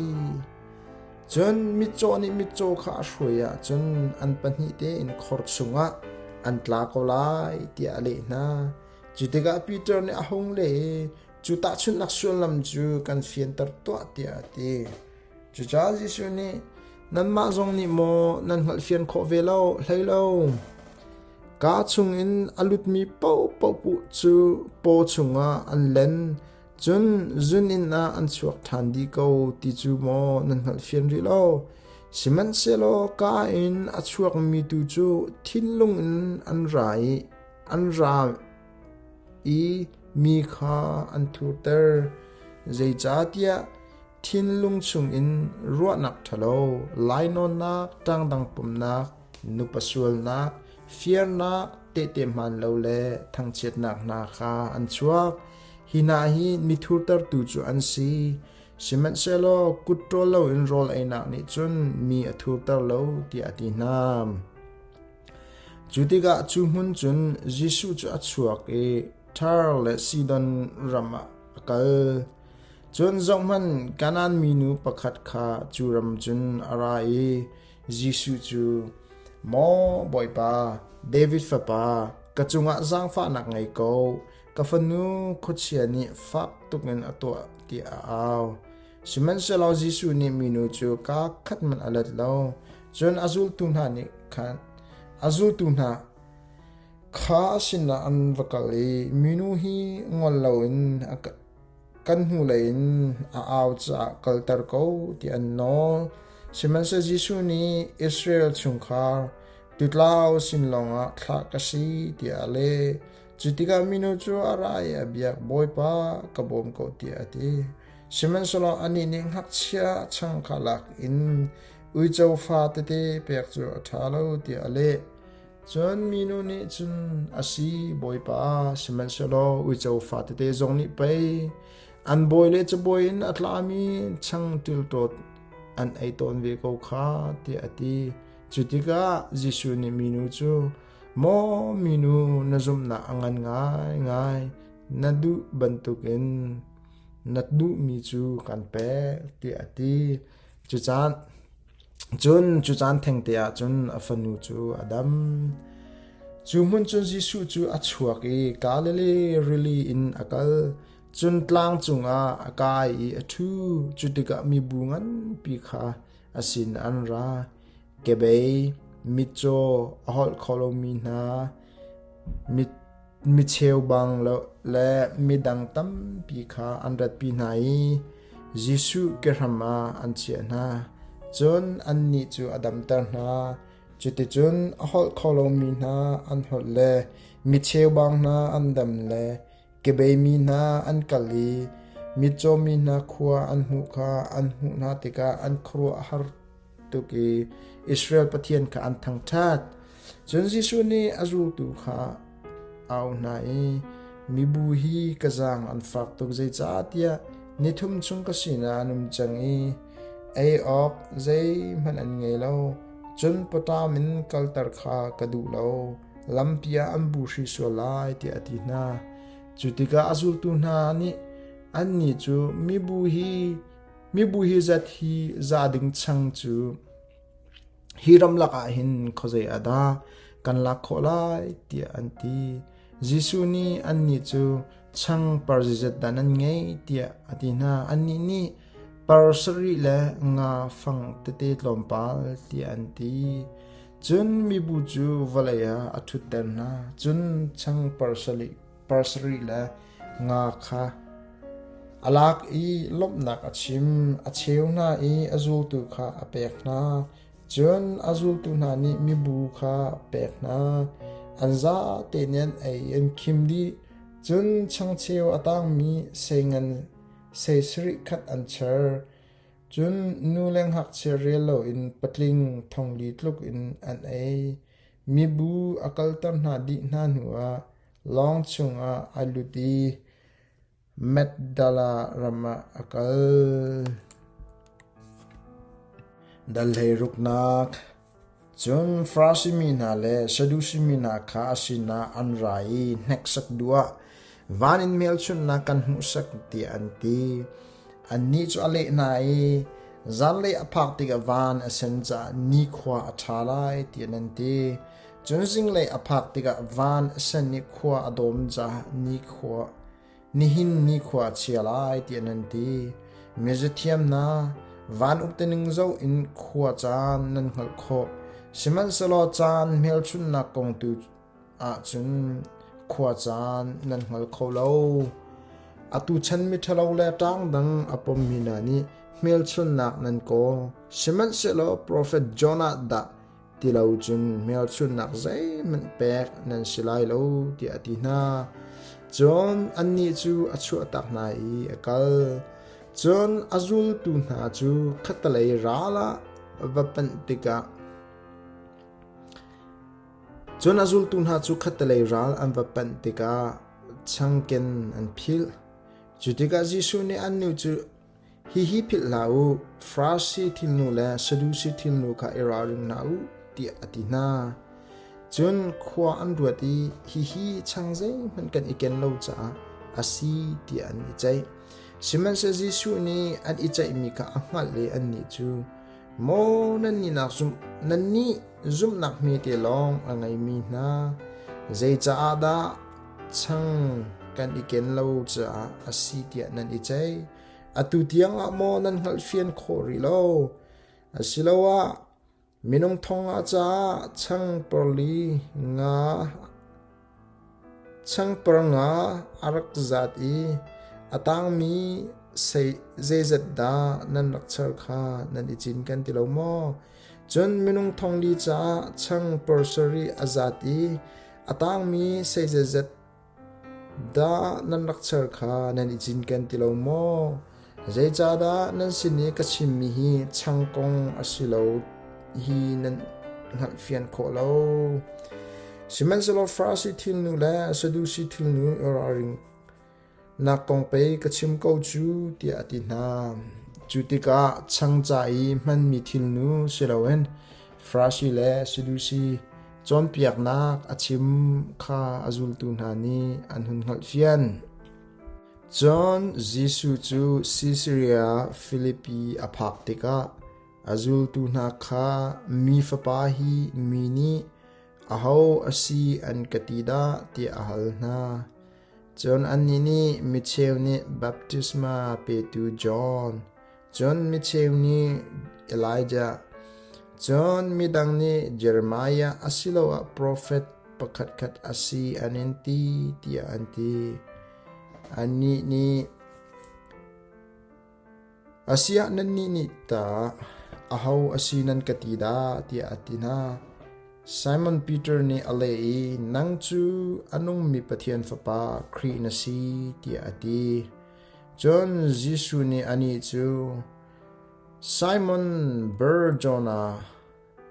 Cun mitcaw nih mitcaw kha a hruai ahcun an pahnih tein khor chungah an tla ko lai, tiah a leh hna. Cu tikah Peter nih a hung leh i, Cu tahchunhnak sullam cu kan fianter tuah, tiah a ti. Cucaah Jesuh nih, Nanmah zong nih maw nan hngalhfian khawh ve lo hlei lo? Kaa chungin a lutmi paohpaoh cu paw chungah an len, cun zuninn ah an chuak ṭhan dih ko ti cu maw nan hngalhfian rih lo? Sihmanhsehlaw kaa in a chuakmi tu cu thinlung in an ra i an ra i mi kha an thurter. Zeicahtiah thinlung chungin ruahnak ṭhalo, lainawnnak, ṭangdang pumnak, nupa sualnak, firnak, tehte hmaan lo le thangchiatnak hna kha an chuak. Hi hna hi mi thurtertu cu an si. Sihmanhsehlaw kut ṭawl loin rawl einak nih cun mi a thurter lo, tiah a ti hna. Cu tikah cu hmun cun Jesuh cu a chuak i Tyre le Sidon ram ah a kal. Cun zohhmanh, Kanaan minu pakhat kha cu ram cun a ra i Jesuh cu, Maw Bawipa, David fapa, ka cungah zaangfahnak ngei ko, ka fanu khuachia nih fak tukin a tuah, tiah a au. Sihmanhsehlaw Jesuh nih minu cu kaa khat hmanh a let lo. Cun a zultu hna nih khan a zultu hna kha a sinah an va kal i minu hi ngol loin kan hnulei in a au caah kalter ko tiah an nawl. Sihmanhsehlaw Jesuh nih Israel chungkhar tutlau sin lawngah thlah ka si tiah a leh. Cu tikah minu cu a ra i a biak, Bawipa, ka bawm ko tiah a ti. Sihmanhsehlaw anih nih ngakchia chang kha lak in uico fa tete pek cu a ṭha lo tiah a leh. Cun minu nih cun, A si, Bawipa, sihmanhsehlaw uico fa tete zong nih pei an bawi le cabawi in a tlami chang ṭilṭawt an ei tawn ve ko kha, tiah a ti. Cu tikah Jesuh nih minu cu, Maw minu, na zumhnak a ngan ngaingai, na duh bantukin na duhmi cu kan pek, tiah a ti. Cucaan cun cu caan thengte ah cun a fanu cu a dam. Cu hmun cun Jesuh cu a chuak i Galilee rili in a kal. Cun tlang cungah a kai i a ṭhu. Cu tikah mibu nganpi kha a sin an ra. Kebei, mitcaw, a holh kho lomi hna, mit micheubang le midang tampi kha an ratpi hna i Jesuh kehram ah an chiah hna. Cun annih cu a damter hna. Cuticun a holh kho lomi hna an holh le micheubang hna an dam le kebeimi hna an kal i mitcawmi hna khua an hmuh kha an hmuh hna tikah an khuaruah a har tuk i Israel Pathian kha an thangṭhat. Cun Jesuh nih a zultu kha a auh hna i, Mibu hi ka zaang an fak tuk zeicahtiah nithum chung ka sinah an um cang i ei awk zeihmanh an ngei lo. Cun pawṭam in kalter kha ka duh lo, lampi ah an buhri sual lai, tiah a ti hna. Cu tikah a zultu hna nih annih cu mibu hi mibu hi zat hi za ding chang cu Hi ramlak ah hin khuazei ah dah kan lak khawh lai tiah an ti. Jesuh nih annih cu chang par zeizat dah nan ngeih tiah a ti hna. Annih nih par sarih le nga fang tete tlawmpal tiah an ti. Cun mibu cu vawlei ah a ṭhutter hna. Cun chang par sarih le nga kha a lak i lawmhnak a chim, a cheu hna i a zultu kha a pek hna. Cun a zultu hna nih mibu kha a pek hna. An zate nih an ei i an khim dih. Cun changcheu a tangmi sei ngan sei sarih khat an char. Cun nu le ngakchia rel loin patling thongli tluk in an ei. Mibu a kalter hna dih hna hnuah Lawng chungah a lut i Magdala ram ah a kal. Dal hleiruknak. Cun Farasi mi hna le Sadusi mi hna kha a sinah an ra i hneksak duh ah van in hmelchunhnak kan hmuhsak tiah an ti. Annih cu a leh hna i zanlei a phak tikah van a sen caah nikhua a ṭha lai tiah nan ti. Cun zinglei a phak tikah van a sen i khua a dawm caah nikhua nihin nikhua a chia lai tiah nan ti. Mizathiam hna, van uktening zoh in khua caan nan hngalh khawh. Sihmanhsehlaw caan hmelchunhnak kong tu ahcun khua caan nan hngal kho lo. Atu chan miṭhalo le ṭangdang a pommi hna nih hmelchunhnak nan kawl. Sihmanhsehlaw profet Jonah dah ti lo cun hmelchunhnak zeihmanh pek nan si lai lo tiah a ti hna. Cun annih cu a chuahtak hna i a kal. Cun a zultu hna cu khattelei ral ah va panh tikah Cun a zultu hna cu khattelei ral an va panh tikah changken an philh. Cu tikah Jesuh nih an nu cu, Hihi philh hlah u, Farasi thilnu le Sadusi thilnu kha i ralring hna u, tiah a ti hna. Cun khua an ruat i hihi chang zeihmanh kan i ken lo caah a si tiah an i ceih. Sihmanhsehlaw Jesuh nih an i ceihmi kha a hngalh i annih cu, Maw nannih zumhnak hmete lawng a ngeimi hna, zeicaah dah chang kan i ken lo caah a si tiah nan i ceih? Atu tiangah maw nan hngalhfian khawh rih lo? Asiloah minung thong ah caah chang parli nga Changpar nga a rak zat i a tangmi zeizat dah nan rak char kha nan i cinken ti lo maw? Cun minung thongli caah changpar sarih a zat i a tangmi sei zeizat dah nan rak char kha nan i cinken ti lo maw? Zeicahdah nan sin i ka chimmi hi chang kong a si lo hi nan hngalhfian khawh lo? Sihmanhsehlaw Farasi thilnu le Sadusi thilnu i ralring nak kong pei ka chim ko cu tiah a ti hna. Cu tikah chang ca i hmanmi thilnu si loin Farasi le Sadusi cawnpiaknak a chim kha a zultu hna nih an hun hngalhfian. Cun Jesuh cu Sisaria Filipi a phak tikah a zultu hna kha Mi Fapa hi mi nih aho a si an ka ti dah tiah a hal hna. Cun annih nih micheu nih baptisma petu John, cun micheu nih Elijah, cun midang nih Jeremiah asiloah profet pakhatkhat a si an in ti tiah an ti. Annih nih, A si ah nannih nih tah aho a si nan ka ti dah? tiah a ti hna. Simon Peter nih a leh i, Nang cu a nungmi Pathian Fapa Khrih na si, tiah a ti. Cun Jesuh nih anih cu, Simon Bar-Jonah,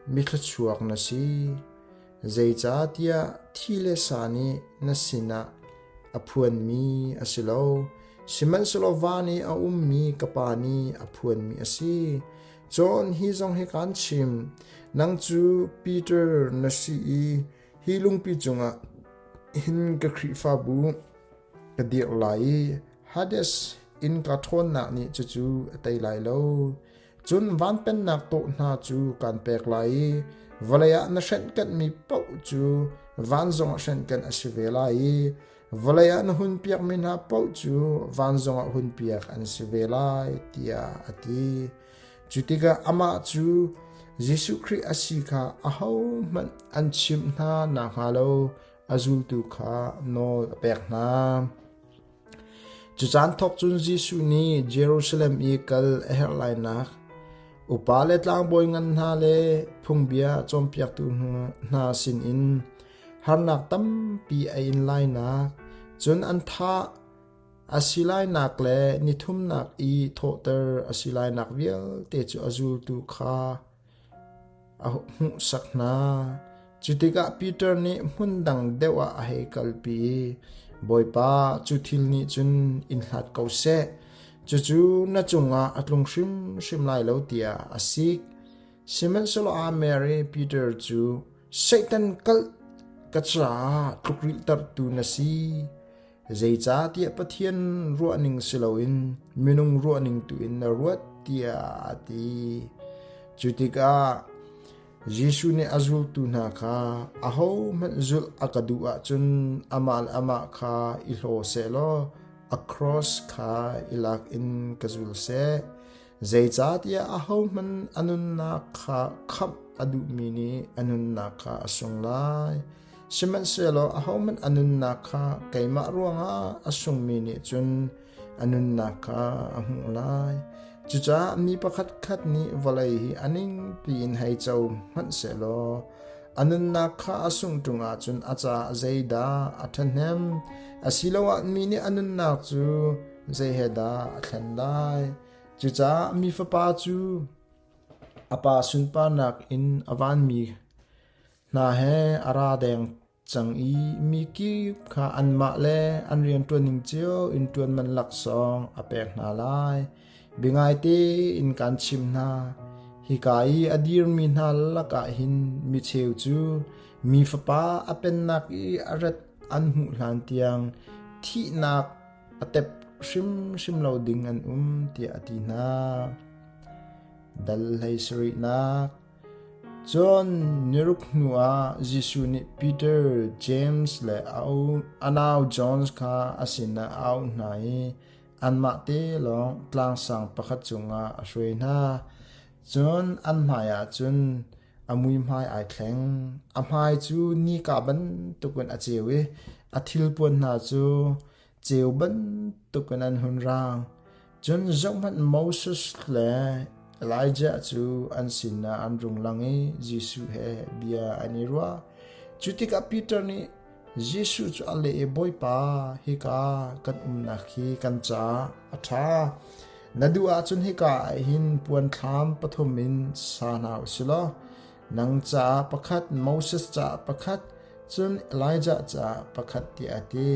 mithluachuak na si, zeicahtiah thi le sa nih na sinah a phuanmi a si lo, sihmanhsehlaw van i a ummi ka Pa nih a phuanmi a si. Cun hi zong hi kaan chim, nang cu Peter na si i hi lungpi cungah hin ka Khrihfabu ka dirh lai i Hades innka ṭhawnnak nih cucu a tei lai lo. Cun van pennak tawh hna cu kaan pek lai i vawlei ah na hrenhkanhmi paoh cu van zongah hrenhkanh a si ve lai i vawlei ah na hunpiakmi hna paoh cu van zongah hunpiak an si ve lai, tiah a ti. Cu tikah amah cu Jesuh Khrih a si kha ahohmanh an chimh hna nakhnga lo a zultu kha nawl a pek hna. Cu caan thawk cun Jesuh nih Jerusalem i kal a herh lainak, upa le tlangbawi ngan hna le phungbia cawnpiaktu hna sinin harnak tampi a in lainak, cun an thah a si lainak le nithumnak i thawhter a si lainak vialte cu a zultu kha a hmuhsak hna. Cu tikah Peter nih hmun dang deuh ah a hei kalpi i, Bawipa, cu thil nih cun in hlat ko seh. Cucu na cungah a tlung hrimhrim lai lo tiah a sik. Sihmanhsehlaw aa mer i Peter cu, Satan kalh ka caah tlukrilhtertu na si. Zeicahtiah Pathian ruahning si loin minung ruahning tu in na ruat tiah a ti. Cu tikah Jesuh nih a zultu hna kha ahohmanh zulh a ka duh ahcun amah le amah kha i hlaw sehlaw a cross kha i lak in ka zul seh. Zeicahtiah ahohmanh a nunnak kha khamh a duhmi nih a nunnak kha a sung lai. Sihmanhsehlaw ahohmanh a nunnak kha keimah ruangah a sungmi nih cun a nunnak kha a hmuh lai. Cucaah mi pakhatkhat nih vawlei hi a ning piin hei co hmanh sehlaw a nunnak kha a sungh ṭung ahcun a caah zeidah a ṭhahnem? Asiloah mi nih a nunnak cu zei he dah a thlen lai? Cucaah mi fapa cu a pa sunparnak in a vanmi hna he a ra deng cang i mi kip kha anmah le an rianṭuanning cio in ṭuan man laksawng a pek hna lai. Biangaite in kaan chimh hna, hika i a dirmi hna lakah hin mi cheu cu mi Fapa a pennak i a rat an hmuh hlan tiang thihnak a tep hrimhrim lo ding an um tiah a ti hna. Dal hlei sarihnak Cun niruk hnuah Jesuh nih Peter, James le a nau John kha a sinah a auh hna i anmah te lawng tlangsang pakhat cungah a hruai hna. Cun an hmaiah cun a muihmai ai thleng. A hmai cu nika bantukin a ceu i a thilpuan hna cu ceu bantukin an hun raang. Cun zohhmanh Moses le Elijah cu an sinah an rung lang i Jesuh he bia an i ruah. Cu tikah Peter nih Jesuh cu a leh i Bawipa, hika kan umnak hi kan caah a ṭha. Na duh ahcun hika ah hin puan thlam pathum in sa hna u si law nang caah pakhat, Moses caah pakhat, cun Elijah caah pakhat tiah a ti.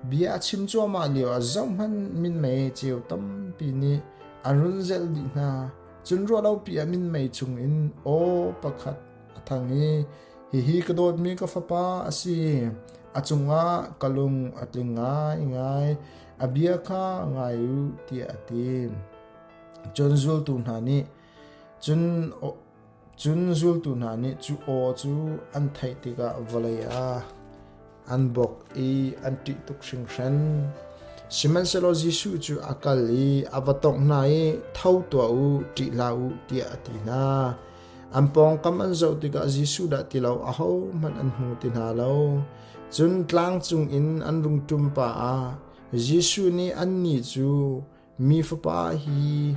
Bia a chim cuahmah lioah zohhmanh minmei ceu tampi nih an run zelh dih hna. Cun ruahlopi ah minmei chungin aw pakhat a thang i hihi ka dawtmi ka fapa a si. A cungah ka lung a tling ngaingai. A bia kha ngai u tiah a ti. Cun zultu hna nih cun Cun zultu hna nih cu aw cu an theih tikah vawlei ah an bawk i an ṭih tuk hringhran. Sihmanhsehlaw Jesuh cu a kal i a va tongh hna i, Tho tuah u, ṭih hlah u, tiah a ti hna. An pawngkam an zoh tikah Jesuh dah ti lo ahohmanh an hmu ti hna lo. Cun tlang cungin an rung ṭum pah ah Jesuh nih annih cu Mi Fapa hi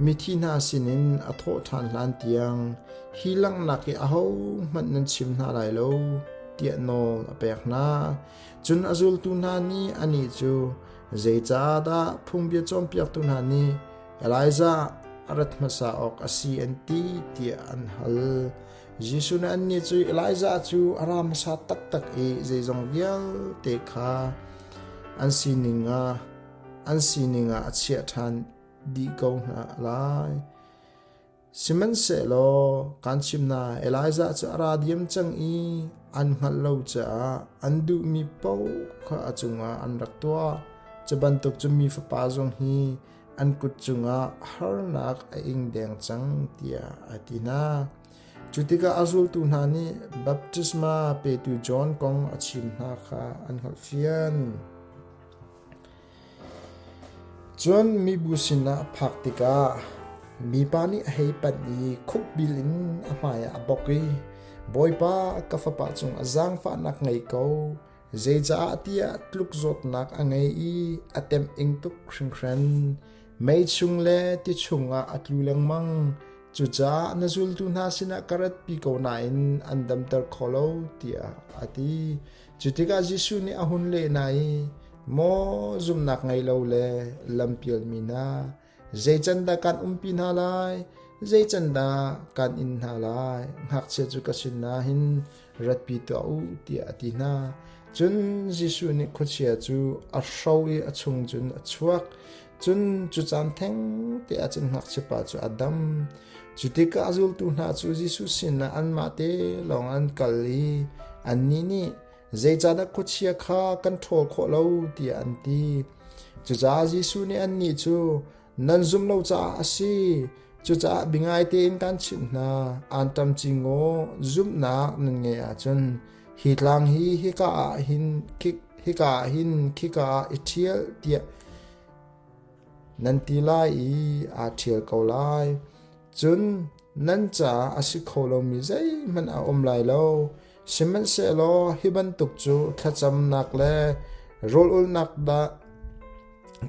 mithi hna sinin a thawh ṭhan hlan tiang hi langhnak hi ahohmanh nan chim hna lai lo tiah nawl a pek hna. Cun a zultu hna nih anih cu zeicahdah phungbia cawnpiaktu hna nih Elijah a rat hmasa awk a si an ti tiah an hal. Jesuh nih annih cu Elijah cu a ra hmasa taktak i zeizong vialte kha an sining ah an sining ah a chiah ṭhan dih ko hna lai. Sihmanhsehlaw kaan chimh hna, Elijah cu a ra diam cang i an hngalh lo caah an duhmi paoh kha a cungah an rak tuah. Cu bantuk cu mi fapa zong hi an kut cungah harnak a ing deng cang tiah a ti hna. Cu tikah a zultu hna nih baptisma petu John kong a chim hna kha an hngalhfian. Cun mibu sinah a phak tikah mipa nih a hei panh i khukbil in a hmaiah a bawk i, Bawipa, ka fapa cungah zaangfahnak ngei ko, zeicaah tiah tluk zawtnak a ngei i a temh-ing tuk hringhran. Mei chung le ti chungah a tlu lengmang. Cucaah na zultu hna sinah ka ratpi ko nain an damter kho lo, tiah a ti. Cu tikah Jesuh nih a hun leh hna i, Maw zumhnak ngei lo le lampialmi hna, zei can dah kan umpi hna lai? Zei can dah kan in hna lai? Ngakchia cu ka sinah hin ratpi tuah u, tiah a ti hna. Cun Jesuh nih khuachia cu a hro i a chung cun a chuak. Cun cu caan thengte ah cun ngakchiapa cu a dam. Cu tikah a zultu hna cu Jesuh sinah anmah te lawng an kal i annih nih, Zeicahdah khuachia kha kan ṭhawl khawh lo? tiah an ti. Cucaah Jesuh nih annih cu, Nan zumh lo caah a si. Cucaah biangai tein kaan chimh hna, anṭam ci ngaw zumhnak nan ngeih ahcun hi tlang hi hika ah hin hika ah hin khika ah i ṭhial tiah nan ti lai i aa ṭhial ko lai. Cun nan caah a si kho lomi zeihmanh a um lai lo. Sihmanhsehlaw hi bantuk cu thlacamnak le rawl ulhnak dah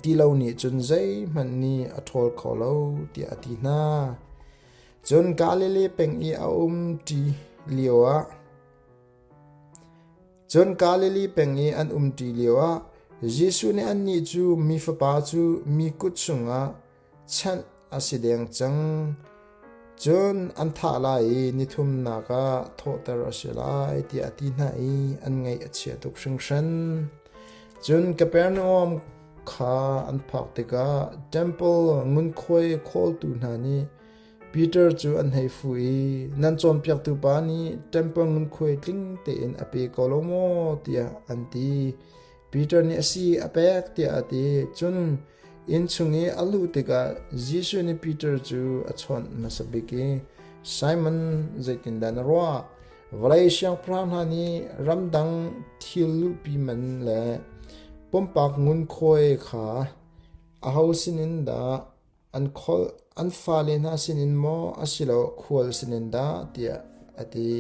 ti lo nih cun zeihmanh nih a ṭhawl kho lo, tiah a ti hna. Cun Galilee peng i a um ṭi lioah Cun Galilee peng i an umṭi lioah Jesuh nih annih cu Mi Fapa cu mi kut chungah chanh a si deng cang. Cun an thah lai i ni thumnak ah thawhter a si lai tiah a ti hna i an ngaih a chia tuk hringhran. Cun Kapernaum kha an phak tikah ṭempal ngunkhuai khawltu hna nih Peter cu an hei fuh i nan cawnpiaktu pa nih ṭempal ngunkhuai tling tein a pe ko lo maw tiah an ti. Peter nih a si a pek tiah a ti. Cun inn chung i a luh tikah Jesuh nih Peter cu a chawnh hmasa bik i Simon zeitindah na ruah? Vawlei siangpahrang hna nih ramdang thil luhpi man le pumpak ngunkhuai kha aho sinin dah An kholh an fale hna sinin maw asiloah khual sinin dah tiah a ti.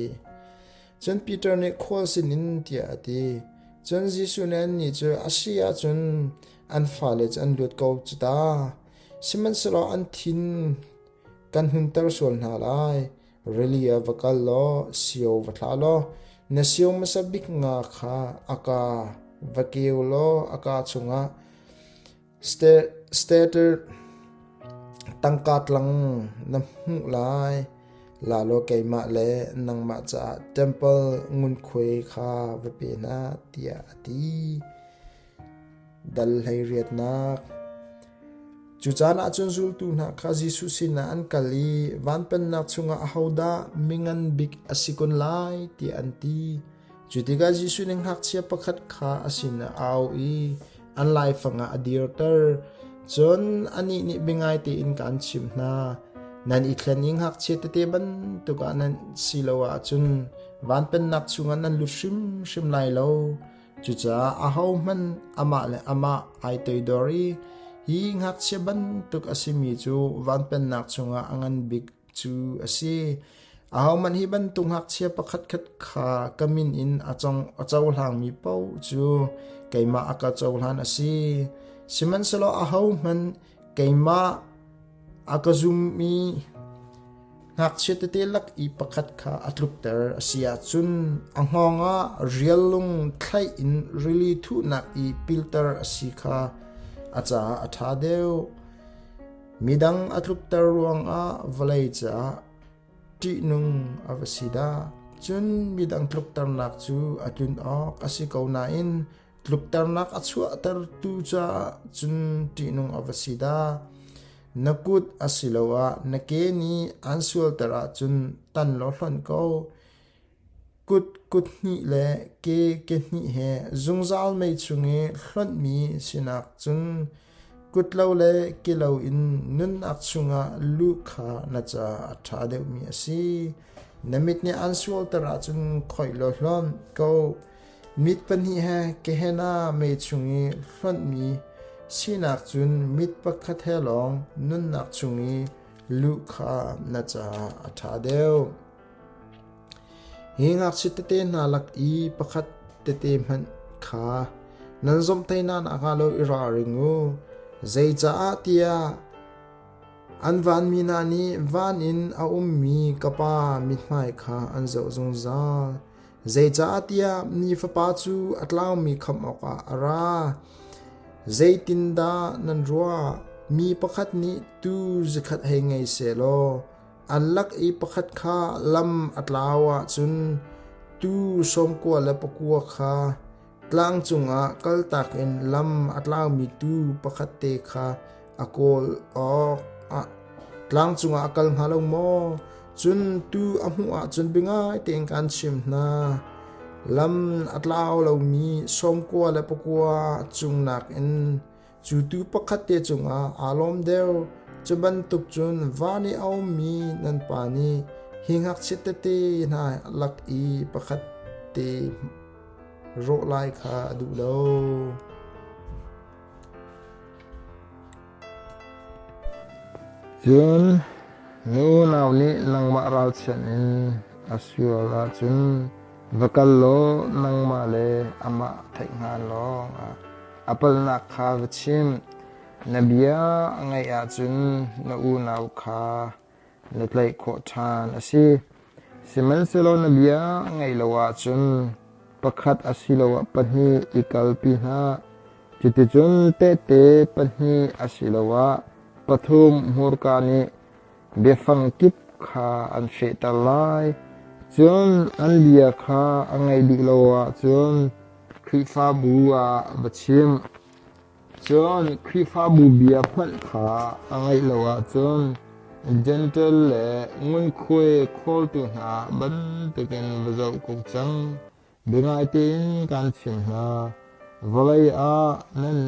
Cun Peter nih khual sinin tiah a ti. Cun Jesuh nih annih cu a si ahcun an fale cu an luat ko cu ta. Sihmanhsehlaw an thin kan hunter sual hna lai. Rili ah va kal law sio va thla law na sio hmasa bik nga kha a kaa va keu law a kaa chungah Stater tangka tlang na hmuh lai. La law keimah le nangmah caah temple ngunkhuai kha va pe hna tiah a ti. Dal 18 Cu caan ah cun zultu hna kha Jesuh sinah an kal i van pennak chungah ahodah mingan bik a si kun lai tiah an ti. Cu tikah Jesuh nih ngakchia pakhat kha a sinah a auh i an laifang ah a dirter. Cun anih nih biangai tein kaan chimh hna, nan i thlen i ngakchia tete bantuk ah nan si lo ahcun van pennak chungah nan lut hrimhrim lai lo. Cucaah ahohmanh amah le amah ai toidor i hi ngakchia bantuk a simi cu van pennak chungah a ngan bik cu a si. Ahohmanh hi bantuk ngakchia pakhatkhat kha ka min in a cohlangmi paoh cu keimah a ka cohlan a si. Sihmanhsehlaw ahohmanh keimah a ka zummi ngakchia tete lak i pakhat kha a tlukter a si ahcun a hngawng ah riallung thlaih in rili thuhnak i pilter a si kha a caah a ṭha deuh. Midang a tlukter ruangah vawlei caah ṭihnung a va si dah! Cun midang tlukternak cu a tlun awk a si ko nain tlukternak a chuahtertu caah cun ṭihnung a va si dah! Na kut asiloah na ke nih aan sualter ahcun tan law hlonh ko. Kut kut hnih le ke ke hnih he zungzal mei chung i hlonhmi sinak cun kut lo le ke lo in nunnak chungah luh kha na caah a ṭha deuhmi a si. Na mit nih aan sualter ahcun khoih law hlonh ko. Mit pahnih he Gehenna mei chung i hlonhmi sinak cun mit pakhat he lawng nunnak chung i luh kha na caah a ṭha deuh. Hi ngakchia tete hna lak i pakhat tete hmanh kha nan zawmhtaih hna nakhnga lo i ralring u. Zeicaah tiah an vanmi hna nih van in a ummi ka Pa mithmai kha an zoh zungzal. Zeicahtiah Mi Fapa cu a tlaumi khamh awkah a ra. Zeitindah nan ruah? Mi pakhat nih tuu zakhat hei ngei sehlaw An lak i pakhat kha lam a tlau ahcun tuu 99 kha tlang cungah kaltak in lam a tlaumi tuu pakhat te kha a kawl awk ah. Tlang cungah a kal hnga lo maw? Cun tuu a hmuh ahcun biangai tein kaan chim hna. Lam a tlau lomi sawmkua le pakua cung nakin cu tuu pakhat te cungah aa lawm deuh. Cu bantuk cun van i a ummi nan Pa nih hi ngakchia tete hna lak i pakhat te rawh lai kha a duh lo. Cun na unau nih nangmah ralchanh in a sual ahcun va kal law nangmah le amah theih hngal law a palhnak kha va chim. Na bia a ngaih ahcun na unau kha na tlaih khawh ṭhan a si. Sihmanhsehlaw na bia a ngaih lo ahcun pakhat asiloah pahnih i kalpi hna. Cuticun tehte pahnih asiloah pathum hmurka nih biafang kip kha an fehter lai. Cun an bia kha a ngaih duh lo ahcun Khrihfabu ah va chim. Cun Khrihfabu bia hmanh kha a ngaih lo ahcun Jentail le ngunkhuai khawltu hna bantukin va zoh ko cang. Biangai tein kaan chimh hna, vawlei ah nan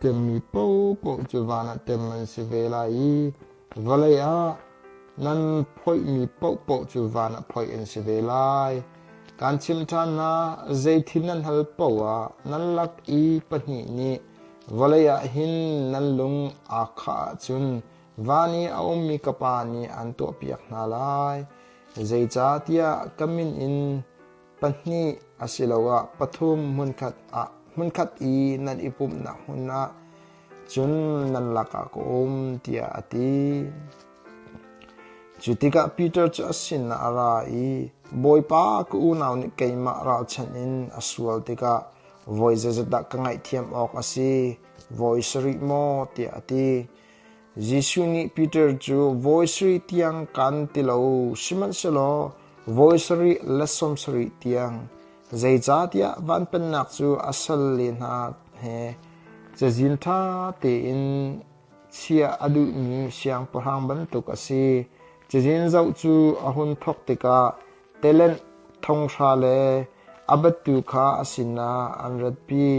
ṭemmi paohpaoh cu van ah ṭem an si ve lai i vawlei ah nan phoihmi paohpaoh cu van ah phoih an si ve lai. Kaan chimh ṭhan hna, zei thil nan hal paoh ah nan lak i pahnih nih vawlei ah hin nan lung aa khah ahcun van i a ummi ka Pa nih an tuahpiak hna lai. Zeicahtiah ka min in pahnih asiloah pathum hmunkhat ah hmunkhat i nan i pumhnak hmun ah cun nan lakah ka um tiah a ti. Cu tikah Peter cu a sinah a ra i, Bawipa, ka unau nih keimah ralchanh in a sual tikah voi zeizat dah ka ngaihthiam awk a si? Voi sarih maw? tiah a ti. Jesuh nih Peter cu voi sarih tiang kan ti lo, sihmanhsehlaw voi sarih le sawm sarih tiang, zeicahtiah van pennak cu a salle hna he cazin ṭha tein chiah a duhmi siangpahrang bantuk a si. Cazin zoh cu a hun thawk tikah talent thonghra le a battu kha a sinah an ratpi.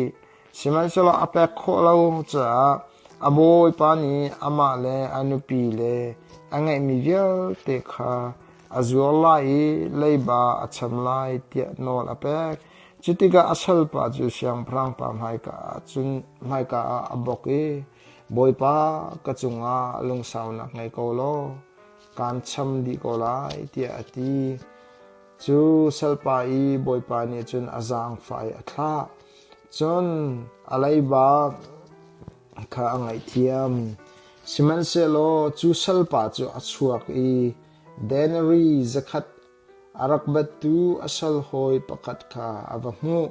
Sihmanhsehlaw a pek khawh lo caah a bawipa nih amah le a nupi le a ngeihmi vialte kha a zuar lai i leiba a cham lai tiah nawl a pek. Cu tikah a salpa cu siangpahrang pa hmaika ah cun hmaika ah a bawk i, Bawipa, ka cungah lungsaunak ngei ko law kaan cham dih ko lai, tiah a ti. Cu salpa i bawipa nih cun a zaangfah i a thlah. Cun a leiba kha a ngaihthiam. Sihmanhsehlaw cu salpa cu a chuak i denarii zakhat a rak battu a sal hawi pakhat kha a va hmuh.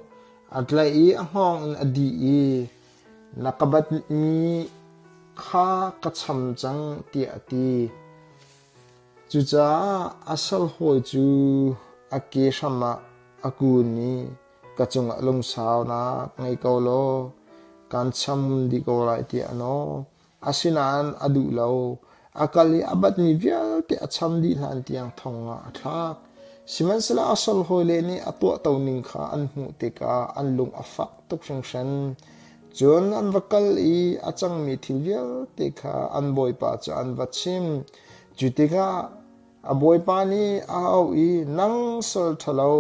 A tlaih i a hngawng in a dih i, Na ka batmi kha ka cham cang, tiah a ti. Cucaah a sal hawi cu a ke hram ah a kun i, Ka cungah lungsaunak ngei ko law kaan cham dih ko lai tiah a nawl. Asinain a duh lo. A kal i a batmi vialte a cham dih hlan tiang thong ah a thlak. Sihmanhsehlaw a sal hawile nih a tuahto ning kha an hmuh tikah an lung a fak tuk hringhran. Cun an va kal i a cangmi thil vialte kha an bawipa cu an va chim. Cu tikah a bawipa nih a auh i, Nang sal ṭhalo,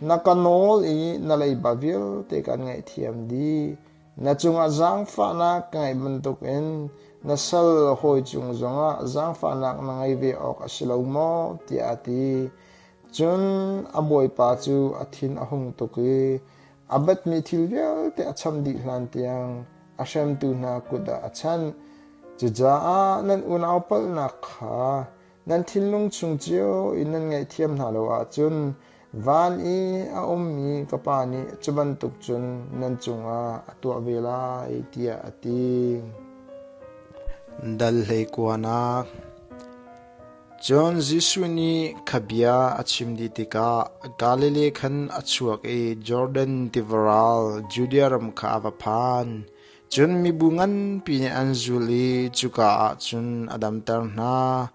na ka nawl i na leiba vialte kan ngaihthiam dih. Na cungah zaangfahnak ka ngeih bantukin na sal hawi cung zongah zaangfahnak na ngei ve awk a si lo maw? tiah a ti. Cun a bawipa cu a thin a hung tuk i a batmi thil vialte a cham dih hlan tiang a hremtu hna kut ah a chanh. Cucaah nan unau palhnak kha nan thinlung chung cio in nan ngaihthiam hna lo ahcun van i a ummi ka Pa nih cu bantuk cun nan cungah a tuah ve lai, tiah a ti. Dal hleikuanak Cun Jesuh nih kha bia a chim dih tikah Galilee khan a chuak i Jordan tiva ral Judea ram kha a va phan. Cun mibu nganpi nih an zul i cuka ah cun a damter hna.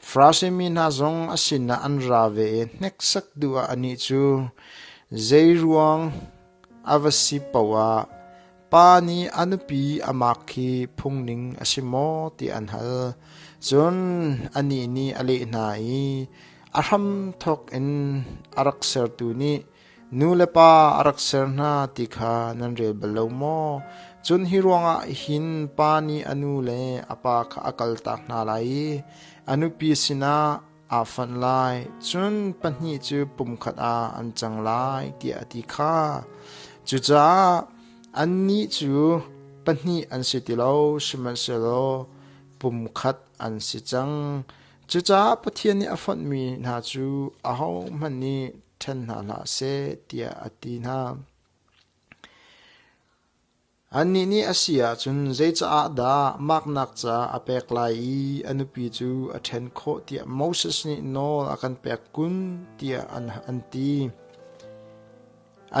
Farasi mi hna zong a sinah an ra ve i hneksak duh ah anih cu zei ruang a va si paoh ah pa nih a nupi a mak khi phungning a si maw tiah an hal. Cun anih nih a leh hna i a hramthawk in a rak sertu nih Nu le pa a rak ser hna ti kha nan rel bal lo maw? Cun hi ruangah hin pa nih a nu le a pa kha a kaltak hna lai i a nupi sinah aa fonh lai, cun pahnih cu pumkhat ah an cang lai, tiah a ti kha. Cucaah annih cu pahnih an si ti lo, sihmanhsehlaw pumkhat an si cang. Cucaah Pathian nih a fonhmi hna cu ahohmanh nih ṭhen hna hlah seh tiah a ti hna. Annih nih a si ahcun zeicaah dah maknak ca a pek lai i a nupi cu a ṭhen khawh tiah Moses nih nawl a kan pek kun tiah an ti.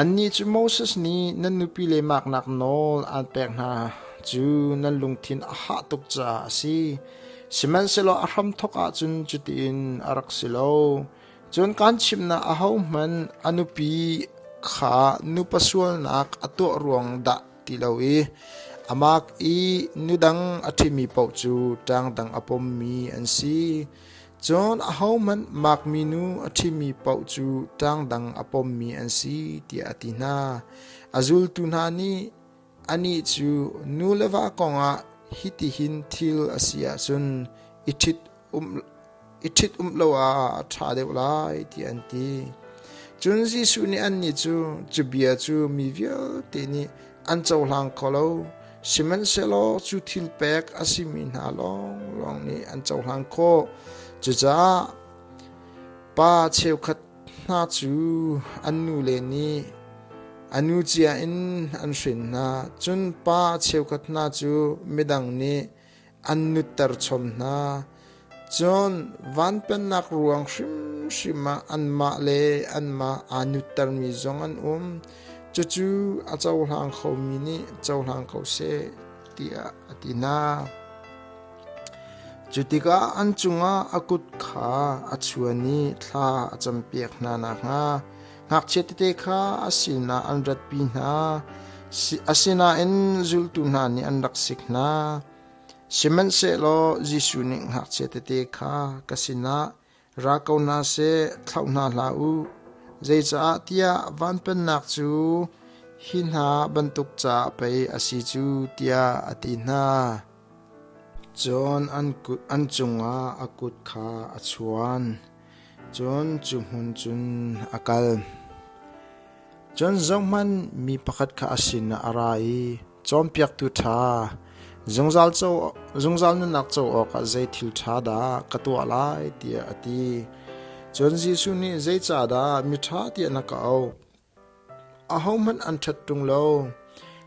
Annih cu Moses nih nan nupile maknak nawl aan pek hna cu nan lungthin a hah tuk caah a si. Sihmanhsehlaw a hramthawk ahcun cutiin a rak si lo. Cun kaan chimhnak ahohmanh a nupi kha nupa sualnak a tuah ruang dah ti lo i a mak i nudang a ṭhimi paoh cu ṭangdang a pommi an si. Cun ahohmanh makmi nu a ṭhimi paoh cu ṭangdang a pommi an si tiah a ti hna. A zultu hna nih anih cu nu le va kongah hitihin thil a si ahcun i ṭhit i ṭhit-umh lo ah a ṭha deuh lai tiah an ti. Cun Jesuh nih annih cu, cu bia cu mi vialte nih an cohlang kho lo, sihmanhsehlaw cu thil pek a simi hna lawnglawng nih an cohlan khawh. Cucaah pa cheukhat hna cu an nule nih a nu cia in an hrin hna, cun pa cheukhat hna cu midang nih an nutter chom hna. Cun van pennak ruang hrimhrim ah anmah le anmah aa nuttermi zong an um. Cucu a cohlang khomi nih cohlang ko seh tiah a ti hna. Cu tikah an cungah a kut kha a chuan i thla a campiak hna nakhnga ngakchia tete kha a sinah an ratpi hna. Asinain zultu hna nih an rak sik hna. Sihmanhsehlaw Jesuh nih ngakchia tete kha ka sinah ra ko hna seh, thlauh hna hlah u. Zeicah tiah van pennak cu hi hna bantuk caah pei a si cu tiah a ti hna. Cun an cungah a kut kha a chuan. Cun cu hmun cun a kal. Cun zohhmanh, mi pakhat kha a sinah a ra i, Cawnpiaktu ṭha, zungzal nunnak co awkah zei thil ṭha dah ka tuah lai tiah a ti. Cun Jesuh nih zeicahdah miṭha tiah na ka auh? Ahohmanh an ṭhat ṭung lo.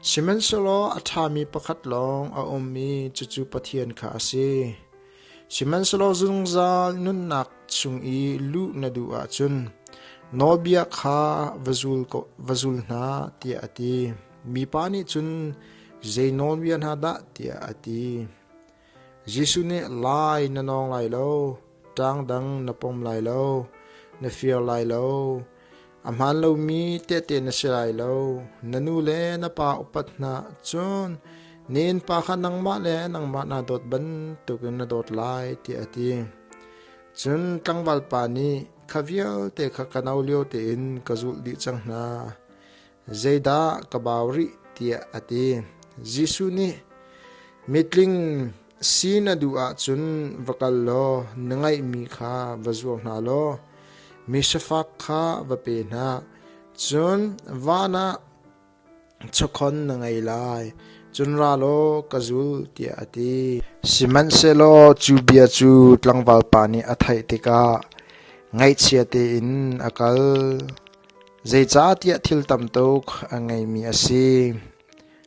Sihmanhsehlaw a ṭhami pakhat lawng a um i cucu Pathian kha a si. Sihmanhsehlaw zungzal nunnak chung i luh na duh ahcun nawlbia kha va zul hna tiah a ti. Mipa nih cun zei nawlbia hna dah tiah a ti. Jesuh nih lai na nawng lai lo, ṭang dang na pom lai lo, na fir lai lo, A hmaan lomi tehte na si lai lo. Na nu le na pa upat hna cun na innpa kha nangmah le nangmah naa dawt bantukin na dawt lai tiah a ti. Cun tlangval pa nih kha vialte kha ka no lio tein ka zulh dih cang hna. Zeidah ka bau rih tiah a ti. Jesuh nih mitling Si na duh ahcun va kal law na ngeihmi kha va zuar hna law mi sifak kha va pe hna. Cun van ah chawkhon na ngei lai. Cun ra law ka zul tiah a ti. Sihmanhsehlaw cu bia cu tlangval pa nih a theih tikah ngaihchia tein a kal. Zeicahtiah thil tam tuk a ngeimi a si.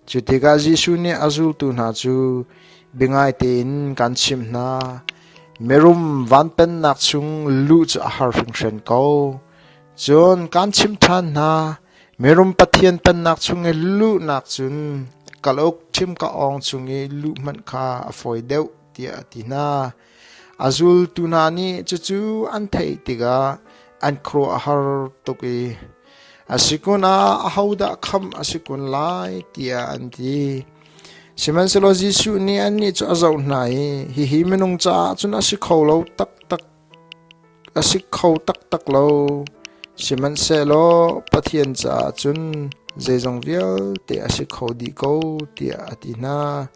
Cu tikah Jesuh nih a zultu hna cu biangai tein kan chimh hna, mirum van pennak chung luh cu a har hringhran ko. Cun kan chimh ṭhan hna, mirum Pathian pennak chung i luhnak cun kalauk ṭhimka awng chung i luh hmanh kha a fawi deuh, tiah a ti hna. A zultu hna nih cucu an theih tikah an khuaruah a har tuk i, A si kun ah ahodah khamh a si kun lai, tiah an ti. Sihmanhsehlaw Jesuh nih annih cu a zoh hna i, Hihi minung caah cun a si kho lo taktak a si kho taktak lo. Sihmanhsehlaw Pathian caah cun zeizong vialte a si kho dih ko, tiah a ti hna.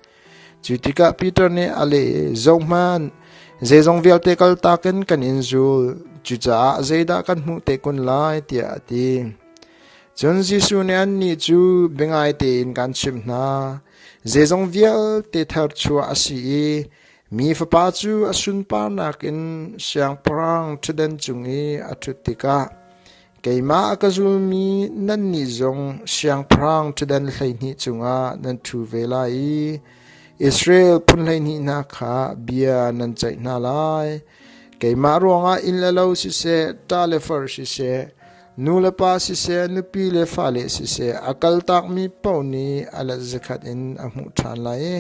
Cu tikah Peter nih a leh i, Zohhmanh, zeizong vialte kaltak in kan in zul, cucaah zeidah kan hmuh te kun lai, tiah a ti. Cun Jesuh nih annih cu biangai tein kaan chimh hna, zeizong vialte tharchuah a si i Mi Fapa cu a sunparnak in siangpahrang ṭhutdan cung i a ṭhut tikah keimah a ka zulmi nannih zong siangpahrang ṭhutdan 12 cungah nan ṭhu ve lai i Israel phun 12 hna kha bia nan ceih hna lai. Keimah ruangah inn le lo siseh, ṭa le far siseh, nu le pa siseh, nupi le fale siseh, a kaltakmi paoh nih a let zakhat in a hmuh ṭhan lai i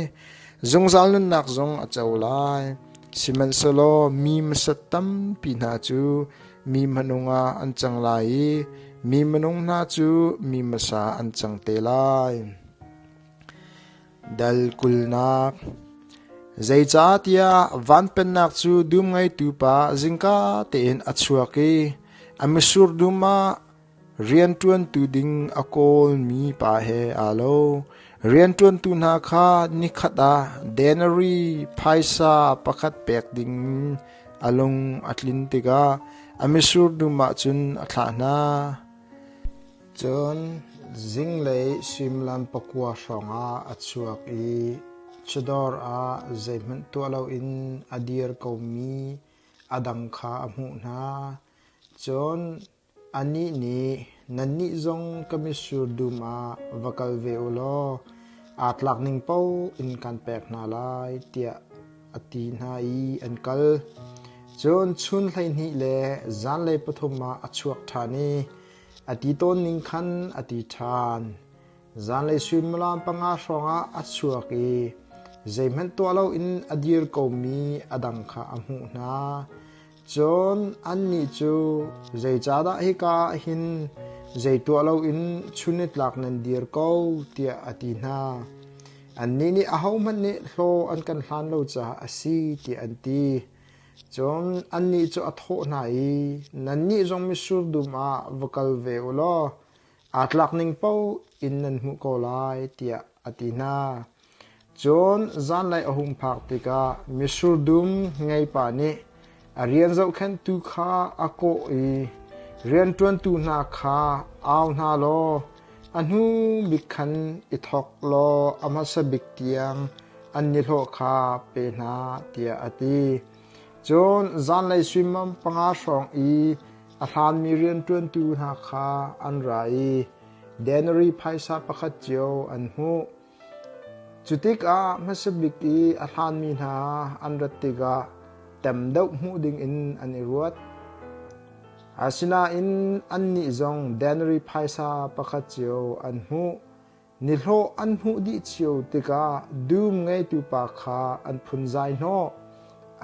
Zungzal nunnak zong a co lai. Sihmanhsehlaw mi hmasat tampi hna cu mi hmanung ah an cang lai i mi minung hna cu mi hmasa an cang te lai. Dal kulnak Zeicahtiah van pennak cu dum ngeitu pa zingka tein a chuak i a mitsur dum ah Rianṭuantu ding a kawlmi pa he aa lo. Rianṭuantu hna kha nikhat ah denarii phaisa pakhat pek ding a lung a tlin tikah a mitsur dum ah cun a thlah hna. Cun zinglei suimilam pakua hrawngah a chuak i chawdawr ah zeihmanh tuah loin a dir komi a dang kha a hmuh hna. Cun Anih nih, Nannih zong ka mitsur dum ah va kal ve u law aa tlak ning paoh in kan pek hna lai, tiah a ti hna i an kal. Cun chun 12 le zanlei pathum ah a chuak ṭhan i a ti tawn ning khan a ti ṭhan. Zanlei suimilam panga hrawngah a chuak i zeihmanh tuah loin a dir komi a dang kha a hmuh hna. Cun annih cu, Zeicahdah hika ah hin zei tuah loin chunnitlak nan dir ko? tiah a ti hna. Annih nih ahohmanh nih hlaw an kan hlan lo caah a si, tiah an ti. Cun annih cu a thawh hna i, Nannih zong mitsur dum ah va kal ve u law aa tlak ning paoh in nan hmuh ko lai, tiah a ti hna. Cun zanlei a hung phak tikah mitsur dum ngeipa nih a rian zohkhenhtu kha a kawh i rianṭuantu hna kha au hna law a hnu bik khan i thawk law a hmasa bik tiang an nihlawh kha pe hna, tiah a ti. Cun zanlei suimilam panga hrawng i a hlanmi rianṭuantu hna kha an ra i denarii phaisa pakhat cio an hmuh. Cu tikah hmasa bik i a hlanmi hna an rat tikah tam deuh hmuh dingin an i ruat. Asinain annih zong denarii phaisa pakhat cio an hmuh. Nihlawh an hmuh dih cio tikah dum ngeitu pa kha an phunzai hnawh.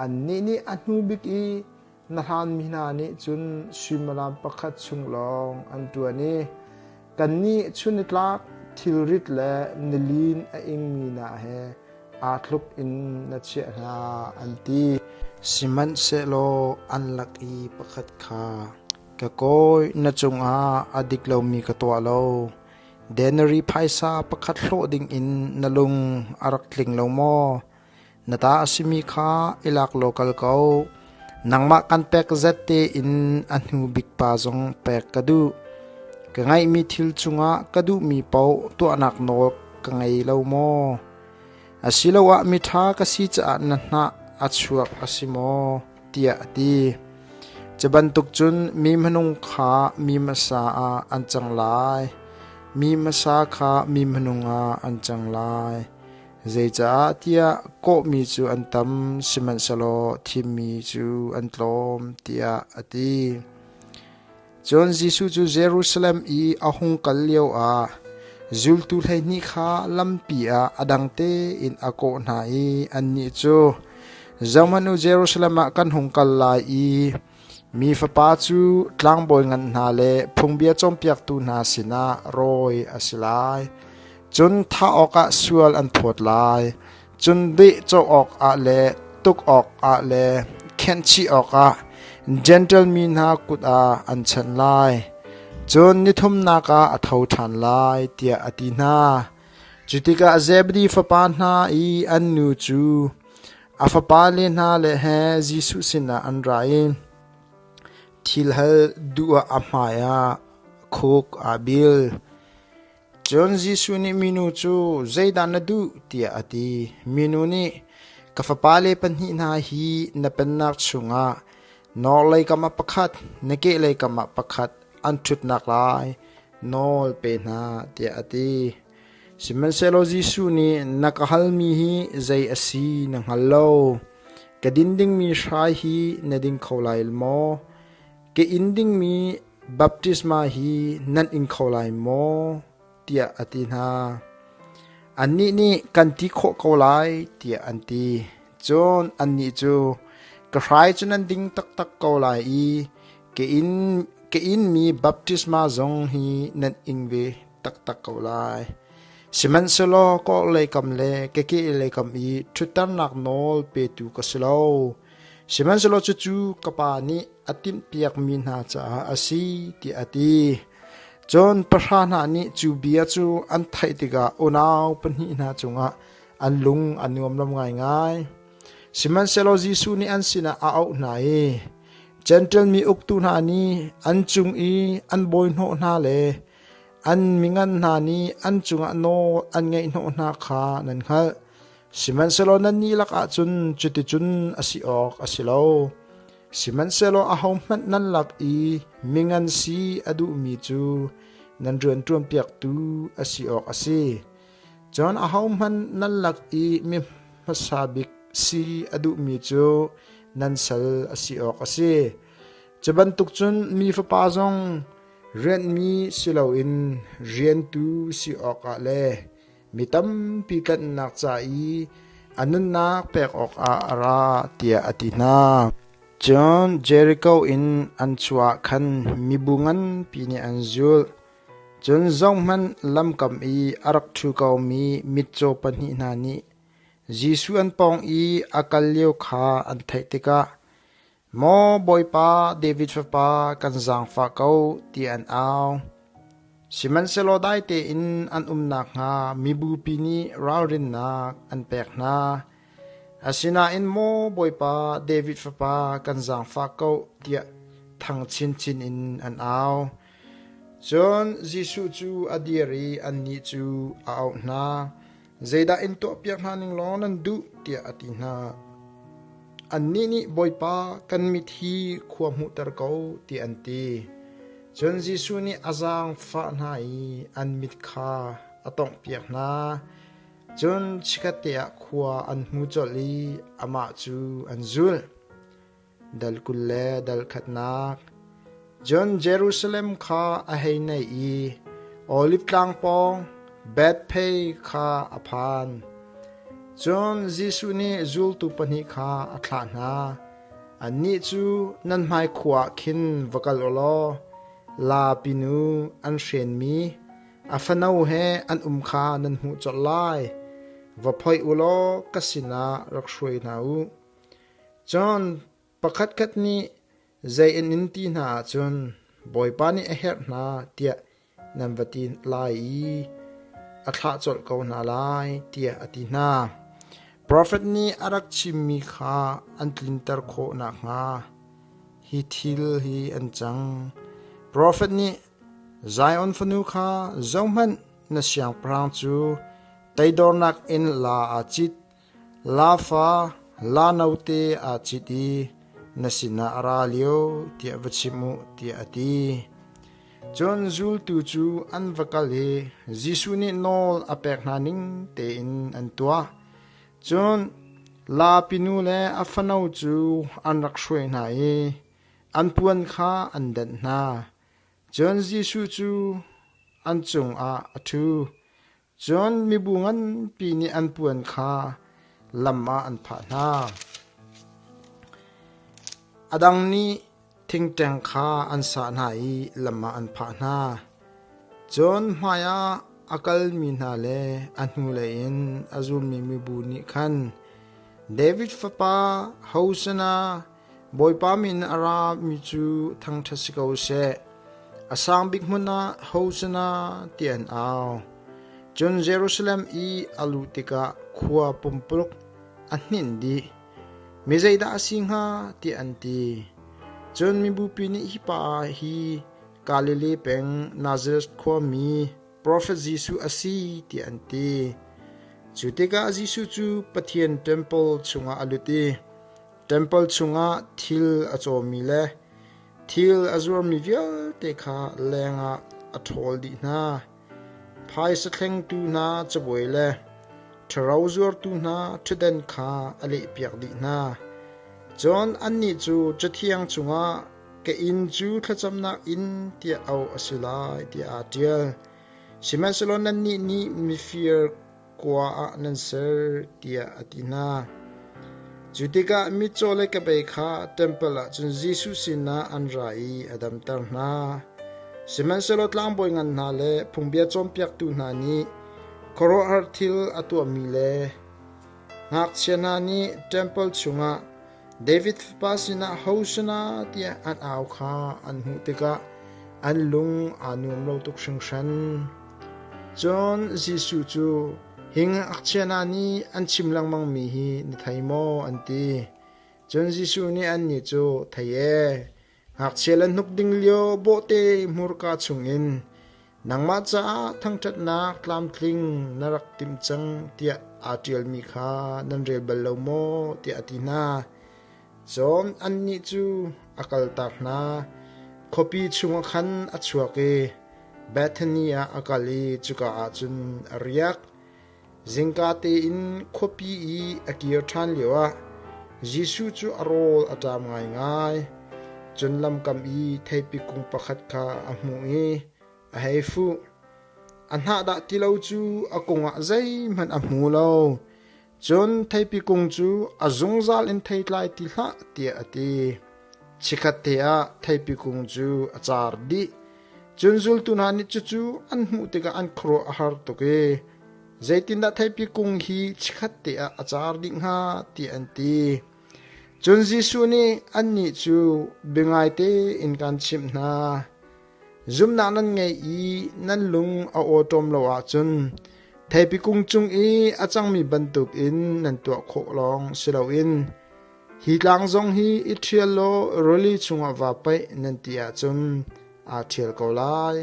Annih nih a hnu bik i na hlanmi hna nih cun suimilam pakhat chung lawng an ṭuan i kannih chunitlak thilrit le nilin a ingmi hna he aa tluk in na chiah hna an ti. Sihmanhsehlaw an lak i pakhat kha, Ka kawi, na cungah a dik lomi ka tuah lo. Denarii phaisa pakhat hlawh dingin na lung a rak tling lo maw? Na ta a simi kha i lak law kal ko. Nangmah kan pek zet tein a hnu bik pa zong pek ka duh. Ka ngeihmi thil cungah ka duhmi paoh tuahnak nawl ka ngei lo maw? Asiloah miṭha ka si caah na hnah a chuak a si maw? tiah a ti. Cu bantuk cun mi hmanung kha mi hmasa ah an cang lai, mi hmasa kha mi hmanung ah an cang lai. Zeicahtiah tiah kawhmi cu an tam, sihmanhsehlaw thimmi cu an tlawm, tiah a ti. Cun Jesuh cu Jerusalem i a hung kal lioah Zultu 12 kha lampi ah a dang tein a kawh hna i annih cu, Zohhmanh u, Jerusalem ah kan hung kal lai i Mi Fapa cu tlangbawi ngan hna le phungbia cawnpiaktu hna sinah rawi a si lai. Cun thah awkah sual an phawt lai. Cun dehcawh awkah le tuk awkah le khenhchih awkah Jentail mi hna kut ah an chanh lai. Cun ni thumnak ah a tho ṭhan lai, tiah a ti hna. Cu tikah Zebedi fapa hna i an nu cu a fapale hna le he Jesuh sinah an ra i thil hal duh ah a hmaiah khuk aa bil. Cun Jesuh nih minu cu, “Zeidah na duh?” tiah a ti. Minu nih, “Ka fapale pahnih hna hi na pennak chungah nawlei kam ah pakhat, na kehlei kam ah pakhat an ṭhutnak lai nawl pe hna,” tiah a ti. Sihmanhsehlaw Jesuh nih, “Na ka halmi hi zei a si na hngal lo. Ka din dingmi hrai hi na ding kho lai maw? Ka in dingmi baptisma hi nan ing kho lai maw?” tiah a ti hna. Annih nih, “Kan ti khawh ko lai,” tiah an ti. Cun annih cu, “Ka hrai cu nan ding taktak ko lai i ka inmi baptisma zong hi nan ing ve taktak ko lai. Sihmanhsehlaw kawhlei kam le ka kehlei kam i ṭhutternak nawl petu ka si lo. Sihmanhsehlaw cucu ka Pa nih a timhpiakmi hna caah a si, tiah a ti. Cun pahra hna nih cu bia cu an theih tikah unau pahnih hna cungah an lung a nuam lo ngaingai. Sihmanhsehlaw Jesuh nih an sinah a auh hna i, Jentail mi uktu hna nih an cung i an bawihnawh hna le an mingan hna nih an cungah nawl an ngeihhnawh hna kha nan hngalh. Sihmanhsehlaw nannih lakah cun cuticun a si awk a si lo. Sihmanhsehlaw ahohmanh nan lak i mingan si a duhmi cu nan rian ṭuanpiaktu a si awk a si. Cun ahohmanh nan lak i mi hmasa bik si a duhmi cu nan sal a si awk a si. Cu bantuk cun mi fapa zong rianhmi si loin riantu si awkah le mi tampi tlanhnak ca i a nunnak pek awkah a ra tiah a ti hna. Cun Jeriko in an chuah khan mibu nganpi nih an zulh. Cun zohhmanh lamkam i a rak ṭhu komi mitcaw pahnih hna nih Jesuh an pawng i a kal lio kha an theih tikah, Maw Bawipa, David fapa, kan zaangfah ko, tiah an au. Sihmanhsehlaw dai tein an um nakhnga mibupi nih ralrinnak an pek hna. Asinain maw Bawipa, David fapa, kan zaangfah ko, tiah thang chinchin in an au. Cun Jesuh cu a dir i annih cu a auh hna. Zeidah in tuahpiak hna ning law nan duh tiah a ti hna. Annih nih Bawipa kan mit hi khua hmuhter ko tiah an ti. Cun Jesuh nih a zaangfah hna i an mit kha a tawnghpiak hna. Cun chikkhatte ah khua an hmu colh i amah cu an zulh. Dal 20 le dal khatnak. Cun Jerusalem kha a hei naih i Oliv Tlang pawng Bethphei kha a phan. Cun Jesuh nih zultu pahnih kha a thlah hna. Annih cu nan hmai khua ah khin va kal u law laapi nu an hrenmi a fano he an um kha nan hmuh colh lai. Va phoih u law ka sinah rak hruai hna u. Cun pakhatkhat nih zei an in ti hna ahcun Bawipa nih a herh hna tiah nan va ti lai i a thlah colh ko hna lai tiah a ti hna. Profet nih a rak chimmi kha an tlinter khawh nakhnga hi thil hi an cang. Profet nih Zion fanu kha zohhmanh na siangpahrang cu teidornak in la aa cit Laafa la note aa cit i na sinah a ra lio tiah va chim u tiah a ti. Cun zultu cu an va kal i Jesuh nih nawl a pek hna ning tein an tuah. Cun laapi nu le a fano cu an rak hruai hna i an puan kha an denh hna. Cun Jesuh cu an cungah a ṭhu. Cun mibu nganpi nih an puan kha lam ah an phah hna. A dang nih thingṭeng kha an sah hna i lam ah an phah hna. Cun hmaiah a kalmi hna le a hnulei in a zulmi mibu nih khan David fapa Hosanna, Bawipa min a rami cu thangṭhat si ko seh. A sang bik hmun ah Hosanna ti an au. Cun Jerusalem i a luh tikah khua pumpuluk a hninh dih. Mi zeidah a si hnga tiah an ti. Cun mibupi nih hi pa hi Galilee peng Nazareth khuami profet Jesuh a si tiah an ti. Cu tikah Jesuh cu Pathian ṭempal chungah a lut i ṭempal chungah thil a cawmi le thil a zuarmi vialte kha lengah a ṭhawl dih hna. Phaisa thlengtu hna cabuai le ṭharo zuartu hna ṭhutdan kha a lehpiak dih hna. Cun annih cu Cathiang chungah ka inn cu thlacamnak inn tiah auh a si lai tiah aa ṭial. Sihmanhsehlaw nannih nih mifir kua ah nan ser tiah a ti hna. Cu tikah mitcaw le kebei kha ṭempal ah cun Jesuh sinah an ra i a damter hna. Sihmanhsehlaw tlangbawi ngan hna le phungbia cawnpiaktu hna nih khuaruahhar thil a tuahmi le ngakchia hna nih ṭempal chungah David fapa sinah Hosanna tiah an au kha an hmuh tikah an lung aa nuam lo tuk hringhran. Cun Jesuh cu, Hi ngakchia hna nih an chim lengmangmi hi na thei maw? an ti. Cun Jesuh nih annih cu, Thei e, ngakchia le hnuk ding lio bawhte hmurka chungin nangmah caah thangṭhatnak tlamtling na rak timh cang tiah aa ṭialmi kha nan rel bal lo maw? tiah a ti hna. Cun annih cu a kaltak hna. Khuapi chungah khan a chuak i Bethany ah a kal i cuka ah cun a riak. Zingka tein khuapi i a kir ṭhan lioah Jesuh cu a rawl a ṭam ngaingai. Cun lamkam i theipi kung pakhat kha a hmuh i a hei fuh. A hnah dah ti lo cu a kung ah zeihmanh a hmu lo. Cun theipi kung cu a zungzal in thei tlai ti hlah tiah a ti. Chikkhatte ah theipi kung cu a car dih. Cun zultu hna nih cucu an hmuh tikah an khuaruah a har tuk i zeitindah theipi kung hi chikkhatte ah a car dih hnga tiah an ti. Cun Jesuh nih annih cu biangai tein kaan chimh hna. Zumhnak nan ngeih i nan lung a awṭawm lo ahcun theipi kung cung i a cangmi bantukin nan tuah khawh lawng si loin hi tlang zong hi i ṭhial law rili chungah vaa paih nan ti ahcun aa ṭhial ko lai.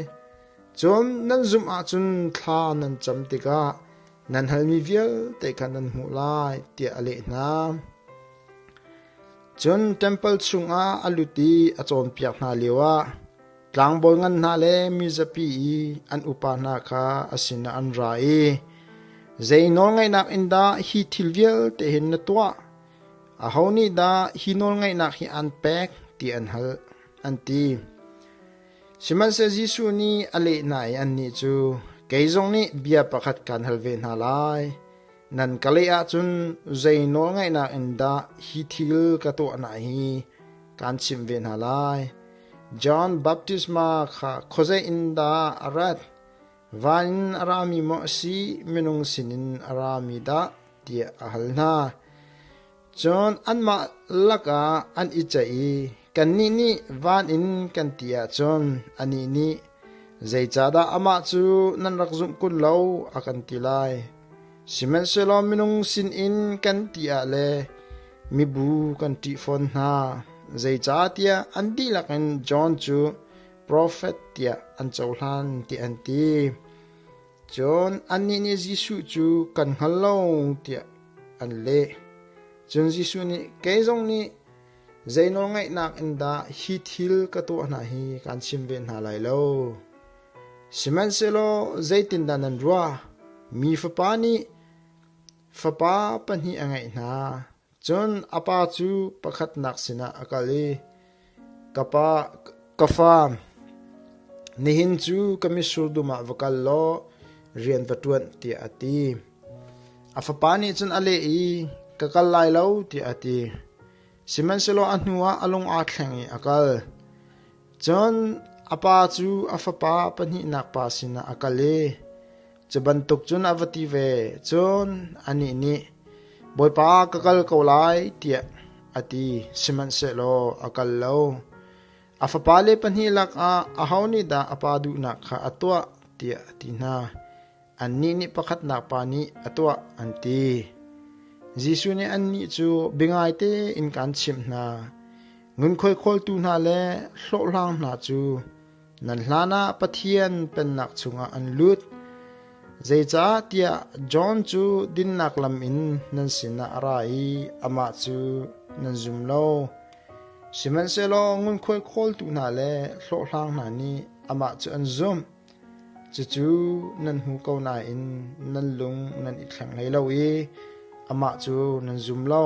Cun nan zumh ahcun thla nan cam tikah nan halmi vialte kha nan hmuh lai tiah a leh hna. Cun ṭempal chungah a lut i a cawnpiak hna lioah tlangbawi ngan hna le mizapi i an upa hna kha a sinah an ra i, Zei nawlngeihnak in dah hi thil vialte hin na tuah? Aho nih dah hi nawlngeihnak hi aan pek? ti an hal, an ti. Sihmanhsehlaw Jesuh nih a leh hna i annih cu, Kei zong nih bia pakhat kaan hal ve hna lai. Nan ka leh ahcun zei nawlngaihnak in dah hi thil ka tuahnak hi kaan chimh ve hna lai. John Baptisma kha khuazei in dah a rat? Van in a rami maw a si, minung sinin a rami dah? tiah a hal hna. Cun anmah lakah an i ceih i kannih nih van in kan ti ahcun anih nih, Zeicahdah amah cu nan rak zumh kun lo, a kan ti lai. Sihmanhsehlaw minung sinin kan ti ah le mibu kan ṭih fawn hna, zeicahtiah an dihlak in John cu profet tiah an cohlan tiah an ti. Cun annih nih Jesuh cu kan hngal lo tiah an leh. Cun Jesuh nih, Kei zong nih zei nawlngaihnak in dah hi thil ka tuah hna hi kaan chim ve hna lai lo. Sihmanhsehlaw zeitindah nan ruah? Mi Fapa nih fapa pahnih a ngeih hna. Cun a pa cu pakhatnak sinah a kal i, Ka pa, ka fa, nihin cu ka mitsur dum ah va kal law. rian va ṭuan tiah a ti. A fapa nih cun a leh i, Ka kal lai lo, tiah a ti. Sihmanhsehlaw a hnuah a lung aa thleng i a kal. Cun a pa cu a fapa pahnihnak pa sinah a kal i cu bantuk cun a va ti ve. Cun anih nih, Bawipa, ka kal ko lai, tiah a ti. Sihmanhsehlaw a kal lo. A fapale pahnih lakah aho nih dah a pa duhnak kha a tuah, tiah a ti hna. Annih nih pakhatnak pa nih a tuah, an ti. Jesuh nih annih cu biangai tein kaan chimh hna. Ngunkhuai khawltu hna le hlawhhlang hna cu nan hlanah Pathian Pennak chungah an lut. Zeicahtiah John cu dinnak lam in nan sinah a ra i amah cu nan zum lo. Sihmanhsehlaw ngunkhuai khawltu hna le hlawhhlang hna nih amah cu an zumh. Cucu nan hmu ko nain nan lung nan i thleng hlei lo i amah cu nan zum lo.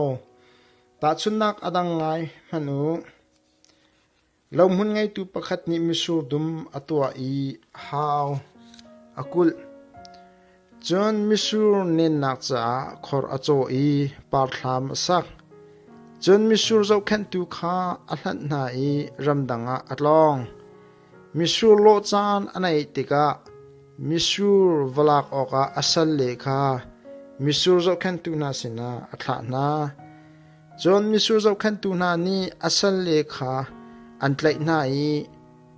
Tahchunhnak a dang ngai hmanh u. Lohmun ngeitu pakhat nih mitsur dum a tuah i hau a kulh. Cun mitsur nennak caah khor a cawh i parthlam a sak. Cun mitsur zohkhenhtu kha a hlanh hna i ramdang ah a tlawng. Mitsur lawh caan a naih tikah mitsur va lak awkah a salle kha mitsur zohkhenhtu hna sinah a thlah hna. Cun mitsur zohkhenhtu hna nih a salle kha an tlaih hna i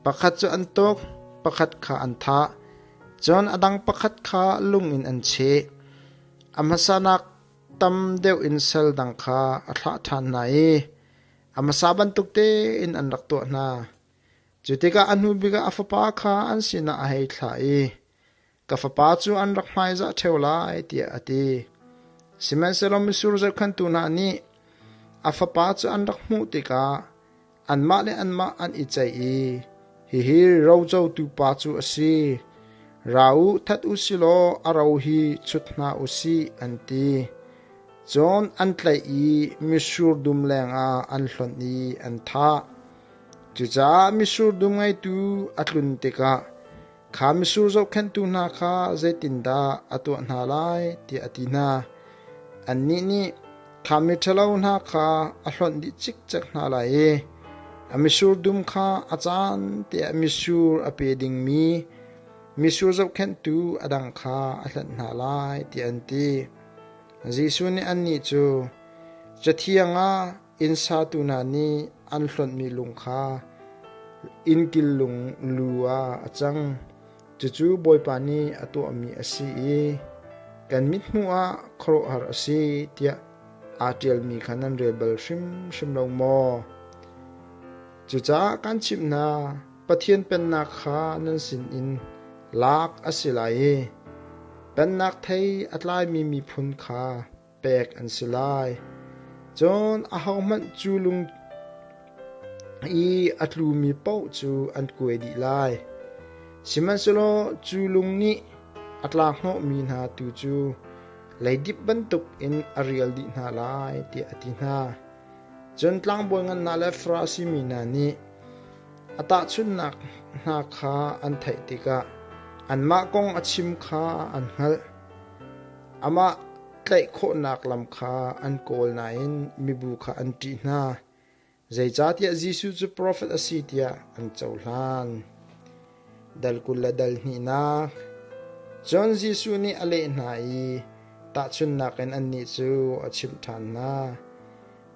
pakhat cu an tuk, pakhat kha an thah, cun a dang pakhat kha lung in an cheh. A hmasanak tam deuh in sal dang kha a thlah ṭhan hna i a hmasa bantuk tein an rak tuah hna. Cu tikah a hnu bik ah a fapa kha an sinah a hei thlah i, Ka fapa cu an rak hmaizah ṭheo lai, tiah a ti. Sihmanhsehlaw mitsur zohkhenhtu hna nih a fapa cu an rak hmuh tikah anmah le anmah an i ceih i, Hihi rocotu pa cu a si. Ra u, that u si law a ro hi chut hna u sih, an ti. Cun an tlaih i mitsur dum lengah an hlonh i an thah. Cucaah mitsur dum ngeitu a tlun tikah kha mitsur zohkhenhtu hna kha zeitindah a tuah hna lai tiah a ti hna. Annih nih kha miṭhalo hna kha a hlonh dih cikcek hna lai i a mitsur dum kha a caan te ah mitsur a pe dingmi mitsur zohkhenhtu a dang kha a hlanh hna lai tiah an ti. Jesuh nih annih cu Cathiang ah Inn satu hna nih an hlonhmi lung kha innkil lung lu ah a cang. Cucu Bawipa nih a tuahmi a si i kan mithmuh ah khuaruahhar a si tiah aa ṭialmi kha nan rel bal hrimhrim lo maw? Cucaah kan chimh hna, Pathian Pennak kha nan sinin lak a si lai i pennak thei a tlaimi miphun kha pek an si lai. Cun ahohmanh cu lung i a tlumi paoh cu an kuai dih lai. Sihmanhsehlaw cu lung nih a tlakhnawhmi hna tu cu leidip bantuk in a rial dih hna lai, tiah a ti hna. Cun tlangbawi ngan hna le Farasi mi hna nih a tahchunhnak hna kha an theih tikah anmah kong a chim kha an hngalh. Amah tlaih khawhnak lam kha an kawl nain mibu kha an ṭih hna, zeicahtiah Jesuh cu profet a si tiah an cohlan. Dal 20 le dal hnihnak Cun Jesuh nih a leh hna i tahchunhnak in annih cu a chimh ṭhan hna.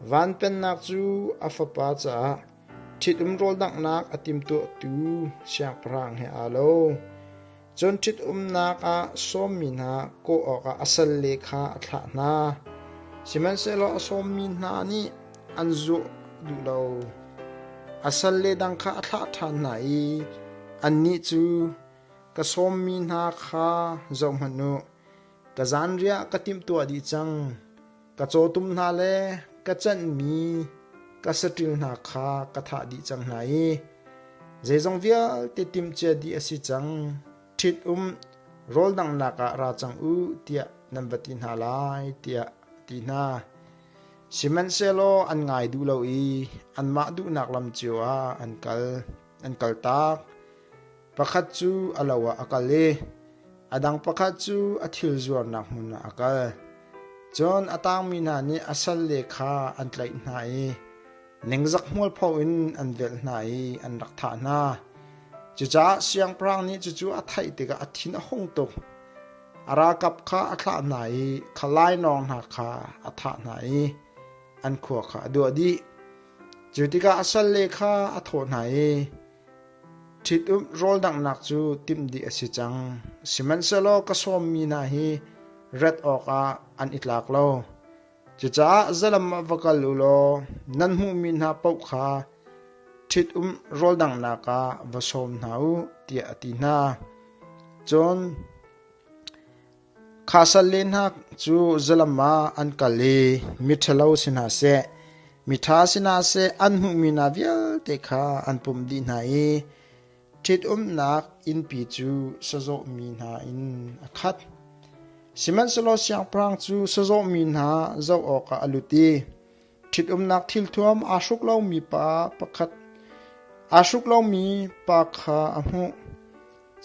Van Pennak cu a fapa caah ṭhitum rawldanghnak a timhtuahtu siangpahrang he aa lo. Cun ṭhitumnak ah sawmmi hna kawh awkah a salle kha a thlah hna. Sihmanhsehlaw a sawmmi hna nih an zuh duh lo. A salle dang kha a thlah ṭhan hna i annih cu, Ka sawmmi hna kha zohhmanh u, ka zanriah ka timhtuah dih cang. Ka cawtum hna le ka canhmi ka saṭil hna kha ka thah dih cang hna i zeizong vialte timhcia dih a si cang. Ṭhit-um rawldanghnak ah ra cang u tiah nan va ti hna lai tiah a ti hna. Sihmanhsehlaw an ngai duh lo i anmah duhnak lam cio ah an kal, an kaltak. Pakhat cu a lo ah a kal i. A dang pakhat cu a thil zuarnak hmun ah a kal. Cun a tangmi hna nih a salle kha an tlaih hna i ningzak hmualpho in an velh hna i an rak thah hna. Cucaah siangpahrang nih cucu a theih tikah a thin a hung tuk. A ralkap kha a thlah hna i kha lainawng hna kha a thah hna i an khua kha a duah dih. Cu tikah a salle kha a thawh hna i, Ṭhitumh rawldanghnak cu timh dih a si cang, sihmanhsehlaw ka sawmmi hna hi rat awkah an i tlak lo. Cucaah zalam ah va kal u law nan hmuhmi hna paoh kha ṭhitumh rawldanghnak ah va sawm hna u, tiah a ti hna. Cun Kha salle hna cu zalam ah an kal i miṭhalo si hna seh, miṭha si hna seh an hmuhmi hna vialte kha an pumh dih hna i ṭhitumnak innpi cu sazawhmi hna in a khat. Sihmanhsehlaw siangpahrang cu sazawhmi hna zoh awkah a lut i ṭhitumnak thilthuam aa hruk lomi pa pakhat aa hruk lomi pa kha a hmuh.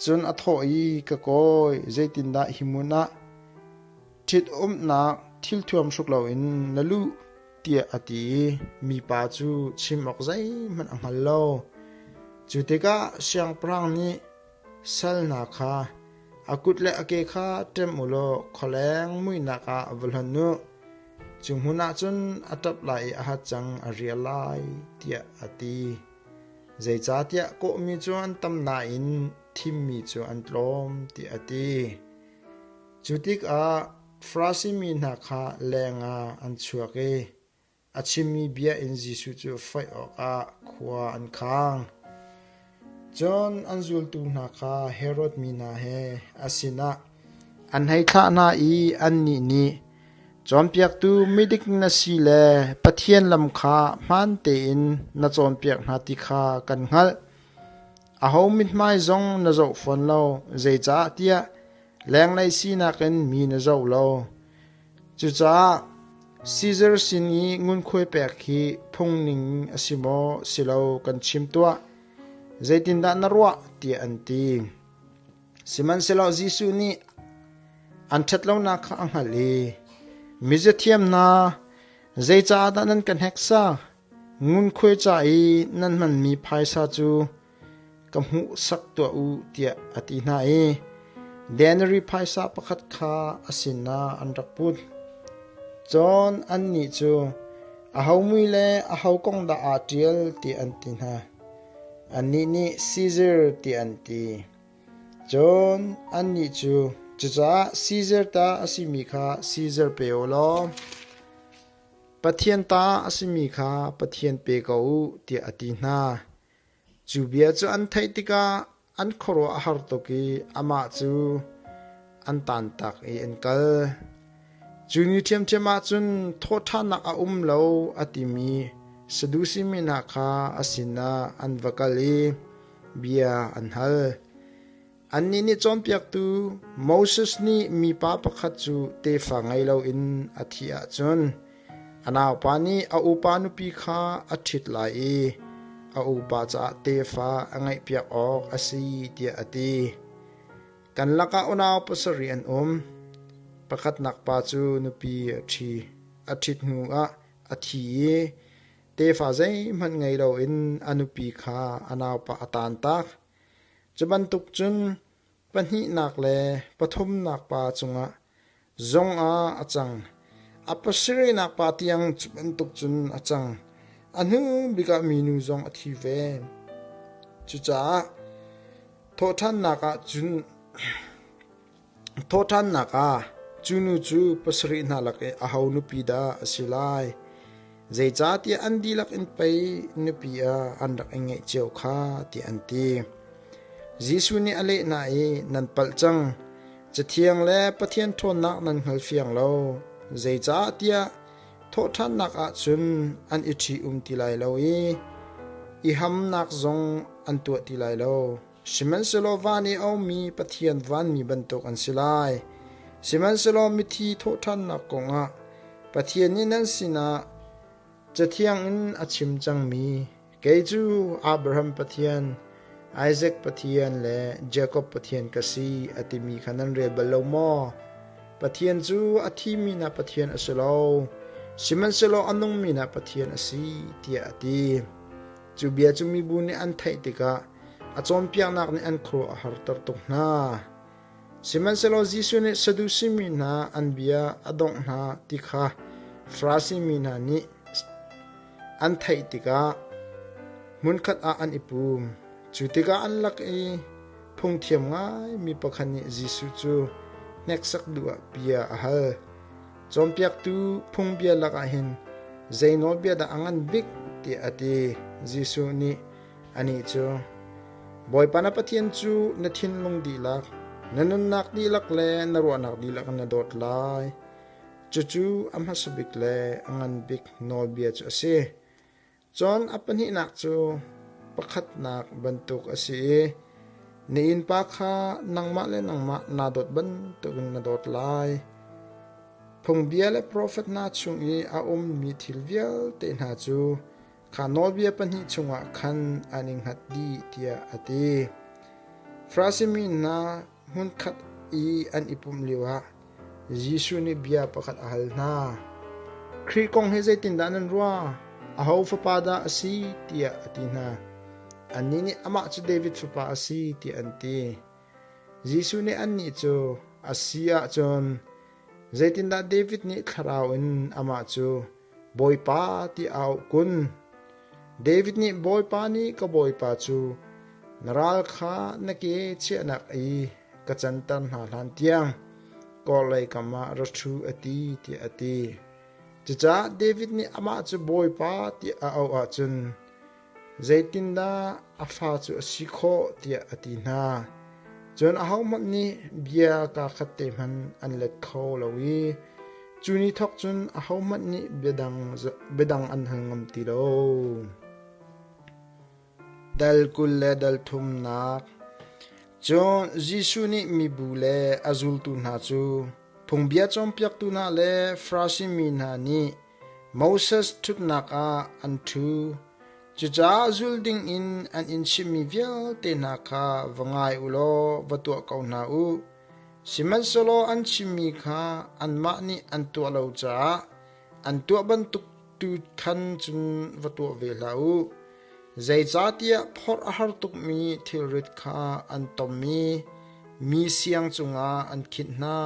Cun a thawh i, Ka kawi, zeitindah hi hmun ah ṭhitumnak thilthuam hruk loin na luh? tiah a ti i mipa cu chim awk zeihmanh a hngal lo. Cu tikah siangpahrang nih sal hna kha, A kut le a ke kha ṭem u law khualeng muihnak ah va hlonh u. Cu hmun ah cun a ṭap lai i a hacang a rial lai, tiah a ti. Zeicahtiah kawhmi cu an tam nain thimmi cu an tlawm, tiah a ti. Cu tikah Farasi mi hna kha lengah an chuak i a chimmi bia in Jesuh cu foih awkah khua an khang. Cun an zultu hna kha Herod mi hna he a sinah an hei thlah hna i annih nih Cawnpiaktu midik na si le Pathian lam kha hmaan tein na cawnpiak hna ti kha kan hngalh. Aho mithmai zong na zoh fawn lo, zeicahtiah lenglei sinak in mi na zoh lo. Cucaah Caesar sin i ngunkhuai pek hi phung ning a si maw si lo kan chim tuah. Zeitindah na ruah? tiah an ti. Sihmanhsehlaw Jesuh nih an ṭhatlonak kha a hngalh i, Miziathiam hna, zeicaahdah nan ka hneksa? Ngunkhuai ca i nan hmanmi phaisa cu ka hmuhsak tuah u, tiah a ti hna i denarii phaisa pakhat kha a sinah an rak put. Cun annih cu, Aho mui le aho kong dah aa ṭial? tiah an ti hna. Annih nih Caesar tiah an ti. Cun annih cu, Cucaah Caesar ta a simi kha Caesar pe u law Pathian ta a simi kha Pathian pe ko u, tiah a ti hna. Cu bia cu an theih tikah an khuaruah a har tuk i amah cu an tantak i an kal. Cu ni ṭhiamṭhiam ah cun thawhṭhannak a um lo a timi Sadusi mi hna kha a sinah an va kal i bia an hal. Annih nih cawnpiaktu Moses nih mipa pakhat cu tefa ngei loin a thih ahcun a naupa nih a upa nupi kha a ṭhit lai i a upa caah tefa a ngeihpiak awk a si tiah a ti. Kan lakah unau pasarih an um. Pakhatnak pa cu nupi a ṭhi. A ṭhit hnuah a thi i tefa zeihmanh ngei loin a nupi kha a naupa a taantak. Cu bantuk cun pahnihnak le pathumnak pa cungah zong ah a cang. A pasarihnak pa tiang cu bantuk cun a cang. A hnu bik ah minu zong a thi ve. Cucaah thawhṭhannak ah cun thawhṭhannak ah cu nu cu pasarih hna lak i aho nupi dah a si lai? Zeicahtiah an dihlak in pei nupi ah an rak i ngeih cio kha tiah an ti. Jesuh nih a leh hna i, Nan palh cang. Cathiang le Pathian ṭhawnnak nan hngalfiang lo. Zeicahtiah thawhṭhannak ah cun an i ṭhi-um ti lai lo i i hamnak zong an tuah ti lai lo. Sihmanhsehlaw van i a ummi Pathian vanmi bantuk an si lai. Sihmanhsehlaw mithi thawhṭhannak kongah Pathian nih nan sinah Cathiang in a chim cangmi, kei cu Abraham Pathian, Isaac Pathian le Jakob Pathian ka si, a timi kha nan rel bal lo maw? Pathian cu a thimi hna Pathian a si lo, sihmanhsehlaw a nungmi hna Pathian a si, tiah a ti. Cu bia cu mibu nih an theih tikah a cawnpiaknak nih an khuaruah a harter tuk hna. Sihmanhsehlaw Jesuh nih Sadusi mi hna an bia a dongh hna ti kha Farasi mi hna nih an theih tikah hmunkhat ah an i pum. Cu tikah an lak i phungthiam ngaimi pakhat nih Jesuh cu hneksak duh ah bia a hal. Cawnpiaktu phungbia lakah hin zei nawlbia dah a ngan bik tiah a ti. Jesuh nih anih cu, Bawipa na Pathian cu na thinlung dihlak, na nunnak dihlak le na ruahnak dihlak in na dawt lai. Cucu a hmasa bik le a ngan bik nawlbia cu a si. Cun a pahnihnak cu pakhatnak bantuk a si i na innpa kha nangmah le nangmah naa dawt bantukin na dawt lai. Phungbia le profet hna chung i a ummi thil vialte hna cu kha nawlbia pahnih chungah khan an i hngat dih tiah a ti. Farasi mi hna hmunkhat i an i pumh lioah Jesuh nih bia pakhat a hal hna. Khrih kong hi zeitindah nan ruah? Aho fapa dah a si? tiah a ti hna. Annih nih amah cu David fapa a si tiah an ti. Jesuh nih annih cu a si ahcun zeitindah David nih thlarau in amah cu Bawipa ti a auh kun? David nih Bawipa nih ka Bawipa cu na ral kha na ke chiahnak i ka canter hna hlan tiang kawlei kam ah ra ṭhu a ti tiah a ti. Cucaah David nih amah cu Bawipa tiah a auh ahcun zeitindah a fa cu a si khawh tiah a ti hna. Cun ahohmanh nih bia kaa khat te hmanh an let kho lo i cu ni thawk cun ahohmanh nih biadang an hal ngam ti lo. Dal 20 le dal thumnak Cun Jesuh nih mibu le a zultu hna cu phungbia cawnpiaktu hna le Farasi mi hna nih Moses ṭhutnak ah an ṭhu. Cucaah zul dingin an in chimhmi vialte hna kha va ngai u law va tuah ko hna u. Sihmanhsehlaw an chimmi kha anmah nih an tuah lo caah an tuah bantuk tu khan cun va tuah ve hlah u. Zeicahtiah phorh a har tukmi thilrit kha an tom i mi siang cungah an khinh hna.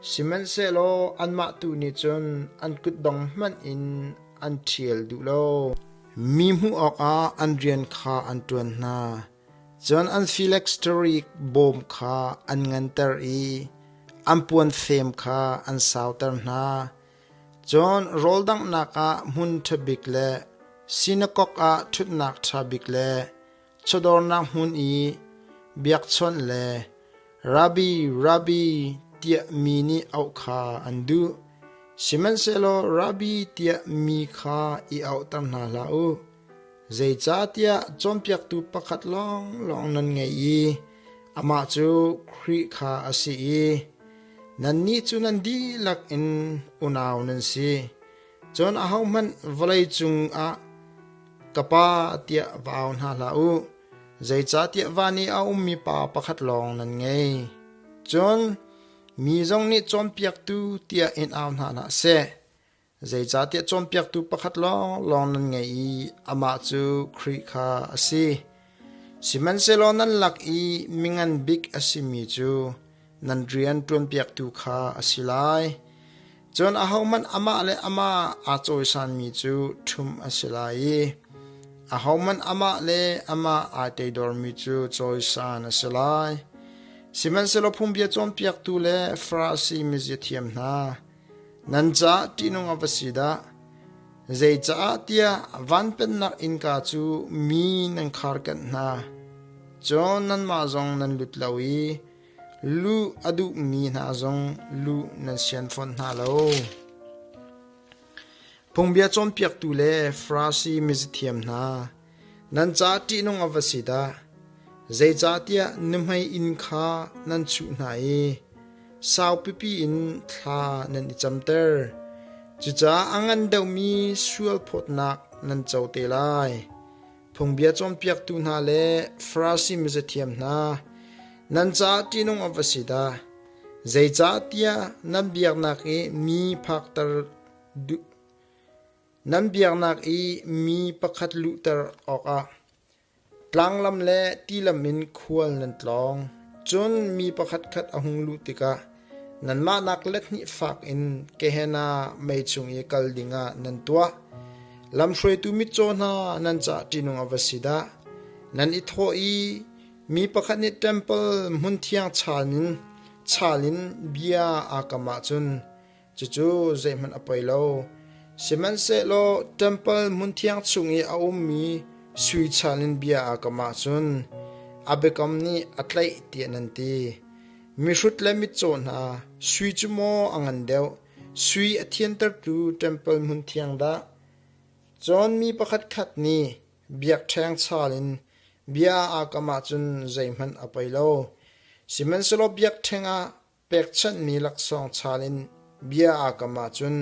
Sihmanhsehlaw anmah tu nih cun an kutdong hmanh in an ṭhial duh lo. Mi hmuh awkah an rian kha an ṭuan hna. Cun an phylactery bawm kha an nganter i an puanfem kha an sauter hna. Cun rawldanghnak ah hmun ṭha bik le sinakok ah ṭhutnak ṭha bik le chawdawrnak hmun i biakchawnh le Rabbi, Rabbi tiah mi nih auh kha an duh. Sihmanhsehlaw Rabbi tiah mi kha i auhter hna hlah u. Zeicahtiah cawnpiaktu pakhat lawnglawng nan ngei i amah cu Khrih kha a si i nannih cu nan dihlak in unau nan si. Cun ahohmanh vawlei cungah ka Pa tiah va au hna hlah u, zeicahtiah van i a ummi Pa pakhat lawng nan ngei. Cun mi zong nih cawnpiaktu tiah in au hna hlah seh, Zeicahtiah cawnpiaktu pakhat lawnglawng nan ngei i amah cu Khrih kha a si. Sihmanhsehlaw nan lak i mingan bik a simi cu nan rian ṭuanpiaktu kha a si lai. Cun ahohmanh amah le amah aa cawisanmi cu ṭhumh a si lai i ahohmanh amah le amah aa teidormi cu cawisan a si lai. Sihmanhsehlaw phungbia cawnpiaktu le Farasi miziathiam hna, Nan caah ṭihnung a va si dah! Zeicaah tiah van pennak innka cu mi nan kharkanh hna. Cun nanmah zong nan lut lo i luh a duhmi hna zong luh nan sian fawn hna lo. Phungbia cawnpiaktu le Farasi mizathiam hna, nan caah ṭihnung a va si dah! Zeicahtiah nuhmei inn kha nan chuh hna i saupipi in thla nan i camter. Cucaah a ngan deuhmi sualphawtnak nan co te lai. Phungbia cawnpiaktu hna le Farasi mizathiam hna, nan caah ṭihnung a va si dah! Zeicahtiah nan biaknak i mi phakter duh nan biaknak i mi pakhat luhter awkah Tlanglam le tilam in khual nan tlawng, cun mi pakhatkhat a hung luh tikah nanmah nak let hnih fak in Gehenna mei chung i kal dingah nan tuah. Lamhruaitu mitcaw hna nan caah ṭihnung a va si dah! Nan i thawh i mi pakhat nih ṭempal hmunthiang chaal in bia aa kam ahcun Cucu zeihmanh a poi lo. Sihmanhsehlaw ṭempal hmunthiang chung i a ummi sui chaal in bia aa kam ahcun a biakam nih a tlaih tiah nan ti. Mihrut le mitcaw hna, sui cu maw a ngan deuh, sui a thiantertu ṭempal hmunthiang dah? Cun mi pakhatkhat nih biakṭheng chaal in bia aa kam ahcun zeihmanh a poi lo. Sihmanhsehlaw biakṭheng ah pekchanhmi laksawng chaal in bia aa kam ahcun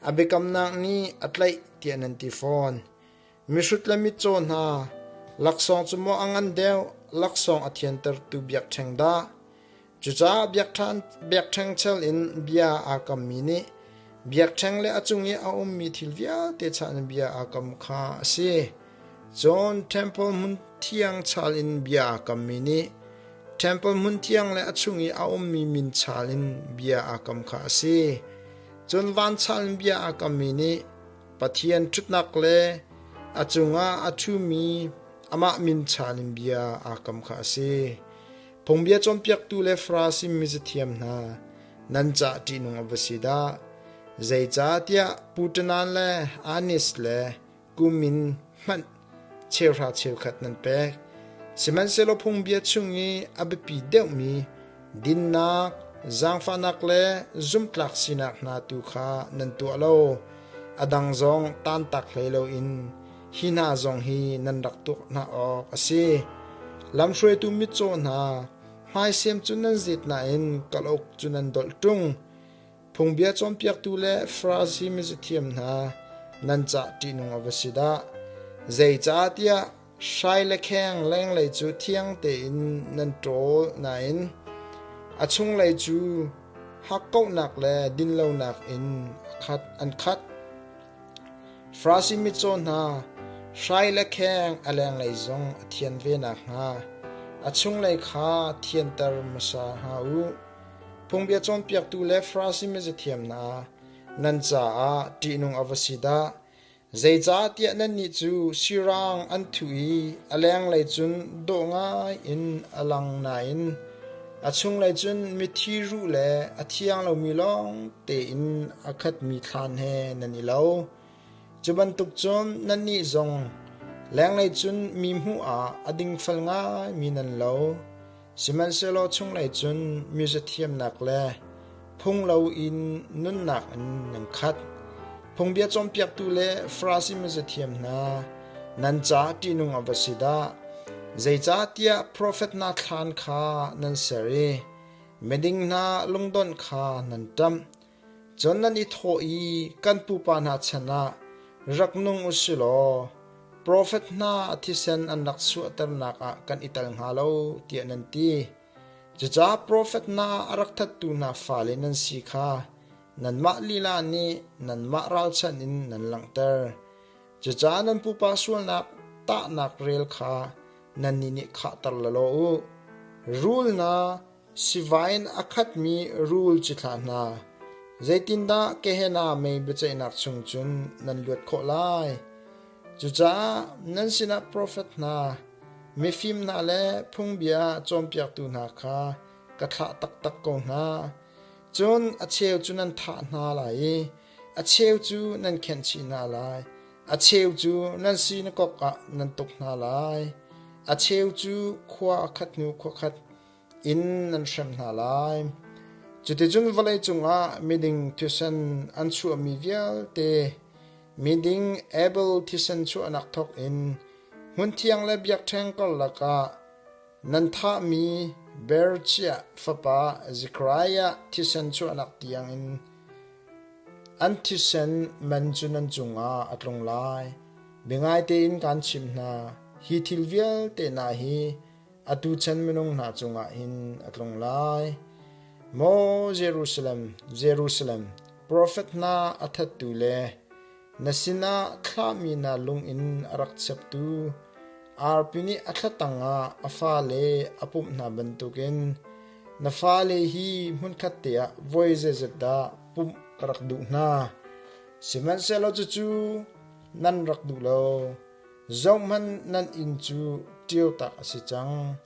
a biakamnak nih a tlaih tiah nan ti fawn. Mihrut le mitcaw hna, laksawng cu maw a ngan deuh, laksawng a thiantertu biakṭheng dah? Cucaah biakṭheng chel in bia aa kammi nih biakṭheng le a cung i a ummi thil vialte chah in bia aa kam kha a si. Cun ṭempal hmun thiang chaal in bia aa kammi nih Ṭempal hmunthiang le a chung i a ummi min chaal in bia aa kam kha a si. Cun van chaal in bia aa kammi nih Pathian ṭhutnak le a cungah a ṭhumi amah min chaal in bia aa kam kha a si. Phungbia cawnpiaktu le Farasi mizathiam hna, nan cah ṭihnung a va si dah! Zeicahtiah Putanan le Anis le kum in hmanh cheuhra cheukhat nan pek. Sihmanhsehlaw phungbia chung i a biapi deuhmi dinnak, zaangfahnak le zumhtlak sinak hna tu kha nan tuah lo. A dang zong tantak hlei loin hi hna zong hi nan rak tuah hna awk a si. Lamhruaitu mitcaw hna, hmaisem cu nan zet nain kalauk cu nan dolh ṭung. Phungbia cawnpiaktu le Farasi mizathiam hna, nan cah ṭihnung a va si dah! Zeicahtiah hrai le kheng lenglei cu thiang tein nan ṭawl nain a chunglei cu hakkauhnak le dinlonak in an khat. Farasi mitcaw hna, hrai le kheng a lenglei zong a thian ve nakhnga a chunglei kha thianter hmasa hna u. Phungbia cawnpiaktu le Farasi mizathiam hna, nan caah ṭihnung a va si dah! Zeicahtiah nannih cu sirang an thuh i a lenglei cun dawh ngai in a lang nain a chunglei cun mithi ruh le a thiang lomi lawng tein a khatmi thlan he nan i lo. Cu bantuk cun nannih zong lenglei cun mi hmuh ah a dingfel ngaimi nan lo. Sihmanhsehlaw chunglei cun mizathiamnak le phunglo in nunnak in nan khat. Phungbia cawnpiaktu le Farasi mizathiam hna, nan caah ṭihnung a va si dah! Zeicahtiah profet hna thlan kha nan ser i miding hna lungdonh kha nan ṭamh. Cun nan i thawh i kan pupa hna chan ah rak nung u si law profet hna thisen an rak chuahternak ah kan i tel hnga lo tiah nan ti. Cucaah profet hna a rak thattu hna fale nan si kha nanmah lila nih nanmah ralchanh in nan langhter. Cucaah nan pupa sualnak tahnak rel kha nannih nih khahter lalaw u. Rul hna Sivai in a khatmi rul cithlah hna, zeitindah Gehenna mei biaceihnak chung cun nan luat khawh lai? Cucaah nan sinah profet hna, mifim hna le phungbia cawnpiaktu hna kha ka thlah taktak ko hna. Cun a cheu cu nan thah hna lai i a cheu cu nan khenhchih hna lai. A cheu cu nan sinakok ah nan tuk hna lai. A cheu cu khua khat hnu khua khat in nan hrem hna lai. Cuticun vawleicung ah miding thisen an chuahmi vialte, miding Abel thisen chuahnak thawk in hmunthiang le biakṭheng karlak ah nan thahmi Berechiah fapa Zekhariah thisen chuahnak tiangin an thisen man cu nan cungah a tlung lai. Biangai tein kaan chimh hna, hi thil vialte hna hi atu chan minung hna cungah hin a tlung lai. Maw Jerusalem, Jerusalem, profet hna a thattu le na sinah thlahmi hna lung in a rak cheptu, arpi nih a thla tangah a fale a pumh hna bantukin na fale hi hmunkhat te ah voi zeizat dah pumh ka rak duh hna. Sihmanhsehlaw cucu nan rak duh lo. Zohhmanh nan inn cu ṭiotak a si cang.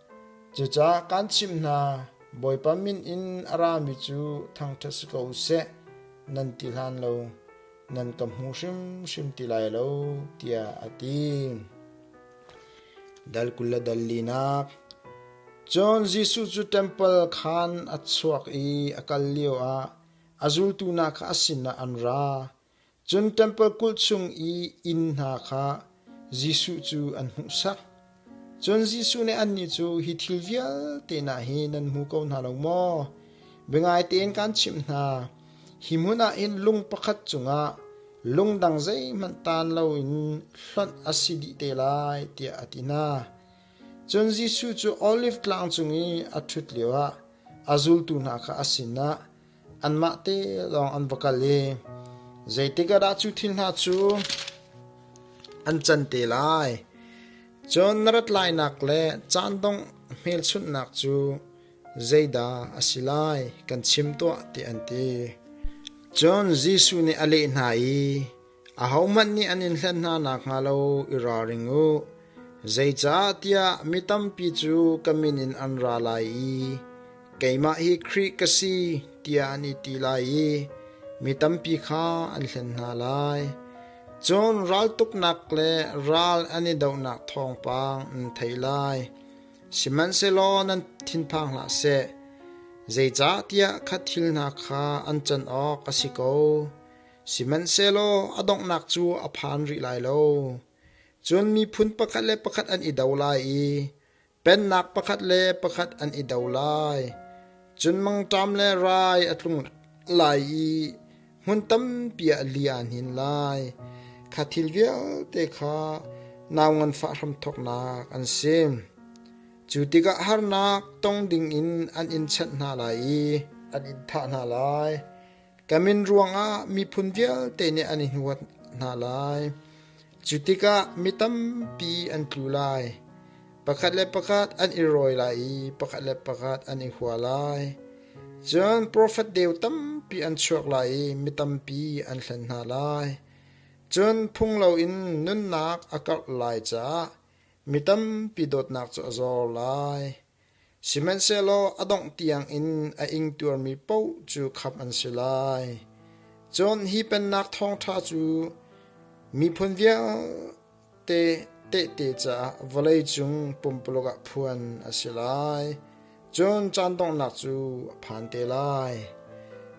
Cucaah kaan chimh hna, Bawipa min in a rami cu thangṭhat si ko seh, nan ti hlan lo, nan ka hmu hrimhrim ti lai lo, tiah a ti. Dal 20 le dal linak Cun Jesuh cu ṭempal khan a chuak i a kal lioah a zultu hna kha a sinah an ra. Cun ṭempal kulh chung i inn hna kha Jesuh cu an hmuhsak. Cun Jesuh nih annih cu, Hi thil vialte hna hi nan hmu ko hna lo maw? Biangai tein kaan chimh hna, hi hmun ah hin lung pakhat cungah lung dang zeihmanh taan loin hlonh a si dih te lai, tiah a ti hna. Cun Jesuh cu Oliv tlang cung i a ṭhut lioah a zultu hna kha a sinah anmah te lawng an va kal i zeitik ah dah cu thil hna cu an can te lai? Cun na rat lainak le caan dongh hmelchunhnak cu zeidah a si lai kan chim tuah tiah an ti. Cun Jesuh nih a leh hna i, Ahohmanh nih an in hlen hna nakhnga lo i ralring u. Zeicahtiah mi tampi cu ka min in an ra lai i keimah hi Khrih ka si tiah an i ti lai i mi tampi kha an hlen hna lai. Cun raltuknak le ral an i dohnak thawngpang nan theih lai. Sihmanhsehlaw nan thinphang hlah seh, zeicahtiah kha thil hna kha an can awk a si ko. Sihmanhsehlaw a donghnak cu a phan rih lai lo. Cun miphun pakhat le pakhat an i do lai i pennak pakhat le pakhat an i do lai. Cun mangṭam le rai a tlung lai i hmun tampi ah li aa hnin lai. Kha thil vialte kha nau nganfah hramthawknak an si. Cu tikah harnak tong dingin an in chanh hna lai i an in thah hna lai. Ka min ruangah miphun vialte nih an i hnuat hna lai. Cu tikah mi tampi an tlu lai. Pakhat le pakhat an i rawi lai i pakhat le pakhat an i hua lai. Cun profet deu tampi an chuak lai i mi tampi an hlen hna lai. Cun phung loin nunnak a karh lai caah mi tampi dawtnak cu a zor lai. Sihmanhsehlaw a dongh tiangin a ingtuarmi paoh cu khamh an si lai. Cun hi pennak thawngṭha cu miphun vialte tehte caah vawleicung pumpuluk ah phuan a si lai. Cun caan donghnak cu a phan te lai.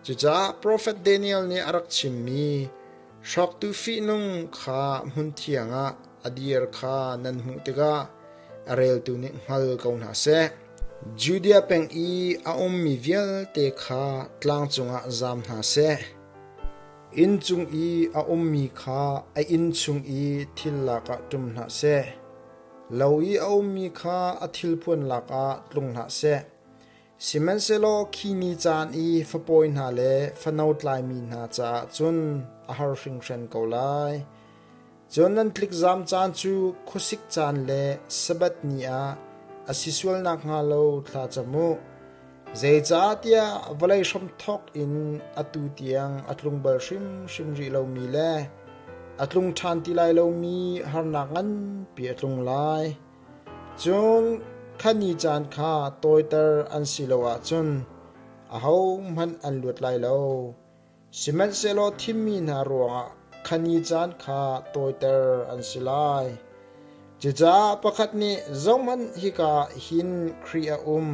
Cucaah profet Daniel nih a rak chimmi hrawktu fihnung kha hmunthiang ah a dir kha nan hmuh tikah a reltu nih hngal ko hna seh. Judea peng i a ummi vialte kha tlang cungah zam hna seh. Inn cung i a ummi kha a inn chung i thil lakah ṭum hna seh. Lo i a ummi kha a thilpuan lakah tlung hlah seh. Sihmanhsehlaw khi ni caan i fapawi hna le fano tlaimi hna caah cun a har hringhran ko lai. Cun nan tlikzam caan cu khuasik caan le Sabbath ni ah a si sual nakhnga lo thla cam u. Zeicahtiah vawlei hramthawk in atu tiang a tlung bal hrimhrim rih lomi le a tlung ṭhan ti lai lomi harnak nganpi a tlung lai. Cun kha ni caan kha tawiter an si lo ahcun ahohmanh an luat lai lo. Sihmanhsehlaw thimmi hna ruangah kha ni caan kha tawiter an si lai. Cucaah pakhat nih zohhmanh hika ah hin Khrih a um,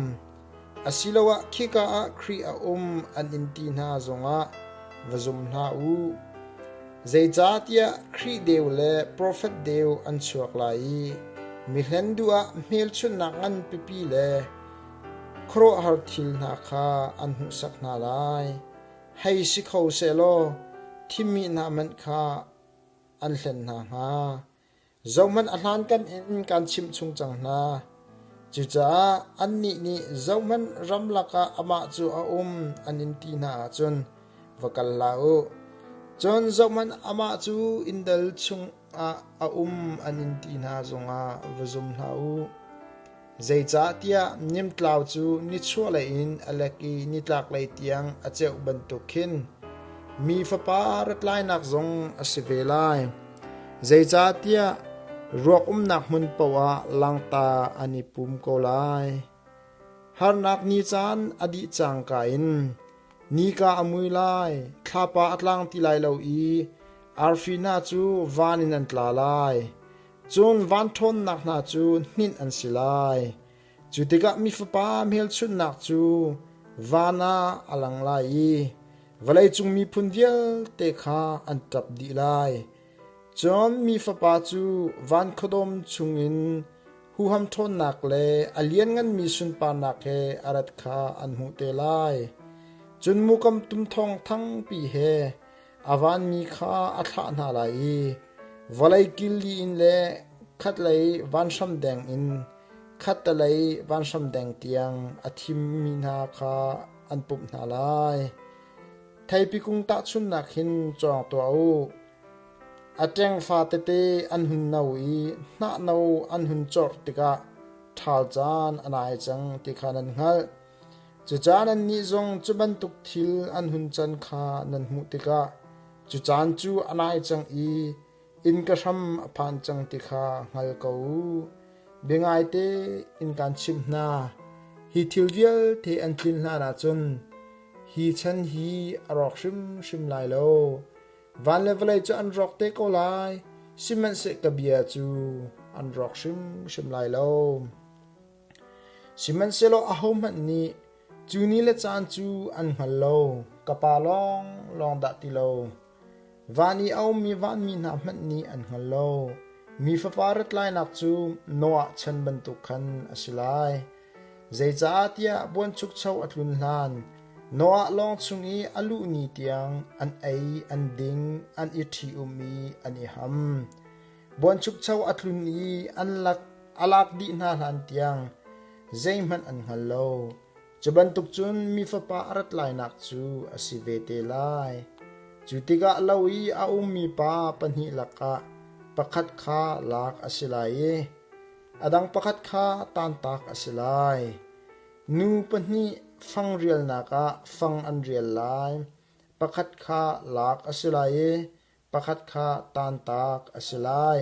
asiloah khika ah Khrih a um an in ti hna zongah va zum hna u. Zeicahtiah Khrih deu le profet deu an chuak lai i mi hlen duh ah hmelchunhnak nganpipi le khuaruahhar thil hna kha an hmuhsak hna lai. Hei si kho sehlaw thimmi hna hmanh kha an hlen hna hnga. Zohhmanh a hlankan in kaan chimh chung cang hna. Cucaah annih nih zohhmanh ramlak ah amah cu a um an in ti hna ahcun va kal hlah u. Cun zohhmanh amah cu inndal chungah a um an in ti hna zongah va zum hlah u. Zeicahtiah nimtlau cu nichuahlei in a lek i nitlaklei tiang a ceuh bantuk khin mi Fapa rat lainak zong a si ve lai. Zeicahtiah ruak umnak hmun paoh ah langta an i pum ko lai. Harnak ni caan a dih cangka in nika a mui lai, thlapa a tlang ti lai lo i arfi hna cu van in an tla lai. Cun van ṭhawnnak hna cu hninh an si lai. Cu tikah mi Fapa hmelchunhnak cu van ah a lang lai i vawleicung miphun vialte kha an ṭap dih lai. Cun mi Fapa cu van khuadawm chungin huham ṭhawnnak le a liannganmi sunparnak he a rat kha an hmuh te lai. Cun mukam tum thawng thangpi he a vanmi kha a thlah hna lai i vawlei kil li in le khatlei vanhram deng in khattelei vanhram deng tiang a thimmi hna kha an pumh hna lai. Theipi kung tahchunhnak hin cawng tuah u. A ṭengfa tete an hun no i hnah no an hun corh tikah ṭhal caan a nai cang ti kha nan hngalh. Cucaah nannih zong cu bantuk thil an hun can kha nan hmuh tikah cu caan cu a nai cang i innka hram a phan cang ti kha hngal ko u. Biangaite in kaan chimh hna, hi thil vialte an tlin hlan ahcun hi chan hi a rawk hrimhrim lai lo. Van le vawlei cu an rawk te ko lai, sihmanhseh ka bia cu an rawk hrimhrim lai lo. Sihmanhsehlaw ahohmanh nih cu ni le caan cu an hngal lo, ka Pa lawnglawng dah ti lo. Van i a ummi vanmi hna hmanh nih an hngal lo. Mi Fapa rat lainak cu Noah chan bantuk khan a si lai. Zeicahtiah buanchukcho a tlun hlan, Noah lawng chung i a luh ni tiang an ei, an ding, an i ṭhi-um i an i ham. Buanchukcho a tlun i an lak a lak dih hna hlan tiang zeihmanh an hngal lo. Cu bantuk cun mi Fapa a rat lainak cu a si ve te lai. Cu tikah lo i a ummi pa pahnih lakah pakhat kha lak a si lai i a dang pakhat kha tantak a si lai. Nu pahnih fang rialnak ah fang an rial lai. Pakhat kha lak a si lai i pakhat kha taantak a si lai.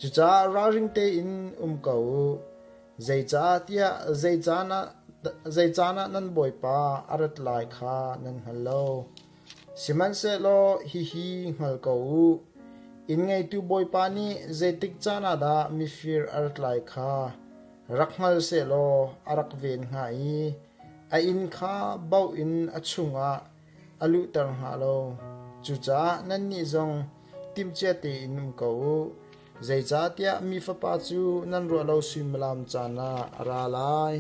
Cucaah ralring tein um ko u. Zeicahtiah zei caan ah, zei caan ah nan Bawipa a rat lai kha nan hngal lo. Sihmanhsehlaw hihi hngal ko u. Inn ngeitu Bawipa nih zeitik caan ah dah mifir a rat lai kha rak hngal sehlaw a rak ven hnga i a inn kha bauh in a chungah a luhter hnga lo. Cucaah nannih zong timhcia tein um ko u. Zeicahtiah mi Fapa cu nan ruah lo suimilam caan ah a ra lai.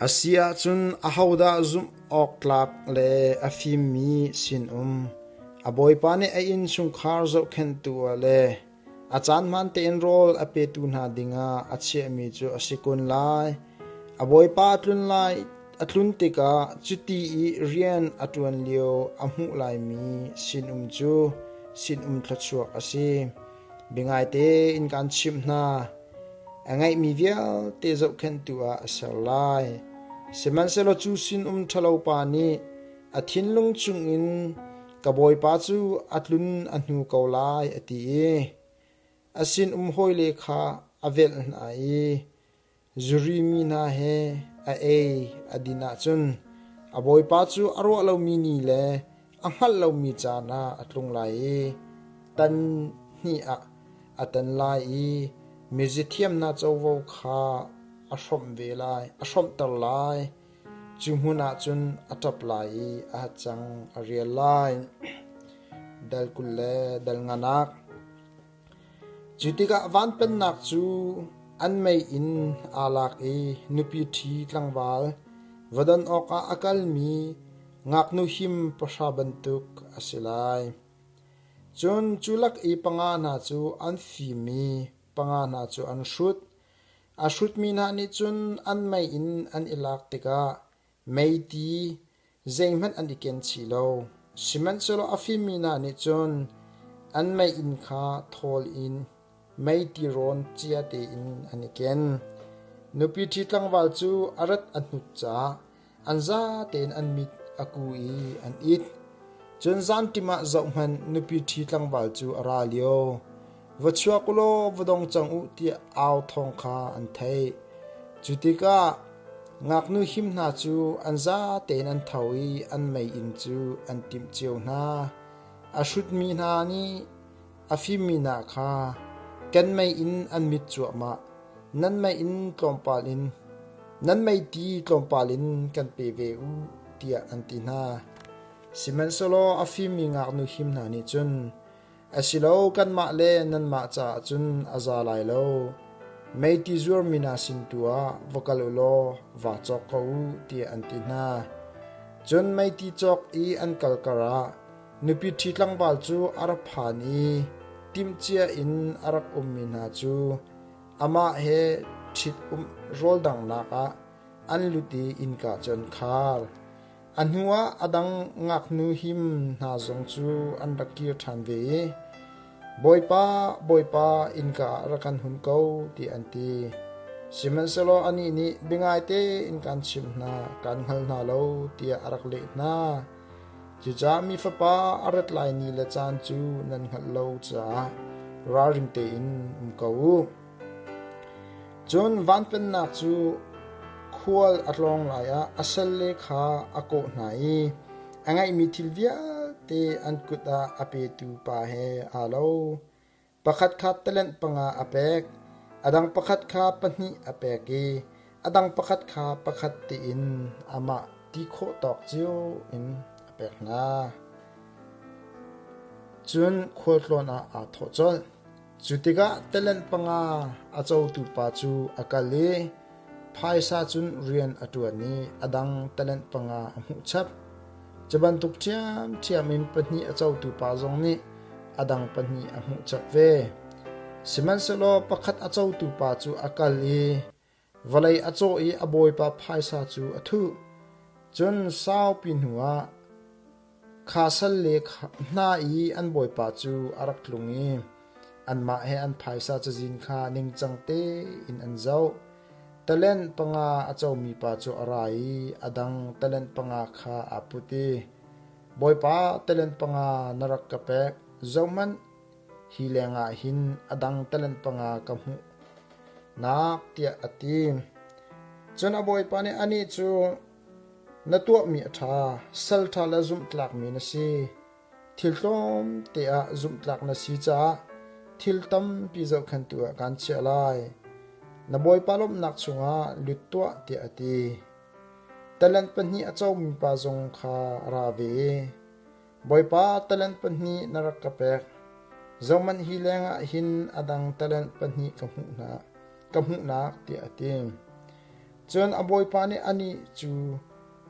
A si ahcun ahodah zumh awk tlak le a fimmi sinum, a bawipa nih a innchungkhar zohkhenhtu ah le A caan hmaan tein rawl a petu hna dingah a chiahmi cu a si kun lai. A bawipa a tlun lai a tlun tikah cuti i rian a ṭuan lio a hmuh laimi sinum cu sinum thluachuak a si. Biangaite in kaan chimh hna, a ngeihmi vialte zohkhenhtu ah a ser lai. Sihmanhsehlaw cu sinum ṭhalopa nih a thinlung chungin Ka bawipa cu a tlun a hnu ko lai a ti i a sinum hawile kha a velh hna i zuri mi hna he a ei a din ahcun a bawipa cu a ruah lomi ni le a hngalh lomi caan ah a tlung lai i tan hnih ah a tan lai i mizithiam hna covo kha a hrawmh ve lai a hrawmhter lai. Cu hmun ah cun a ṭap lai i a hacang a rial lai. Dal 20 le dal nganak. Cu tikah van pennak cu an mei in aa lak i nupi ṭhi tlangval va don awkah a kalmi ngaknu him pahra bantuk a si lai. Cun cu lak i panga hna cu an fim i. panga hna cu an hrut. A hrutmi hna nih cun an meiinn an i lak tikah meiti zeihmanh an i ken chih lo. Sihmanhsehlaw a fimmi hna nih cun an meiinn kha thawl in meiti rawn cia tein an i ken. Nupi ṭhi tlangval cu a rat a hnut caah an zatein an mit a ku i an it. Cun zanṭim ah zohhmanh nupi ṭhi tlangval cu a ra lio. Va chuak u law va dong cang u tiah au thawng kha an theih. Cu tikah ngaknu him hna cu an zatein an tho i an meiinn cu an timh cio hna. A hrutmi hna nih a fimmi hna kha kan meiinn an mit cuahmah. Nan meiinn tlawmpal in nan meiti tlawmpal in kan pe ve u tiah an ti hna. Sihmanhsehlaw a fimmi ngaknu him hna nih cun a si lo kanmah le nanmah caah cun a za lai lo. Meiti zuarmi hna sin tu ah va kal u law vaa cawk ko u tiah an ti hna. Cun meiti cawk i an kal karah Nupi ṭhi tlangval cu a ra phan i timhcia in a rak ummi hna cu amah he ṭhit-umh rawldanghnak ah an lut i innka cu an khar. A hnuah a dang ngaknu him hna zong cu an rak kir ṭhan ve i, Bawipa, Bawipa, innka ah rak kan hun ko, tiah an ti. Sihmanhsehlaw anih nih, Biangaite in kaan chimh hna, kaan hngal hna lo, tiah a rak leh hna. Cucaah mi Fapa a rat lai ni le caan cu nan hngalh lo caah ralring tein um ko u. Cun van pennak cu khual a tlawng lai ah a salle kha a kawh hna i a ngeihmi thil vialte an kut ah a petu pa he aa lo. Pakhat kha talent panga a pek, a dang pakhat kha pahnih a pek i a dang pakhat kha pakhat tiin amah ti khawh tawk cio in a pek hna. Cun khualtlawn ah aa thawh colh. Cu tikah talent panga a cotu pa cu a kal i phaisa cun rian a ṭuan i a dang talent panga a hmuh chap. Cu bantuk ṭhiamṭhiam in pahnih a cotu pa zong nih a dang pahnih a hmuh chap ve. Sihmanhsehlaw pakhat a cotu pa cu a kal i vawlei a cawh i a bawipa phaisa cu a thuh. Cun saupi hnuah kha salle hna i an bawipa cu a rak tlung i anmah he an phaisa cazin kha ningcang tein an zoh. Talent panga a comi pa cu a ra i a dang talent panga kha aa put i, Bawipa, talent panga na rak ka pek. Zohhmanh, hi lengah hin a dang talent panga ka hmuh nak, tiah a ti. Cun a bawipa nih anih cu, Na tuahmi a ṭha, sal ṭha le zumhtlakmi na si. Thil tlawmte ah zumhtlak na si caah thil tampi zohkhenhtu ah kaan chiah lai. Na bawipa lawmhnak chungah lut tuah tiah a ti. Talent pahnih a comi pa zong kha a ra ve i, Bawipa, talent pahnih na rak ka pek. Zohhmanh hi lengah hin a dang talent pahnih ka hmuh hna, ka hmuhnak tiah a ti. Cun a bawipa nih anih cu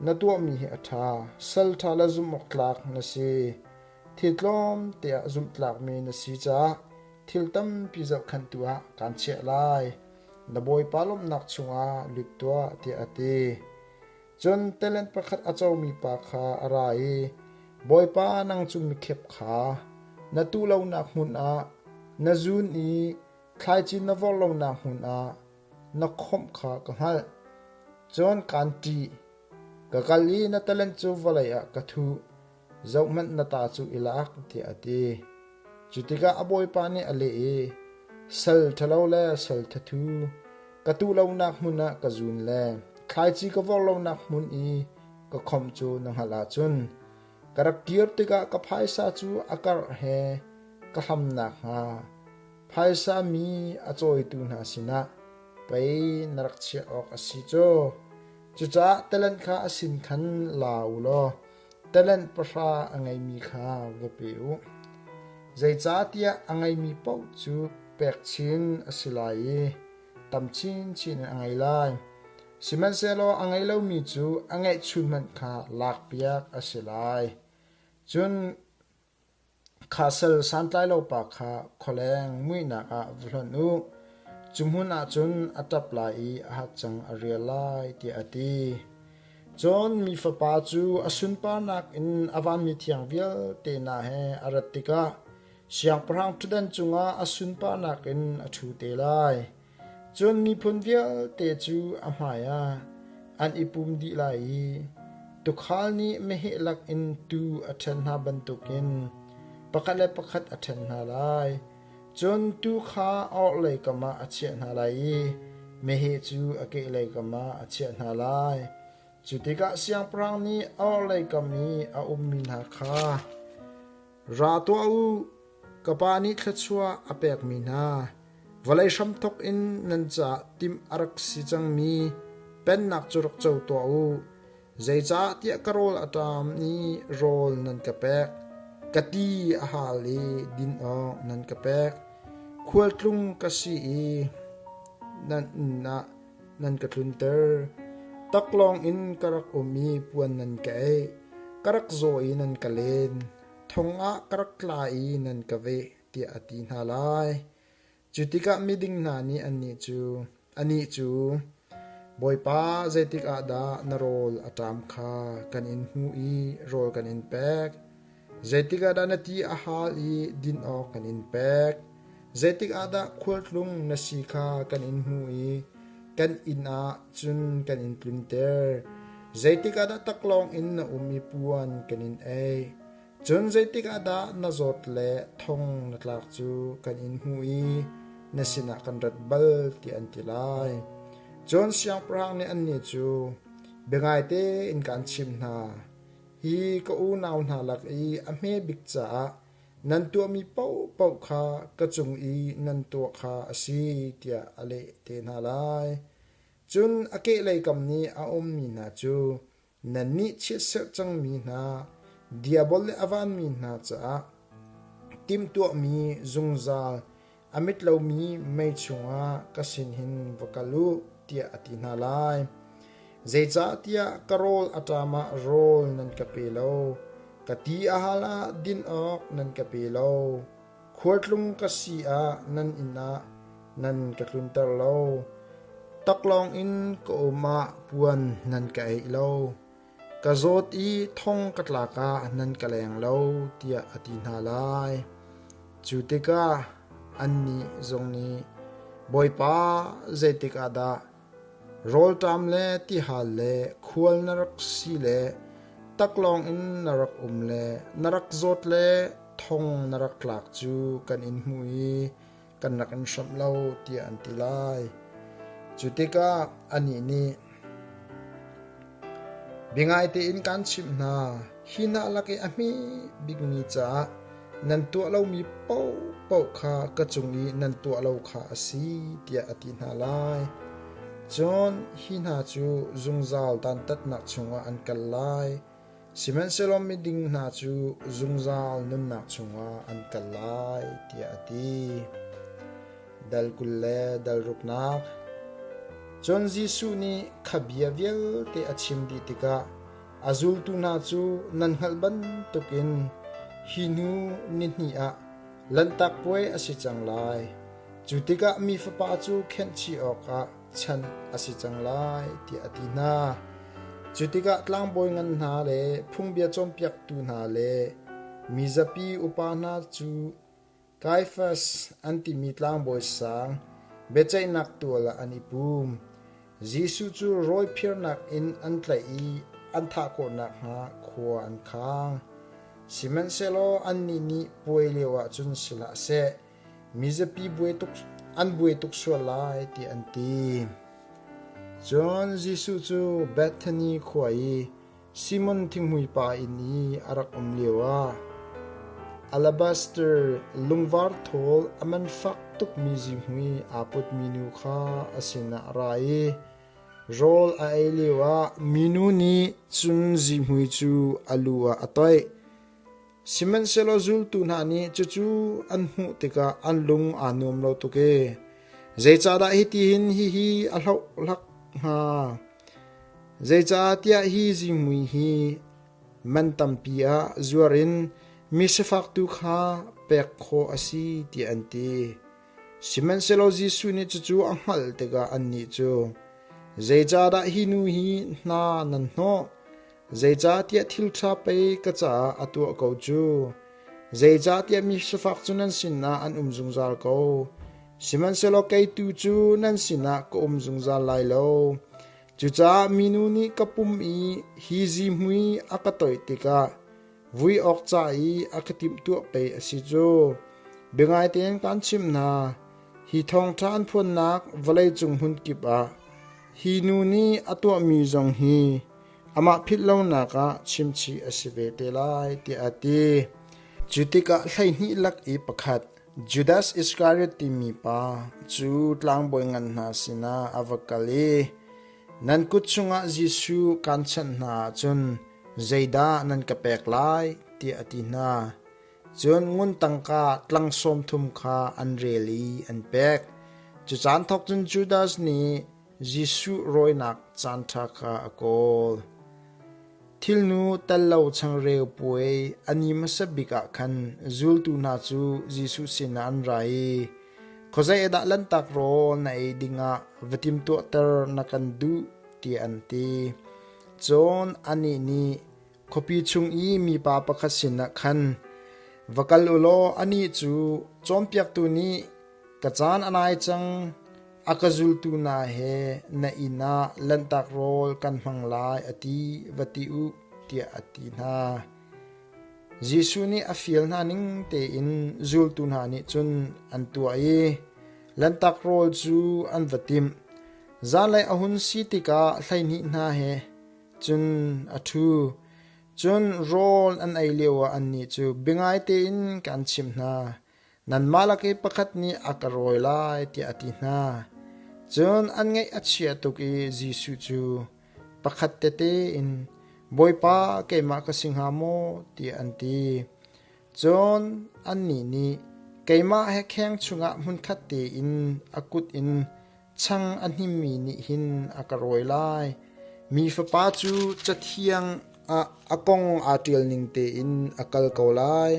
na tuahmi hi a ṭha, sal ṭha le zumhawktlak na si. Thil tlawmte ah zumhtlakmi na si caah thil tampi zohkhenhtu ah kaan chiah lai. Na bawipa lawmhnak chungah lut tuah, tiah a ti. Cun talent pakhat a comi pa kha a ra i, Bawipa, nang cu mikhep kha na tuh lonak hmun ah na zun i thlaici na vorh lonak hmun ah na khawmh kha ka hngalh. Cun kaan ṭih. Ka kal i na talent cu vawlei ah ka thuh. Zohhmanh na ta cu i lak, tiah a ti. Cu tikah a bawipa nih a leh i, Sal ṭhalo le sal thathu, ka tuh lonak hmun ah ka zun le thlaici ka vorh lonak hmun i ka khawmh cu na hngalh ahcun, ka rak kir tikah ka phaisa cu a karh he ka hlam nakhnga Phaisa mi a cawitu hna sinah pei na rak chiah awk a si cu. Cucaah talent kha a sin khan la u law talent pahra a ngeimi kha va pe u. Zeicahtiah a ngeimi paoh cu pek chin a si lai i tam chinchin in a ngei lai. Sihmanhsehlaw a ngei lomi cu a ngeihchun hmanh kha lakpiak a si lai. Cun Kha sal santlai lo pa kha khualeng muihnak ah va hlonh u. Cu hmun ah cun a ṭap lai i a hacang a rial lai, tiah a ti. Cun Mi Fapa cu a sunparnak in a vanmi thiang vialte hna he a rat tikah siangpahrang ṭhutdan cungah a sunparnak in a ṭhu te lai. Cun miphun vialte cu a hmaiah an i pum dih lai i tuukhal nih meheh lakin tuu a ṭhen hna bantukin pakhat le pakhat a ṭhen hna lai. Cun tuu kha a orhlei kam ah a chiah hna lai i meheh cu a kehlei kam ah a chiah hna lai. Cu tikah siangpahrang nih a orhlei kam i a ummi hna kha, Ra tuah u, ka pa nih thluachuah a pekmi hna, vawlei hramthawk in nan caah timh a rak si cangmi pennak cu rak co tuah u. Zeicahtiah ka rawl a ṭam i rawl nan ka pek, ka ti a hal i din awk nan ka pek, khualtlung ka si i nan inn ah nan ka tlunter. Taklawng in ka rak um i puan nan ka eih, ka rak zaw i nan ka len, thong ah ka rak tla i nan ka veh, tiah a ti hna lai. Cu tikah miding hna nih anih cu, Bawipa, zeitik ah dah na rawl a ṭam kha kan in hmuh i rawl kan in pek? Zeitik ah dah na ti a hal i din awk kan in pek? Zeitik ah dah khualtlung na si kha kan in hmuh i kan inn ah cun kan in tlunter? Zeitik ah dah taklawng in na um i puan kan in ei? Cun zeitik ah dah na zawt le thong na tlak cu kan in hmuh i na sinah kan rat bal tiah an ti lai. Cun siangpahrang nih annih cu, Biangai tein kaan chimh hna, hi ka unau hna lak i a hme bik caah nan tuahmi paohpaoh kha ka cung i nan tuah kha a si, tiah a leh te hna lai. Cun a kehlei kam nih a ummi hna cu Nannih chiatserh cangmi hna, diabol le a vanmi hna caah timhtuahmi zungzal a mit lomi mei chungah ka sin hin va kal u, tiah a ti hna lai. Zeicahtiah ka rawl a ṭam ah rawl nan ka pe lo, ka ti a hal ah din awk nan ka pe lo, Khualtlung ka si ah nan inn ah nan ka tlunter lo. Taklawng in ka um ah puan nan ka eih lo. Ka zawt i thong ka tlak ah nan ka leng lo, tiah a ti hna lai. Cu tikah annih zong nih, Bawipa, zeitik ah dah Rawlṭam le tihal le khual na rak si le taklawng in na rak um le na rak zawt le thong na rak tlak cu kan in hmuh i kan rak in hramh lo, tiah an ti lai. Cu tikah anih nih, Biangai tein kaan chimh hna, hi hna lak i a hme bikmi caah nan tuah lomi paohpaoh kha ka cung i nan tuah lo kha a si, tiah a ti hna lai. Cun hi hna cu zungzal dantatnak chungah an kal lai, sihmanhsehlaw miding hna cu zungzal nunnak chungah an kal lai, tiah a ti. Dal 20 le dal ruknak. Cun Jesuh nih kha bia vialte a chim dih tikah A zultu hna cu nan hngalh bantukin hi hnu nihnih ah Lanhtak Puai a si cang lai. Cu tikah mi Fapa cu khenhchih awkah chanh a si cang lai, tiah a ti hna. Cu tikah tlangbawi ngan hna le phungbia cawnpiaktu hna le mizapi upa hna cu Kaiafas an timi tlangbawi sang biaceihnak tual ah an i pum. Jesuh cu rawiphiarnak in an tlaih i an thah khawh nakhnga khua an khang. Sihmanhsehlaw annih nih puai lioah cun si hlah seh, mizapi an buai tuk sual lai tiah an ti. Cun Jesuh cu Bethani khua i Simon thinghmui pa inn i a rak um lioah alabaster lungvar thawl a man fak tukmi zihmui aa putmi nu kha a sinah a ra i rawl a ei lioah minu nih cun zihmui cu a lu ah a toih. Sihmanhsehlaw zultu hna nih cucu an hmuh tikah an lung aa nuam lo tuk i, Zeicahdah hitihin hihi a hlohhlak hnga? Zeicahtiah hi zihmui hi man tampi ah zuar in mi sifak tu kha pek khawh a si, tiah an ti. Sihmanhsehlaw Jesuh nih cucu a hngalh tikah annih cu, Zeicahdah hi nu hi hna nan hnawh? Zeicahtiah thil ṭha pei ka caah a tuah ko cu. Zeicahtiah mi sifak cu nan sinah an um zungzal ko. Sihmanhsehlaw kei tu cu nan sinah ka um zungzal lai lo. Cucaah minu nih ka pum i hi zihmui a ka toih tikah vui awk ca i a ka timhtuah pei a si cu. Biangai tein kaan chimh hna, hi thawngṭha an phuannak vawleicung hmunkip ah hi nu nih a tuahmi zong hi amah philh lonak ah chimchih a si ve te lai, tiah a ti. Cu tikah 12 lak i pakhat Judas Iskariot timi pa cu tlangbawi ngan hna sinah a va kal i, Nan kut chungah Jesuh kaan chanh hna ahcun zeidah nan ka pek lai? tiah a ti hna. Cun ngun tangka tlang sawm thum kha an rel i an pek. Cu caan thawk cun Judas nih Jesuh rawinak caanṭha kha a kawl. Thilnu tel lo changreu puai a ni hmasa bik ah khan zultu hna cu Jesuh sinah an ra i, Khuazei ah dah lanhtak rawl na ei dingah va timhtuahter na kan duh, tiah an ti. Cun anih nih, Khuapi chung i mipa pakhat sinah khan va kal u law anih cu cawnpiaktu nih ka caan a nai cang, a ka zultu hna he na inn ah lanhtak rawl kan hmang lai a ti va ti u tiah a ti hna. Jesuh nih a fial hna ning tein zultu hna nih cun an tuah i lanhtak rawl cu an va timh. Zanlei a hun si tikah 12 hna he cun a ṭhu. Cun rawl an ei lioah annih cu biangai tein kan chimh hna. Nanmah lak i pakhat nih a ka rawi lai tiah a ti hna. Cun an ngaih a chia tuk i Jesuh cu pakhat tete in, Bawipa, keimah ka si hnga maw? tiah an ti. Cun annih nih, Keimah he kheng chungah hmunkhat tein a kut in Chang a hnimmi nih hin a ka rawi lai. Mi fapa cu Cathiang ah a kong aa ṭial ning tein a kal ko lai.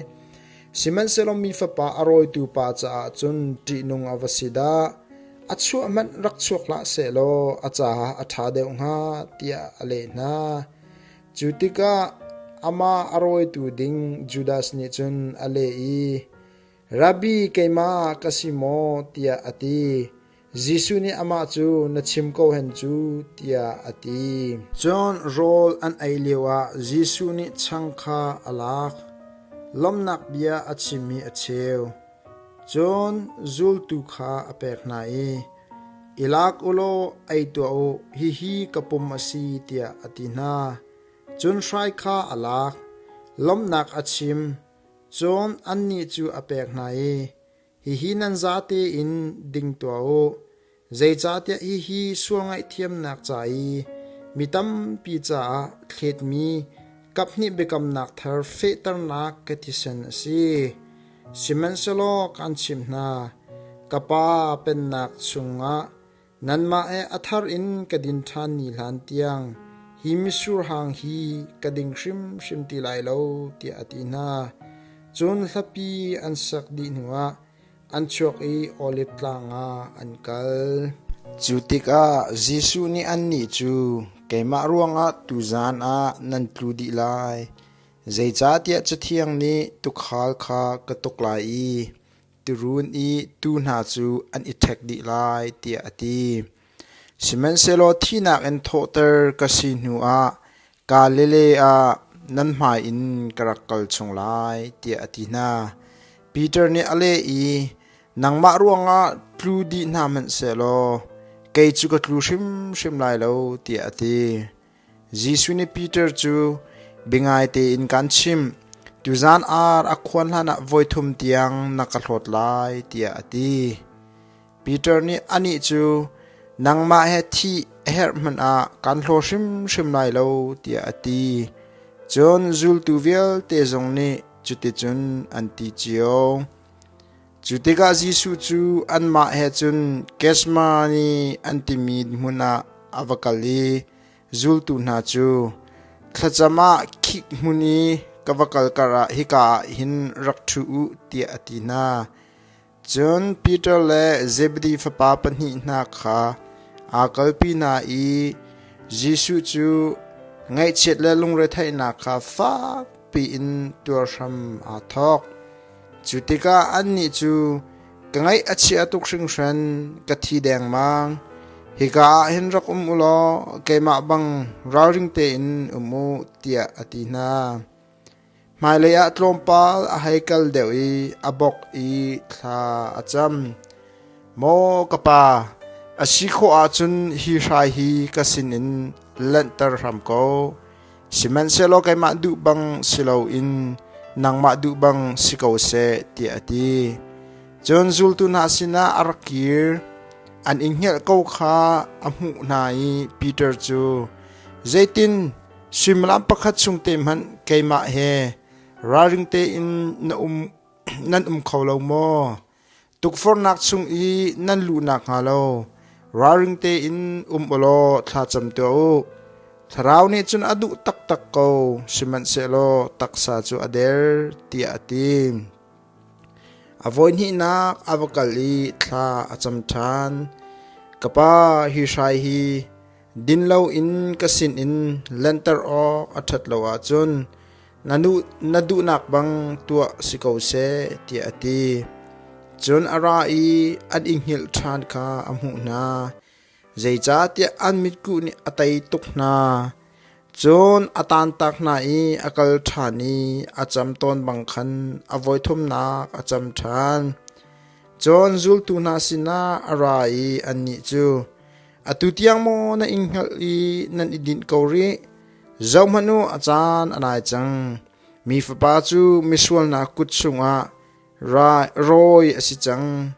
Sihmanhsehlaw mi fapa a rawitu pa caah cun ṭihnung a va si dah! A chuah hmanh rak chuak hlah sehlaw a caah a ṭha deuh hnga, tiah a leh hna. Cu tikah amah a rawitu ding Judas nih cun a leh i, Rabbi, keimah ka si maw? tiah a ti. Jesuh nih amah cu, Na chim ko hen cu, tiah a ti. Cun rawl an ei lioah Jesuh nih chang kha a lak, lawmhnak bia a chim i a cheu. Cun zultu kha a pek hna i, I lak u law ei tuah u, hihi ka pum a si, tiah a ti hna. Cun hrai kha a lak, lawmhnak a chim, Cun annih cu a pek hna i, Hihi nan zate in ding tuah u, zeicahtiah hihi sual ngaihthiamnak ca i mi tampi caah thletmi kaphnih biakamnak thar fehternak ka thisen a si. Sihmanhsehlaw kaan chimh hna, ka Pa Pennak chungah Nanmah he a thar in ka din ṭhan ni hlan tiang hi mitsur hang hi ka ding hrimhrim ti lai lo, tiah a ti hna. Cun hlapi an sak dih hnuah an chuak i Oliv Tlang ah an kal. Cu tikah Jesuh nih annih cu, Keimah ruangah tuzan ah nan tlu dih lai, zeicahtiah Cathiang nih tuukhal kha ka tuk lai i Tirun i tuu hna cu an i ṭhek dih lai, tiah a ti. Sihmanhsehlaw thihnak in thawhter ka si hnuah Galilee ah nan hmai in ka rak kal chung lai, tiah a ti hna. Peter nih a leh i, Nangmah ruangah tlu dih hna hmanh sehlaw kei cu ka tlu hrimhrim lai lo, tiah a ti. Jesuh nih Peter cu biangai tein kaan chimh, tuzaan ar a khuan hlanah voithum tiang na ka hlawt lai tiah a ti. Peter nih anih cu nangmah he thih a herh hmanh ah kaan hlaw hrimhrim lai lo tiah a ti. Cun zultu vialte zong nih cuticun an ti cio. Cu tikah Jesuh cu anmah he cun Gethsemane an timi hmun ah a va kal i zultu hna cu, Thlacam ah khik hmun i ka va kal karah hika ah hin rak ṭhu u, tiah a ti hna. Cun Peter le Zebedi fapa pahnih hna kha aa kalpi hna i Jesuh cu ngaihchiat le lungretheihnak kha fakpi in tuar hram aa thawk. Cu tikah annih cu ka ngaih a chia tuk hringhran, ka thi dengmang. Hika ah hin rak um u law keimah bang ralring tein um u, tiah a ti hna. Hmailei ah tlawmpal a hei kal deuh i a bawk i thla a cam. Maw ka pa, a si khawh ahcun hi hrai hi ka sinin lanhter hram ko. Sihmanhsehlaw keimah duh bang si loin nangmah duh bang si ko seh, tiah a ti. Cun zultu hna sinah a rak kir. An i hngelh ko kha a hmuh hna i Peter cu, Zeitin Suimilam pakhat chung te hmanh keimah he ralring tein na um, nan um kho lo maw? Tukforhnak chung i nan luh nakhnga lo ralring tein um u law thlacam tuah u. Thlarau nih cun a duh taktak ko, sihmanhsehlaw taksa cu a der, tiah a ti. A voihnihnak a va kal i thla a cam ṭhan. Ka pa, hi hrai hi Din loin ka sinin lanhter awk a ṭhat lo ahcun na duhnak bang tuah si ko seh, tiah a ti. Cun a ra i an i hngilh ṭhan kha a hmuh hna, zeicahtiah an mitkuh nih a tei tuk hna. Cun a taantak hna i a kal ṭhan i a cam tawn bang khan a voithumnak a cam ṭhan. Cun zultu hna sinah a ra i annih cu, Atu tiang maw na ing hngalh i nan i dinh ko rih? Zohhmanh u, a caan a nai cang. Mi Fapa cu misualnak kut chungah rawi a si cang.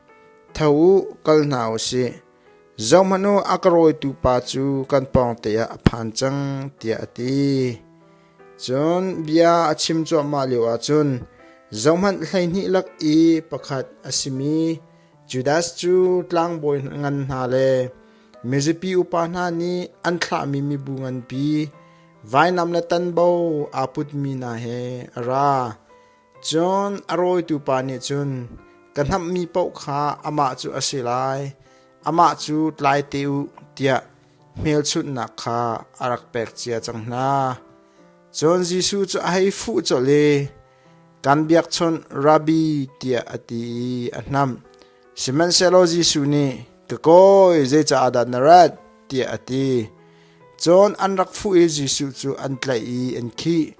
Tho u, kal hna u sih. Zohhmanh u, a ka rawitu pa cu kan pawngte ah a phan cang, tiah a ti. Cun bia a chim cuahmah lioah cun zohhmanh 12 lak i pakhat a simi Judas cu tlangbawi ngan hna le mizapi upa hna nih an thlahmi mibu nganpi vainam le tanbo aa putmi hna he a ra. Cun a rawitu pa nih cun, Ka hnamhmi paoh kha amah cu a si lai, amah cu tlai te u, tiah hmelchunhnak kha a rak pek cia cang hna. Cun Jesuh cu a hei fuh colh i, Kan biakchawnh Rabbi tiah a ti i a hnamh. Sihmanhsehlaw Jesuh nih, Ka kawi, zeicah dah na rat? tiah a ti. Cun an rak fuh i Jesuh cu an tlaih i an khih.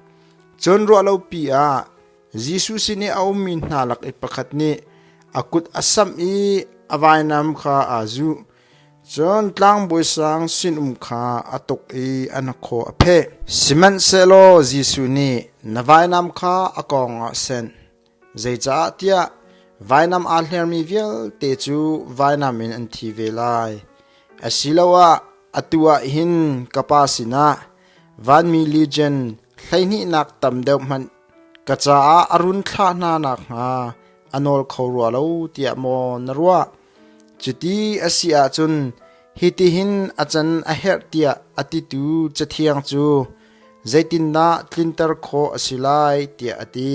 Cun ruahlopi ah Jesuh sin i a ummi hna lak i pakhat nih a kut a samh i a vainam kha aa zuh. Cun tlangbawi sang sinum kha a tuk i a hnakhaw a pheh. Sihmanhsehlaw Jesuh nih, Na vainam kha a kawng ah senh, zeicahtiah vainam aa hlermi vialte cu vainam in an thi ve lai. Asiloah atu ah hin ka Pa sinah vanmi legion 12nak tam deuh hmanh ka caah a run thlah hna nakhnga a nawl kho rua lo tiah maw na ruah? Cuti a si ahcun hitihin a can a herh tiah a titu Cathiang cu zeitindah tlinter khawh a si lai tiah a ti.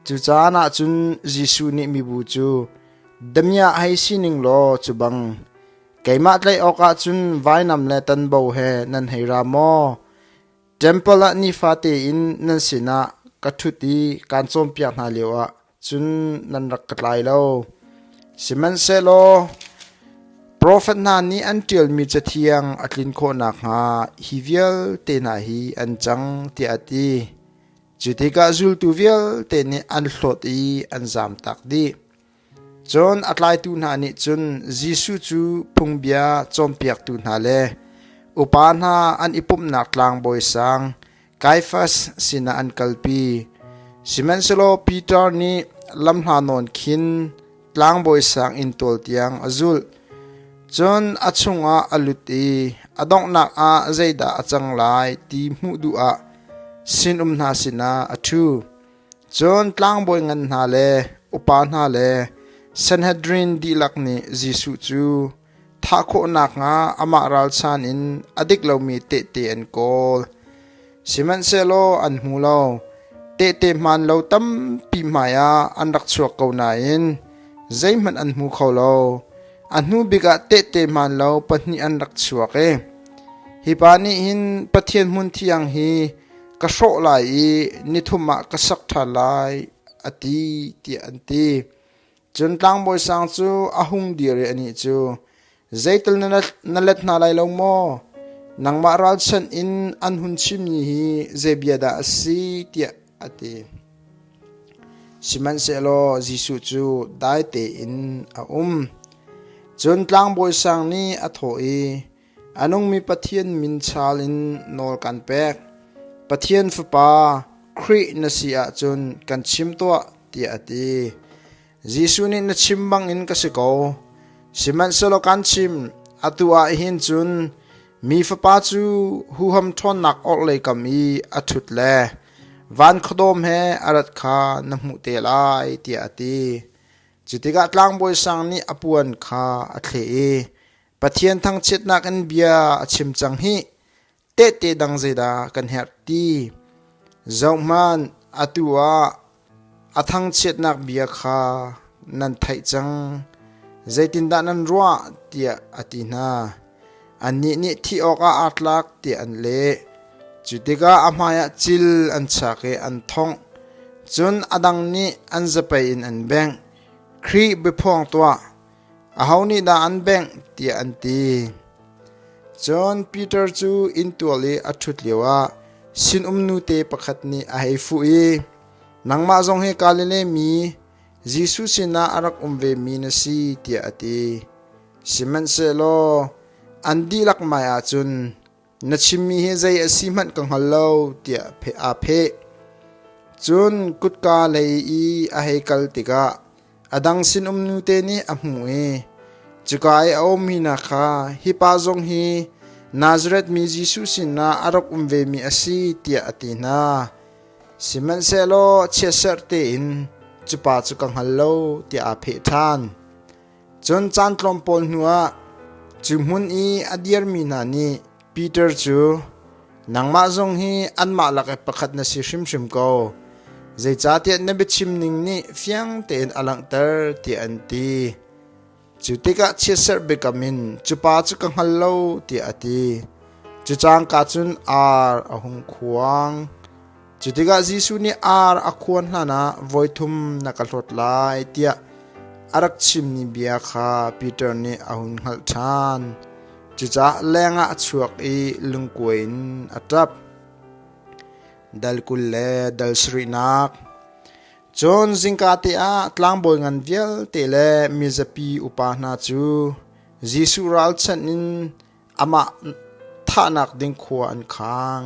Cu caan ah cun Jesuh nih mibu cu, Damiah hei si ning law cu bang, keimah tlaih awkah cun vainam le tanbo he nan hei ra maw? Ṭempal ah nifate in nan sinah ka ṭhut i kaan cawnpiak hna lioah cun nan rak ka tlai lo. Sihmanhsehlaw profet hna nih an ṭialmi cathiang a tlin khawh nakhnga hi vialte hna hi an cang, tiah a ti. Cu tikah zultu vialte nih an hlawt i an zamtak dih. Cun a tlaitu hna nih cun Jesuh cu phungbia cawnpiaktu hna le upa hna an i pumhnak tlangbawi sang Kaiafas sinah an kalpi. Sihmanhsehlaw Peter nih lamhla nawn khin tlangbawi sang inntual tiang a zulh. Cun a chungah a lut i a donghnak ah zeidah a cang lai ti hmuh duh ah sinum hna sinah a ṭhu. Cun tlangbawi ngan hna le upa hna le Sanhedrin dihlak nih Jesuh cu thah khawh nakhnga amah ralchan in a dik lomi tehte an kawl. Sihmanhsehlaw an hmu lo. Tehte hmaan lo tampi hmaiah an rak chuak ko nain. zeihmanh an hmu kho lo. A hnu bik ah tehte hmaan lo pahnih an rak chuak i hi pa nih hin Pathian hmun thiang hi ka hrawh lai i nithum ah ka sak ṭhan lai a ti tiah an ti. Cun tlangbawi sang cu a hung dir i anih cu, Zeital na let hna lai lo maw? Nangmah ralchanh in an hun chimmi hi zei bia dah a si? tiah a ti. Sihmanhsehlaw Jesuh cu dai tein a um. Cun tlangbawi sang nih a thawh i, A nungmi Pathian min chal in nawl kan pek. Pathian Fapa Khrih na si ahcun kan chim tuah, tiah a ti. Jesuh nih na chim bangin ka si ko. Sihmanhsehlaw kan chim, atu ah hin cun mi Fapa cu huham ṭhawnnak orhlei kam i a ṭhut le van khuadawm he a rat kha na hmuh te lai, tiah a ti. Cu tikah tlangbawi sang nih a puan kha a thleh i Pathian thangchiatnak in bia a chim cang hih. Tehte dang zeidah kan herh ti? Zohhmanh, atu ah a thangchiatnak bia kha nan theih cang. Zeitindah nan ruah? tiah a ti hna. Annih nih thih awkah aa tlak tiah an leh. Cu tikah a hmaiah cil an chak i an thongh. Cun a dang nih an zapei in an bengh. Khrih biaphuang tuah! Aho nih dah an bengh? tiah an ti. Cun Peter cu inntual i a ṭhut lioah sinum nute pakhat nih a hei fuh i, Nangmah zong hi Galilee mi Jesuh sinah a rak um vemi na si, tiah a ti. Sihmanhsehlaw an dihlak hmaiah cun Na chimmi hi zei a si hmanh ka hngal lo, tiah aa pheh. Cun kutka lei i a hei kal tikah a dang sinum nute nih a hmuh i cuka i a ummi hna kha, Hi pa zong hi Nazareth mi Jesuh sinah a rak um vemi a si, tiah a ti hna. Sihmanhsehlaw chiatserh tein cu pa cu ka hngal lo, tiah aa pheh ṭhan. Cun caan tlawmpal hnuah cu hmun i a dirmi hna nih Peter cu, Nangmah zong hi anmah lak i pakhat na si hrimhrim ko, zeicahtiah na biachim ning nih fiang tein a langhter, tiah an ti. Cu tikah chiatserh biakam in, Cu pa cu ka hngal lo, tiah a ti. Cu cangka cun ar a hung khuang. Cu tikah Jesuh nih ar a khuan hlanah voithum na ka hlawt lai tiah a rak chimmi bia kha Peter nih a hun hngalh ṭhan. Cucaah lengah a chuak i lungkuai in a ṭap. Dal 20 le dal sarihnak. Cun zingka te ah tlangbawi ngan vialte le mizapi upa hna cu Jesuh ralchanh in amah thahnak ding khua an khang.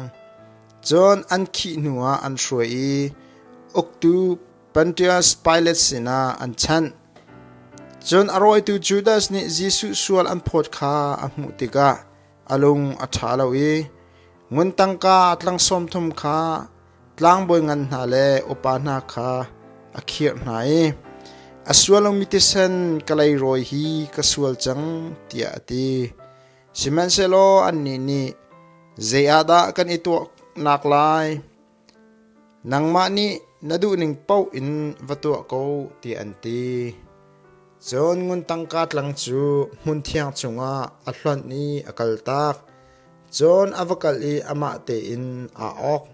Cun an khih hnuah an hruai i uktu Pontius Pilat sinah an chanh. Cun a rawitu Judas nih Jesuh sual an phawt kha a hmuh tikah a lung a ṭha lo i ngun tangka tlang sawm thum kha tlangbawi ngan hna le upa hna kha a khirh hna i a sual lomi thisen ka leirawi hi ka sual cang tiah a ti. Sihmanhsehlaw annih nih zei ah dah kan i tuahnak lai? Nangmah nih na duhning paoh in va tuah ko tiah an ti. Cun ngun tangka tlang cu hmunthiang chungah a hlonh i a kaltak. Cun a va kal i amah tein aa awk.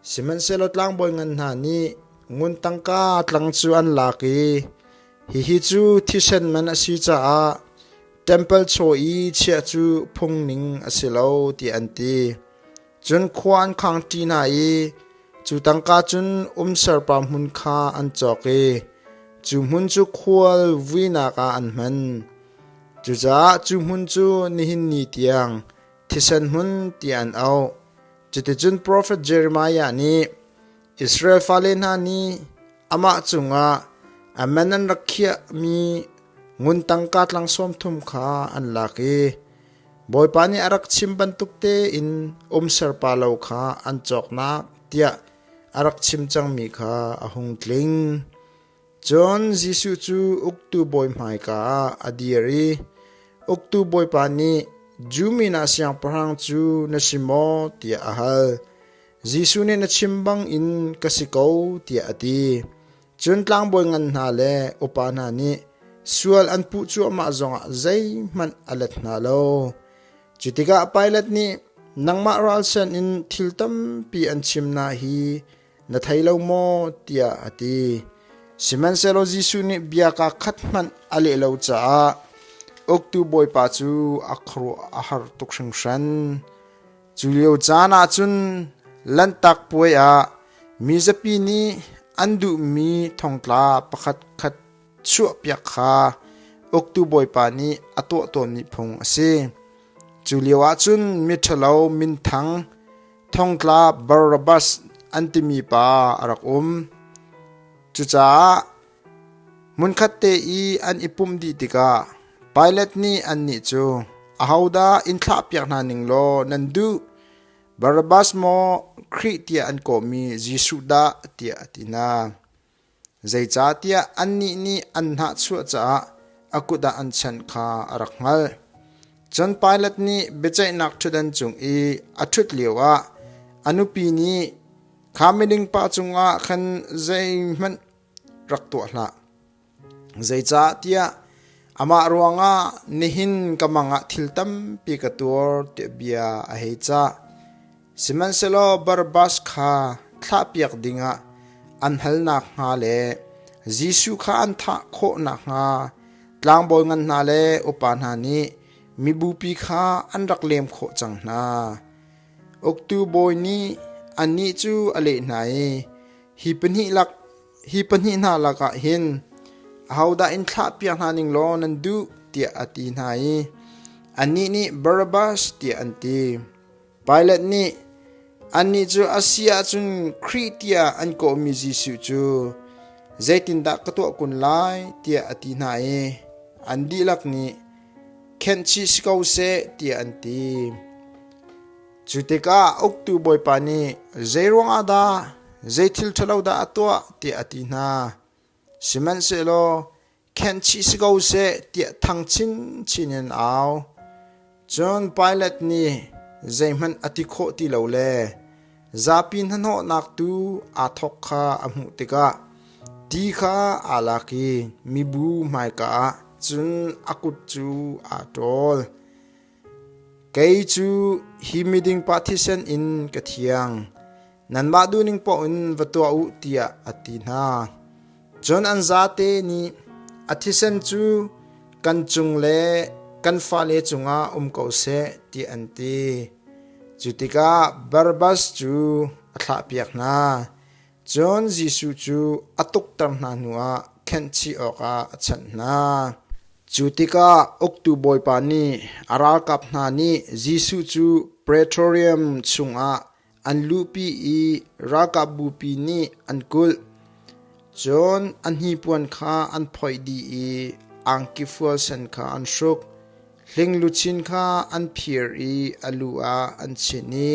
Sihmanhsehlaw tlangbawi ngan hna nih ngun tangka tlang cu an lak i hihi cu thisen man a si caah ṭempal chaw i chiah cu phung ning a si lo tiah an ti. Cun khua an khangṭi hna i cu tangka cun umserpa hmun kha an cawk i cu hmun cu khual vuinak ah an hman. Cucaah cu hmun cu nihin ni tiang thisen hmun tiah an auh. Cuticun profet Jeremiah nih Israel fale hna nih amah cungah a man an rak khiahmi ngun tangka tlang sawm thum kha an lak i Bawipa nih a rak chim bantuk tein umserpa lo kha an cawknak tiah a rak chim cangmi kha a hung tling. Cun Jesuh cu uktu bawi hmaika ah a dir i uktu bawipa nih Jew mi hna siangpahrang cu na si maw tiah a hal. Jesuh nih na chim bangin ka si ko tiah a ti. Cun tlangbawi ngan hna le upa hna nih sual an puh cuahmah zongah zeihmanh a let hna lo. Cu tikah Pilat nih, Nangmah ralsen in thil tampi an chim na hi na thei lo maw? tiah a ti. Sihmanhsehlaw Jesuh nih bia kaa khat hmanh a leh lo caah uktu bawipa cu a khuaruah a har tuk hringhran. Cu lio caan ah cun Lanhtak Puai ah mizapi nih an duhmi thongtla pakhatkhat chuahpiak kha uktu bawipa nih a tuah tawnmi phung a si. Cu lio ah cun miṭhalo minthang thongtla Barabbas an timi pa a rak um. Cucaah hmunkhatte i an i pumh dih tikah Pilat nih annih cu, “Ahodah in thlahpiak hna ning law nan duh? Barabbas maw, Khrih tiah an kawhmi Jesuh dah?” tiah a ti hna. Zeicahtiah annih nih an hnahchuah caah a kut ah an chanh kha a rak hngalh. Cun Pilat nih biaceihnak ṭhutdan cung i a ṭhut lioah a nupi nih, “Kha miding pa cungah khan zeihmanh rak tuah hlah. Zeicahtiah amah ruangah nihin ka mang ah thil tampi ka tuar,” tiah bia a hei cah. Sihmanhsehlaw Barabbas kha thlahpiak dingah an hal nakhnga le Jesuh kha an thah khawh nakhnga tlangbawi ngan hna le upa hna nih mibupi kha an rak lem khawh cang hna. Uktu bawi nih annih cu a leh hna i, Hi pahnih hna lakah hin ahodah in thlahpiak hna ning law nan duh, tiah a ti hna i annih nih Barabbas tiah an ti. Pilat nih annih cu a si ahcun Khrih tiah an kawhmi Jesuh cu zeitindah ka tuah kun lai tiah a ti hna i an dihlak nih khenh chih si ko seh tiah an ti. Cu tikah uktu bawipa nih zeiruang ah dah zei thil ṭhalo dah a tuah tiah a ti hna. Sihmanhsehlaw khenh chih si ko seh tiah thang chinchin in au. Cun Pilat nih zeihmanh a ti khawh ti lo le zapi hnahnawhnak tu aa thawk kha a hmuh tikah ti kha aa lak i mibu hmaika ah cun a kut cu aa ṭawl. Kei cu hi miding pa thisen in ka thiang. Nanmah duhning paoh in va tuah u tiah a ti hna. Cun an zate nih a thisen cu kan cung le kan fale cungah um ko seh tiah an ti. Cu tikah Barabbas cu a thlahpiak hna. Cun Jesuh cu a tukter hna hnuah khenh chih awkah a chanh hna. Cu tikah uktu bawipa nih a ralkap hna nih Jesuh cu Praetorium chungah an luhpi i ralkapbupi nih an kulh. Cun a hnipuan kha an phoih dih i angki fual sen kha an hruk. Hling luchin kha an phir i a lu ah an chinh i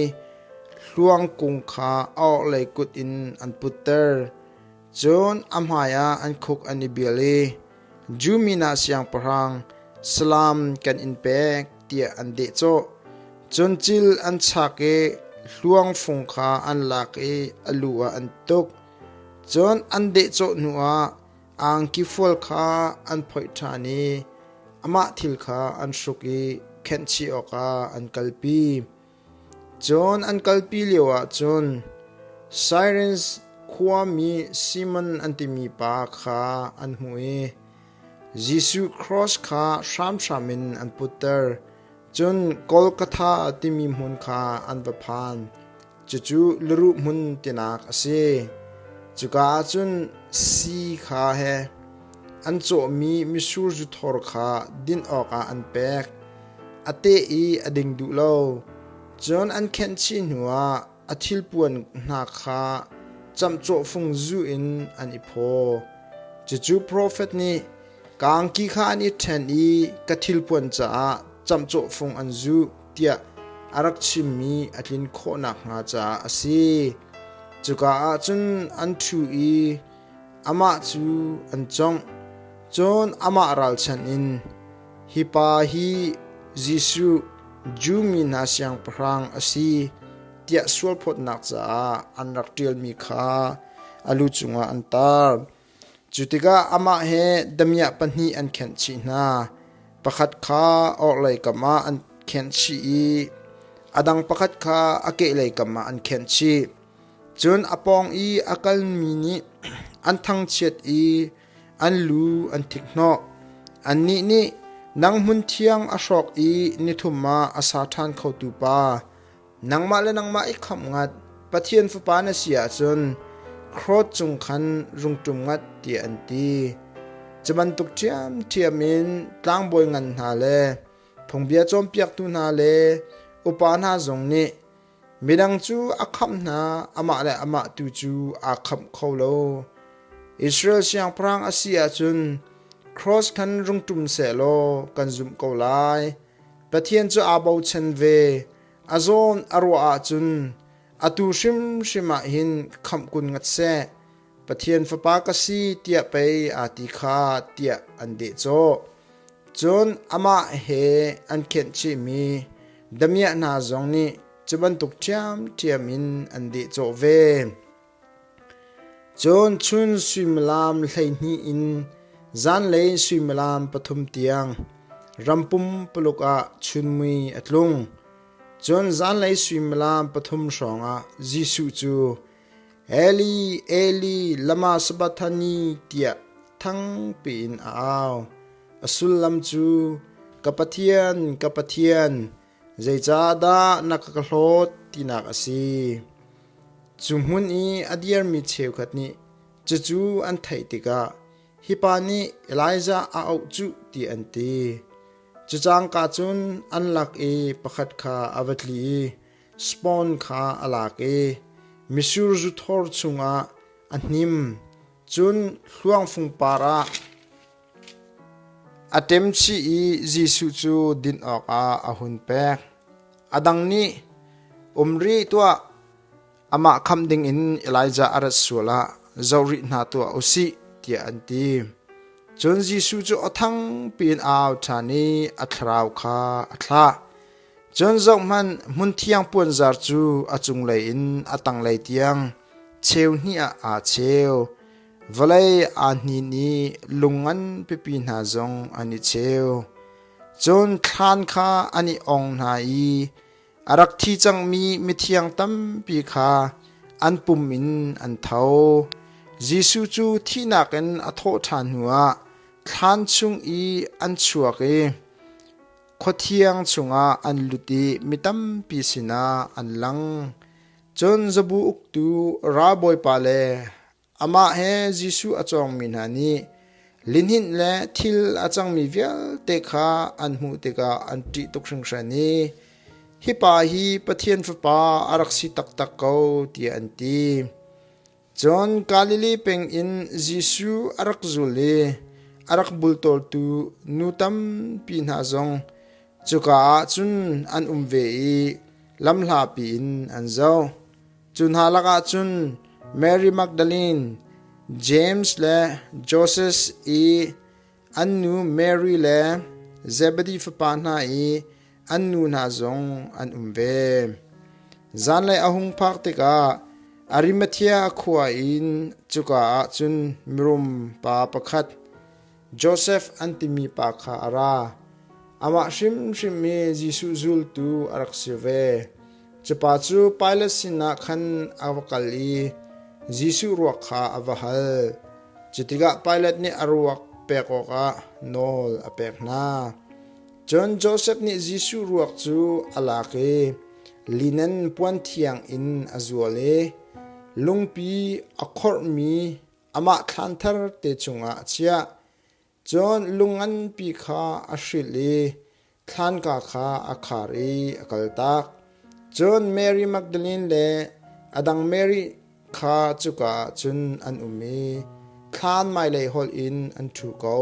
hluang kung kha a orhlei kut in an putter. Cun a hmaiah an khuk an i bil i, Jew mi hna siangpahrang, salam kan in pek, tiah an dehcawh. Cun cil an chak i hluang fung kha an lak i a lu ah an tuk. Cun an dehcawh hnuah angki fual kha an phoih ṭhan i amah thil kha an hruk i khenhchih awkah an kalpi. Cun an kalpi lioah cun Sairens khuami Simon an timi pa kha an hmuh i Jesuh cross kha hramhram in an putter. Cun Golgotha timi hmun kha an va phan. Cucu luruh hmun tinak a si. Cuka ah cun si kha he an cawhmi mitsur zu thor kha din awkah an pek. A teh i a ding duh lo. Cun an khenh chih hnuah a thilpuan hna kha camcawhfung zu in an i phaw. Cucu profet nih, Ka angki kha an i ṭhen i ka thilpuan caah camcawhfung an zuh, tiah a rak chimmi a tlin khawh nakhnga caah a si. Cuka ah cun an ṭhu i amah cu an cawngh. Cun amah ralchanh in, Hi pa hi Jesuh, Jew mi hna siangpahrang a si, tiah sualphawtnak caah an rak ṭialmi kha a lu cungah an tar. Cu tikah amah he damiah pahnih an khenh chih hna. Pakhat kha orhlei kam ah an khenh chih i a dang pakhat kha a kehlei kam ah an khenh chih. Cun a pawng i a kalmi nih an thangchiat i an lu an thikhnawh. Annih nih, Nang hmunthiang a hrawk i nithum ah a sa ṭhan khotu pa, nangmah le nangmah i khamh ngat, Pathian Fapa na si ahcun cross cung khan rung ṭum ngat, tiah an ti. Cu bantuk ṭhiamṭhiam in tlangbawi ngan hna le phungbia cawnpiaktu hna le upa hna zong nih Midang cu a khamh hna, amah le amah tu cu aa khamh kho lo. Israel siangpahrang a si ahcun cross khan rung ṭum sehlaw kan zumh ko lai. Pathian cu aa bochan ve. A zawn a ruah ahcun atu hrimhrim ah hin khamh kun ngat seh. Pathian fapa ka si tiah pei aa ti kha tiah an dehcawh. Cun amah he an khenh chihmi damiah hna zong nih cu bantuk ṭhiamṭhiam in an dehcawh ve. Cun chun suimilam 12 in zanlei suimilam 3 tiang ram pumpuluk ah chunmui a tlung. Cun zanlei suimilam 3 hrawngah Jesuh cu Eli, Eli, lama sabachthani tiah thangpi in a au. A sullam cu, Ka Pathian, ka Pathian, zeicahdah na ka hlawt tinak a si. Cu hmun i a dirmi cheukhat nih cucu an theih tikah, hi pa nih Elijah a auh cuh ti an ti. Cu cangka cun an lak i pakhat kha a va tli i Spawn kha a lak i mitsur zu thor chungah a hnim, cun hluangfung par ah a ṭemchih i Jesuh cu din awkah a hun pek. A dang nih, Um rih tuah, amah khamh dingin Elijah a rat sual ah zoh rih hna tuah u sih, tiah an ti. Cun Jesuh cu aw thang piin a au ṭhan i a thlarau kha a thlah. Cun zohhmanh, hmunthiang puanzar cu a cunglei in a tanglei tiang cheu hnih ah aa cheu. Vawlei aa hnin i lung ngan pipi hna zong an i cheu. Cun thlan kha an i ong hna i a rak thi cangmi mithiang tampi kha an pum in an tho. Jesuh cu thihnak in a thawh ṭhan hnuah thlan chung i an chuak i Khuathiang chungah an lut i mi tampi sinah an lang. Cun zabu uktu ralbawipa le amah he Jesuh a cawngmi hna nih lihninh le thil a cangmi vialte kha an hmuh tikah an ṭih tuk hringhran i, Hi pa hi Pathian Fapa a rak si taktak ko, tiah an ti. Cun Galilee peng in Jesuh a rak zul i a rak bultawltu nu tampi hna zong cuka ah cun an um ve i lamhlapi in an zoh. Cu hna lakah cun Mary Magdalene, James le Joses i An nu Mary le Zebedi fapa hna i an nu hna zong an um ve. Zanlei a hung phak tikah Arimathea khua in cuka ah cun mirum pa pakhat Josef an timi pa kha a ra. Amah hrimhrim hi Jesuh zultu a rak si ve. Cu pa cu Pilat sinah khan a va kal i Jesuh ruak kha a va hal. Cutikah Pilat nih a ruak pek awkah nawl a pek hna. Cun Josef nih Jesuh ruak cu a lak i linen puan thiang in a zual i lungpi a khorhmi amah thlan thar te chungah a chiah. Cun lung nganpi kha a hrilh i thlanka kha a khar i a kaltak. Cun Mary Magdalene le a dang Mary kha cuka ah cun an um i thlan hmailei holh in an ṭhu ko.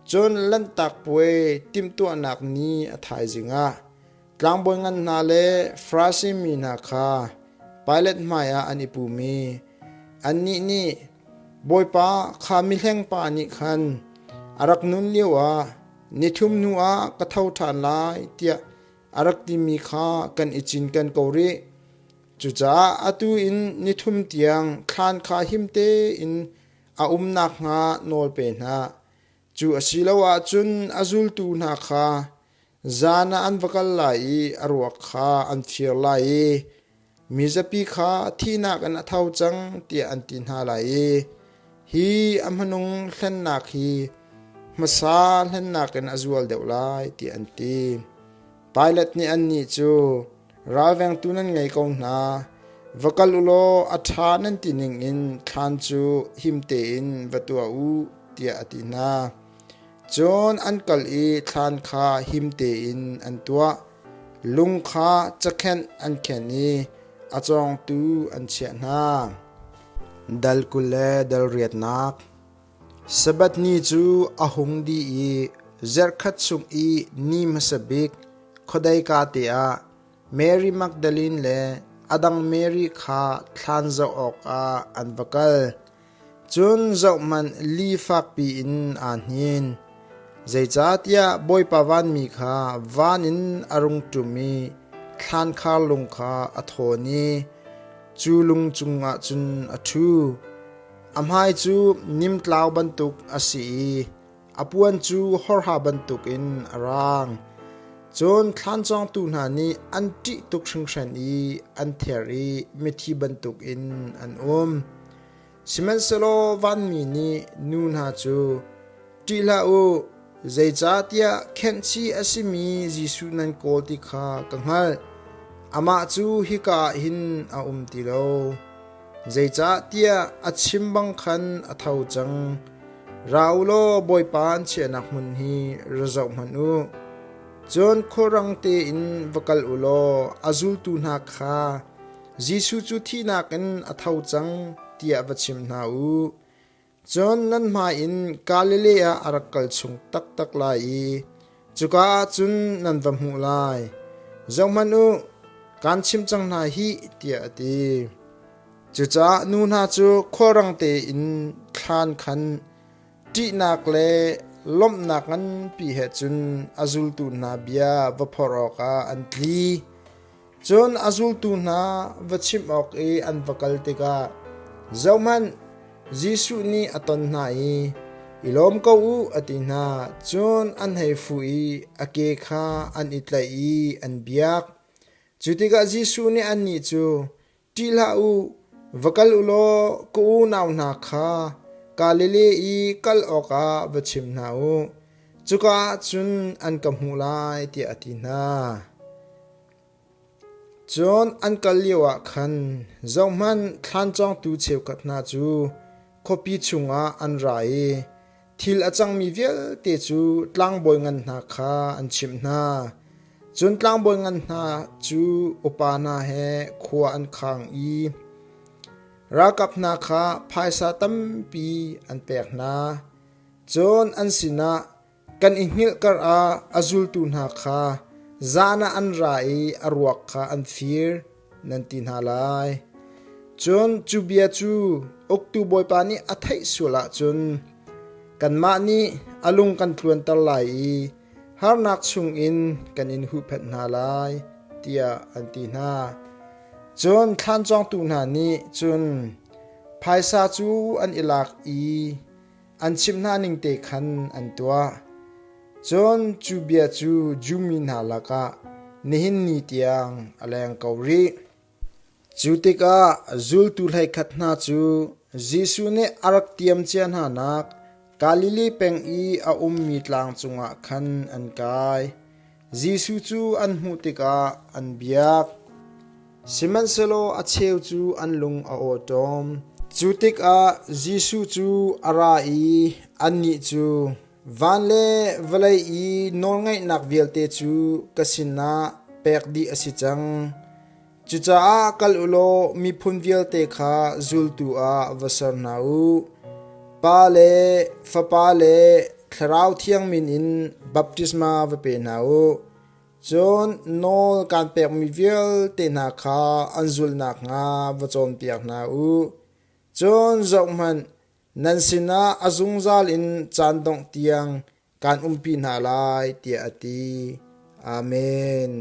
Cun Lanhtak Puai timhtuahnak ni a thaizing ah tlangbawi ngan hna le Farasi mi hna kha Pilat hmaiah an i pum i annih nih, Bawipa, kha mihleng pa nih khan a rak nun lioah nithum hnuah ka tho ṭhan lai tiah a rak timi kha kan i cinken ko rih. Cucaah atu in nithum tiang thlan kha him tein a um nakhnga nawl pe hna. Cu a si lo ahcun a zultu hna kha zan ah an va kal lai i a ruak kha an fir lai i mizapi kha thihnak in a tho cang tiah an ti hna lai i hi a hmanung hlennak hi hmasa hlennak in a zual deuh lai tiah an ti. Pilat nih annih cu ralvengtu nan ngei ko hna, va kal u law a ṭha nan ti ningin thlan cu him tein va tuah u tiah a ti hna. Cun an kal i thlan kha him tein an tuah. Lung kha cakhenh an khenh i a cawngtu an chiah hna. Dal 20 le dal riatnak Sabbath ni cu a hung dih i zarhkhat chung i ni hmasa bik khuadeika te ah Mary Magdalene le a dang Mary kha thlan zoh awkah an va kal. Cun zohhmanh li fakpi in aa hnin. Zeicahtiah Bawipa vanmi kha van in a rung ṭum i thlankhar lung kha a thawn i cu lung cungah cun a ṭhu. A hmai cu nimtlau bantuk a si i a puan cu horha bantukin a raang. Cun thlan cawngtu hna nih an ṭih tuk hringhran i an ther i mithi bantukin an um. Sihmanhsehlaw vanmi nih nu hna cu, Ṭih hlah u, zeicahtiah khenhchih a simi Jesuh nan kawl ti kha ka hngalh. Amah cu hika ah hin a um ti lo. Zeicahtiah a chim bang khan a tho cang. Ra u law Bawipa an chiahnak hmun hi ra zoh hmanh u. Cun khulrang tein va kal u law a zultu hna kha Jesuh cu thihnak in a tho cang tiah va chim hna u. Cun nan hmai in Galilee ah a rak kal chung taktak lai i cuka ah cun nan va hmuh lai. Zohhmanh u, kaan chimh cang hna hih, tiah a ti. Cucaah nu hna cu khualrang tein thlan khan ṭihnak le lawmhnak nganpi he cun a zultu hna bia va phorh awkah an tli. Cun a zultu hna va chimh awk i an va kal tikah, zohhmanh, Jesuh nih a ton hna i, I lawm ko u, a ti hna. Cun an hei fuh i a ke kha an i tlaih i an biak. Cu tikah Jesuh nih annih cu, Ṭih hlah u, va kal u law ka unau hna kha Galilee i kal awkah va chim hna u. Cuka ah cun an ka hmuh lai, tiah a ti hna. Cun an kal lioah khan zohhmanh thlan cawngtu cheukhat hna cu khuapi chungah an ra i thil a cangmi vialte cu tlangbawi ngan hna kha an chimh hna. Cun tlangbawi ngan hna cu upa hna he khua an khang i ralkap hna kha phaisa tampi an pek hna. Cun an sinah Kan i hngilh karah a zultu hna kha zan ah an ra i a ruak kha an fir, nan ti hna lai. Cun cu bia cu uktu bawipa nih a theih sual ahcun kanmah nih a lung kan tluanter lai i harnak chungin kan in huhphenh hna lai, tiah an ti hna. Cun thlan cawngtu hna nih cun phaisa cu an i lak i An chimh hna ning te khan an tuah. Cun cu bia cu Jew mi hna lakah nihin ni tiang a leng ko rih. Cu tikah zultu 11 hna cu Jesuh nih a rak tiam cia hnanak Galilee peng i a ummi tlang cungah khan an kai. Jesuh cu an hmuh tikah an biak. Sihmanhsehlaw a cheu cu an lung a awṭawm. Cu tikah Jesuh cu a ra i annih cu, Van le vawlei i nawlngeihnak vialte cu ka sinah pek dih a si cang. Cucaah kal u law miphun vialte kha zultu ah va ser hna u. Pa le Fapa le Thlarau Thiang min in baptisma va pe hna u. Cun nawl kaan pekmi vialte hna kha an zulh nakhnga va cawnpiak hna u. Cun zohhmanh, nan sinah a zungzal in caan dongh tiang kaan umpi hna lai, tiah a ti. Amen.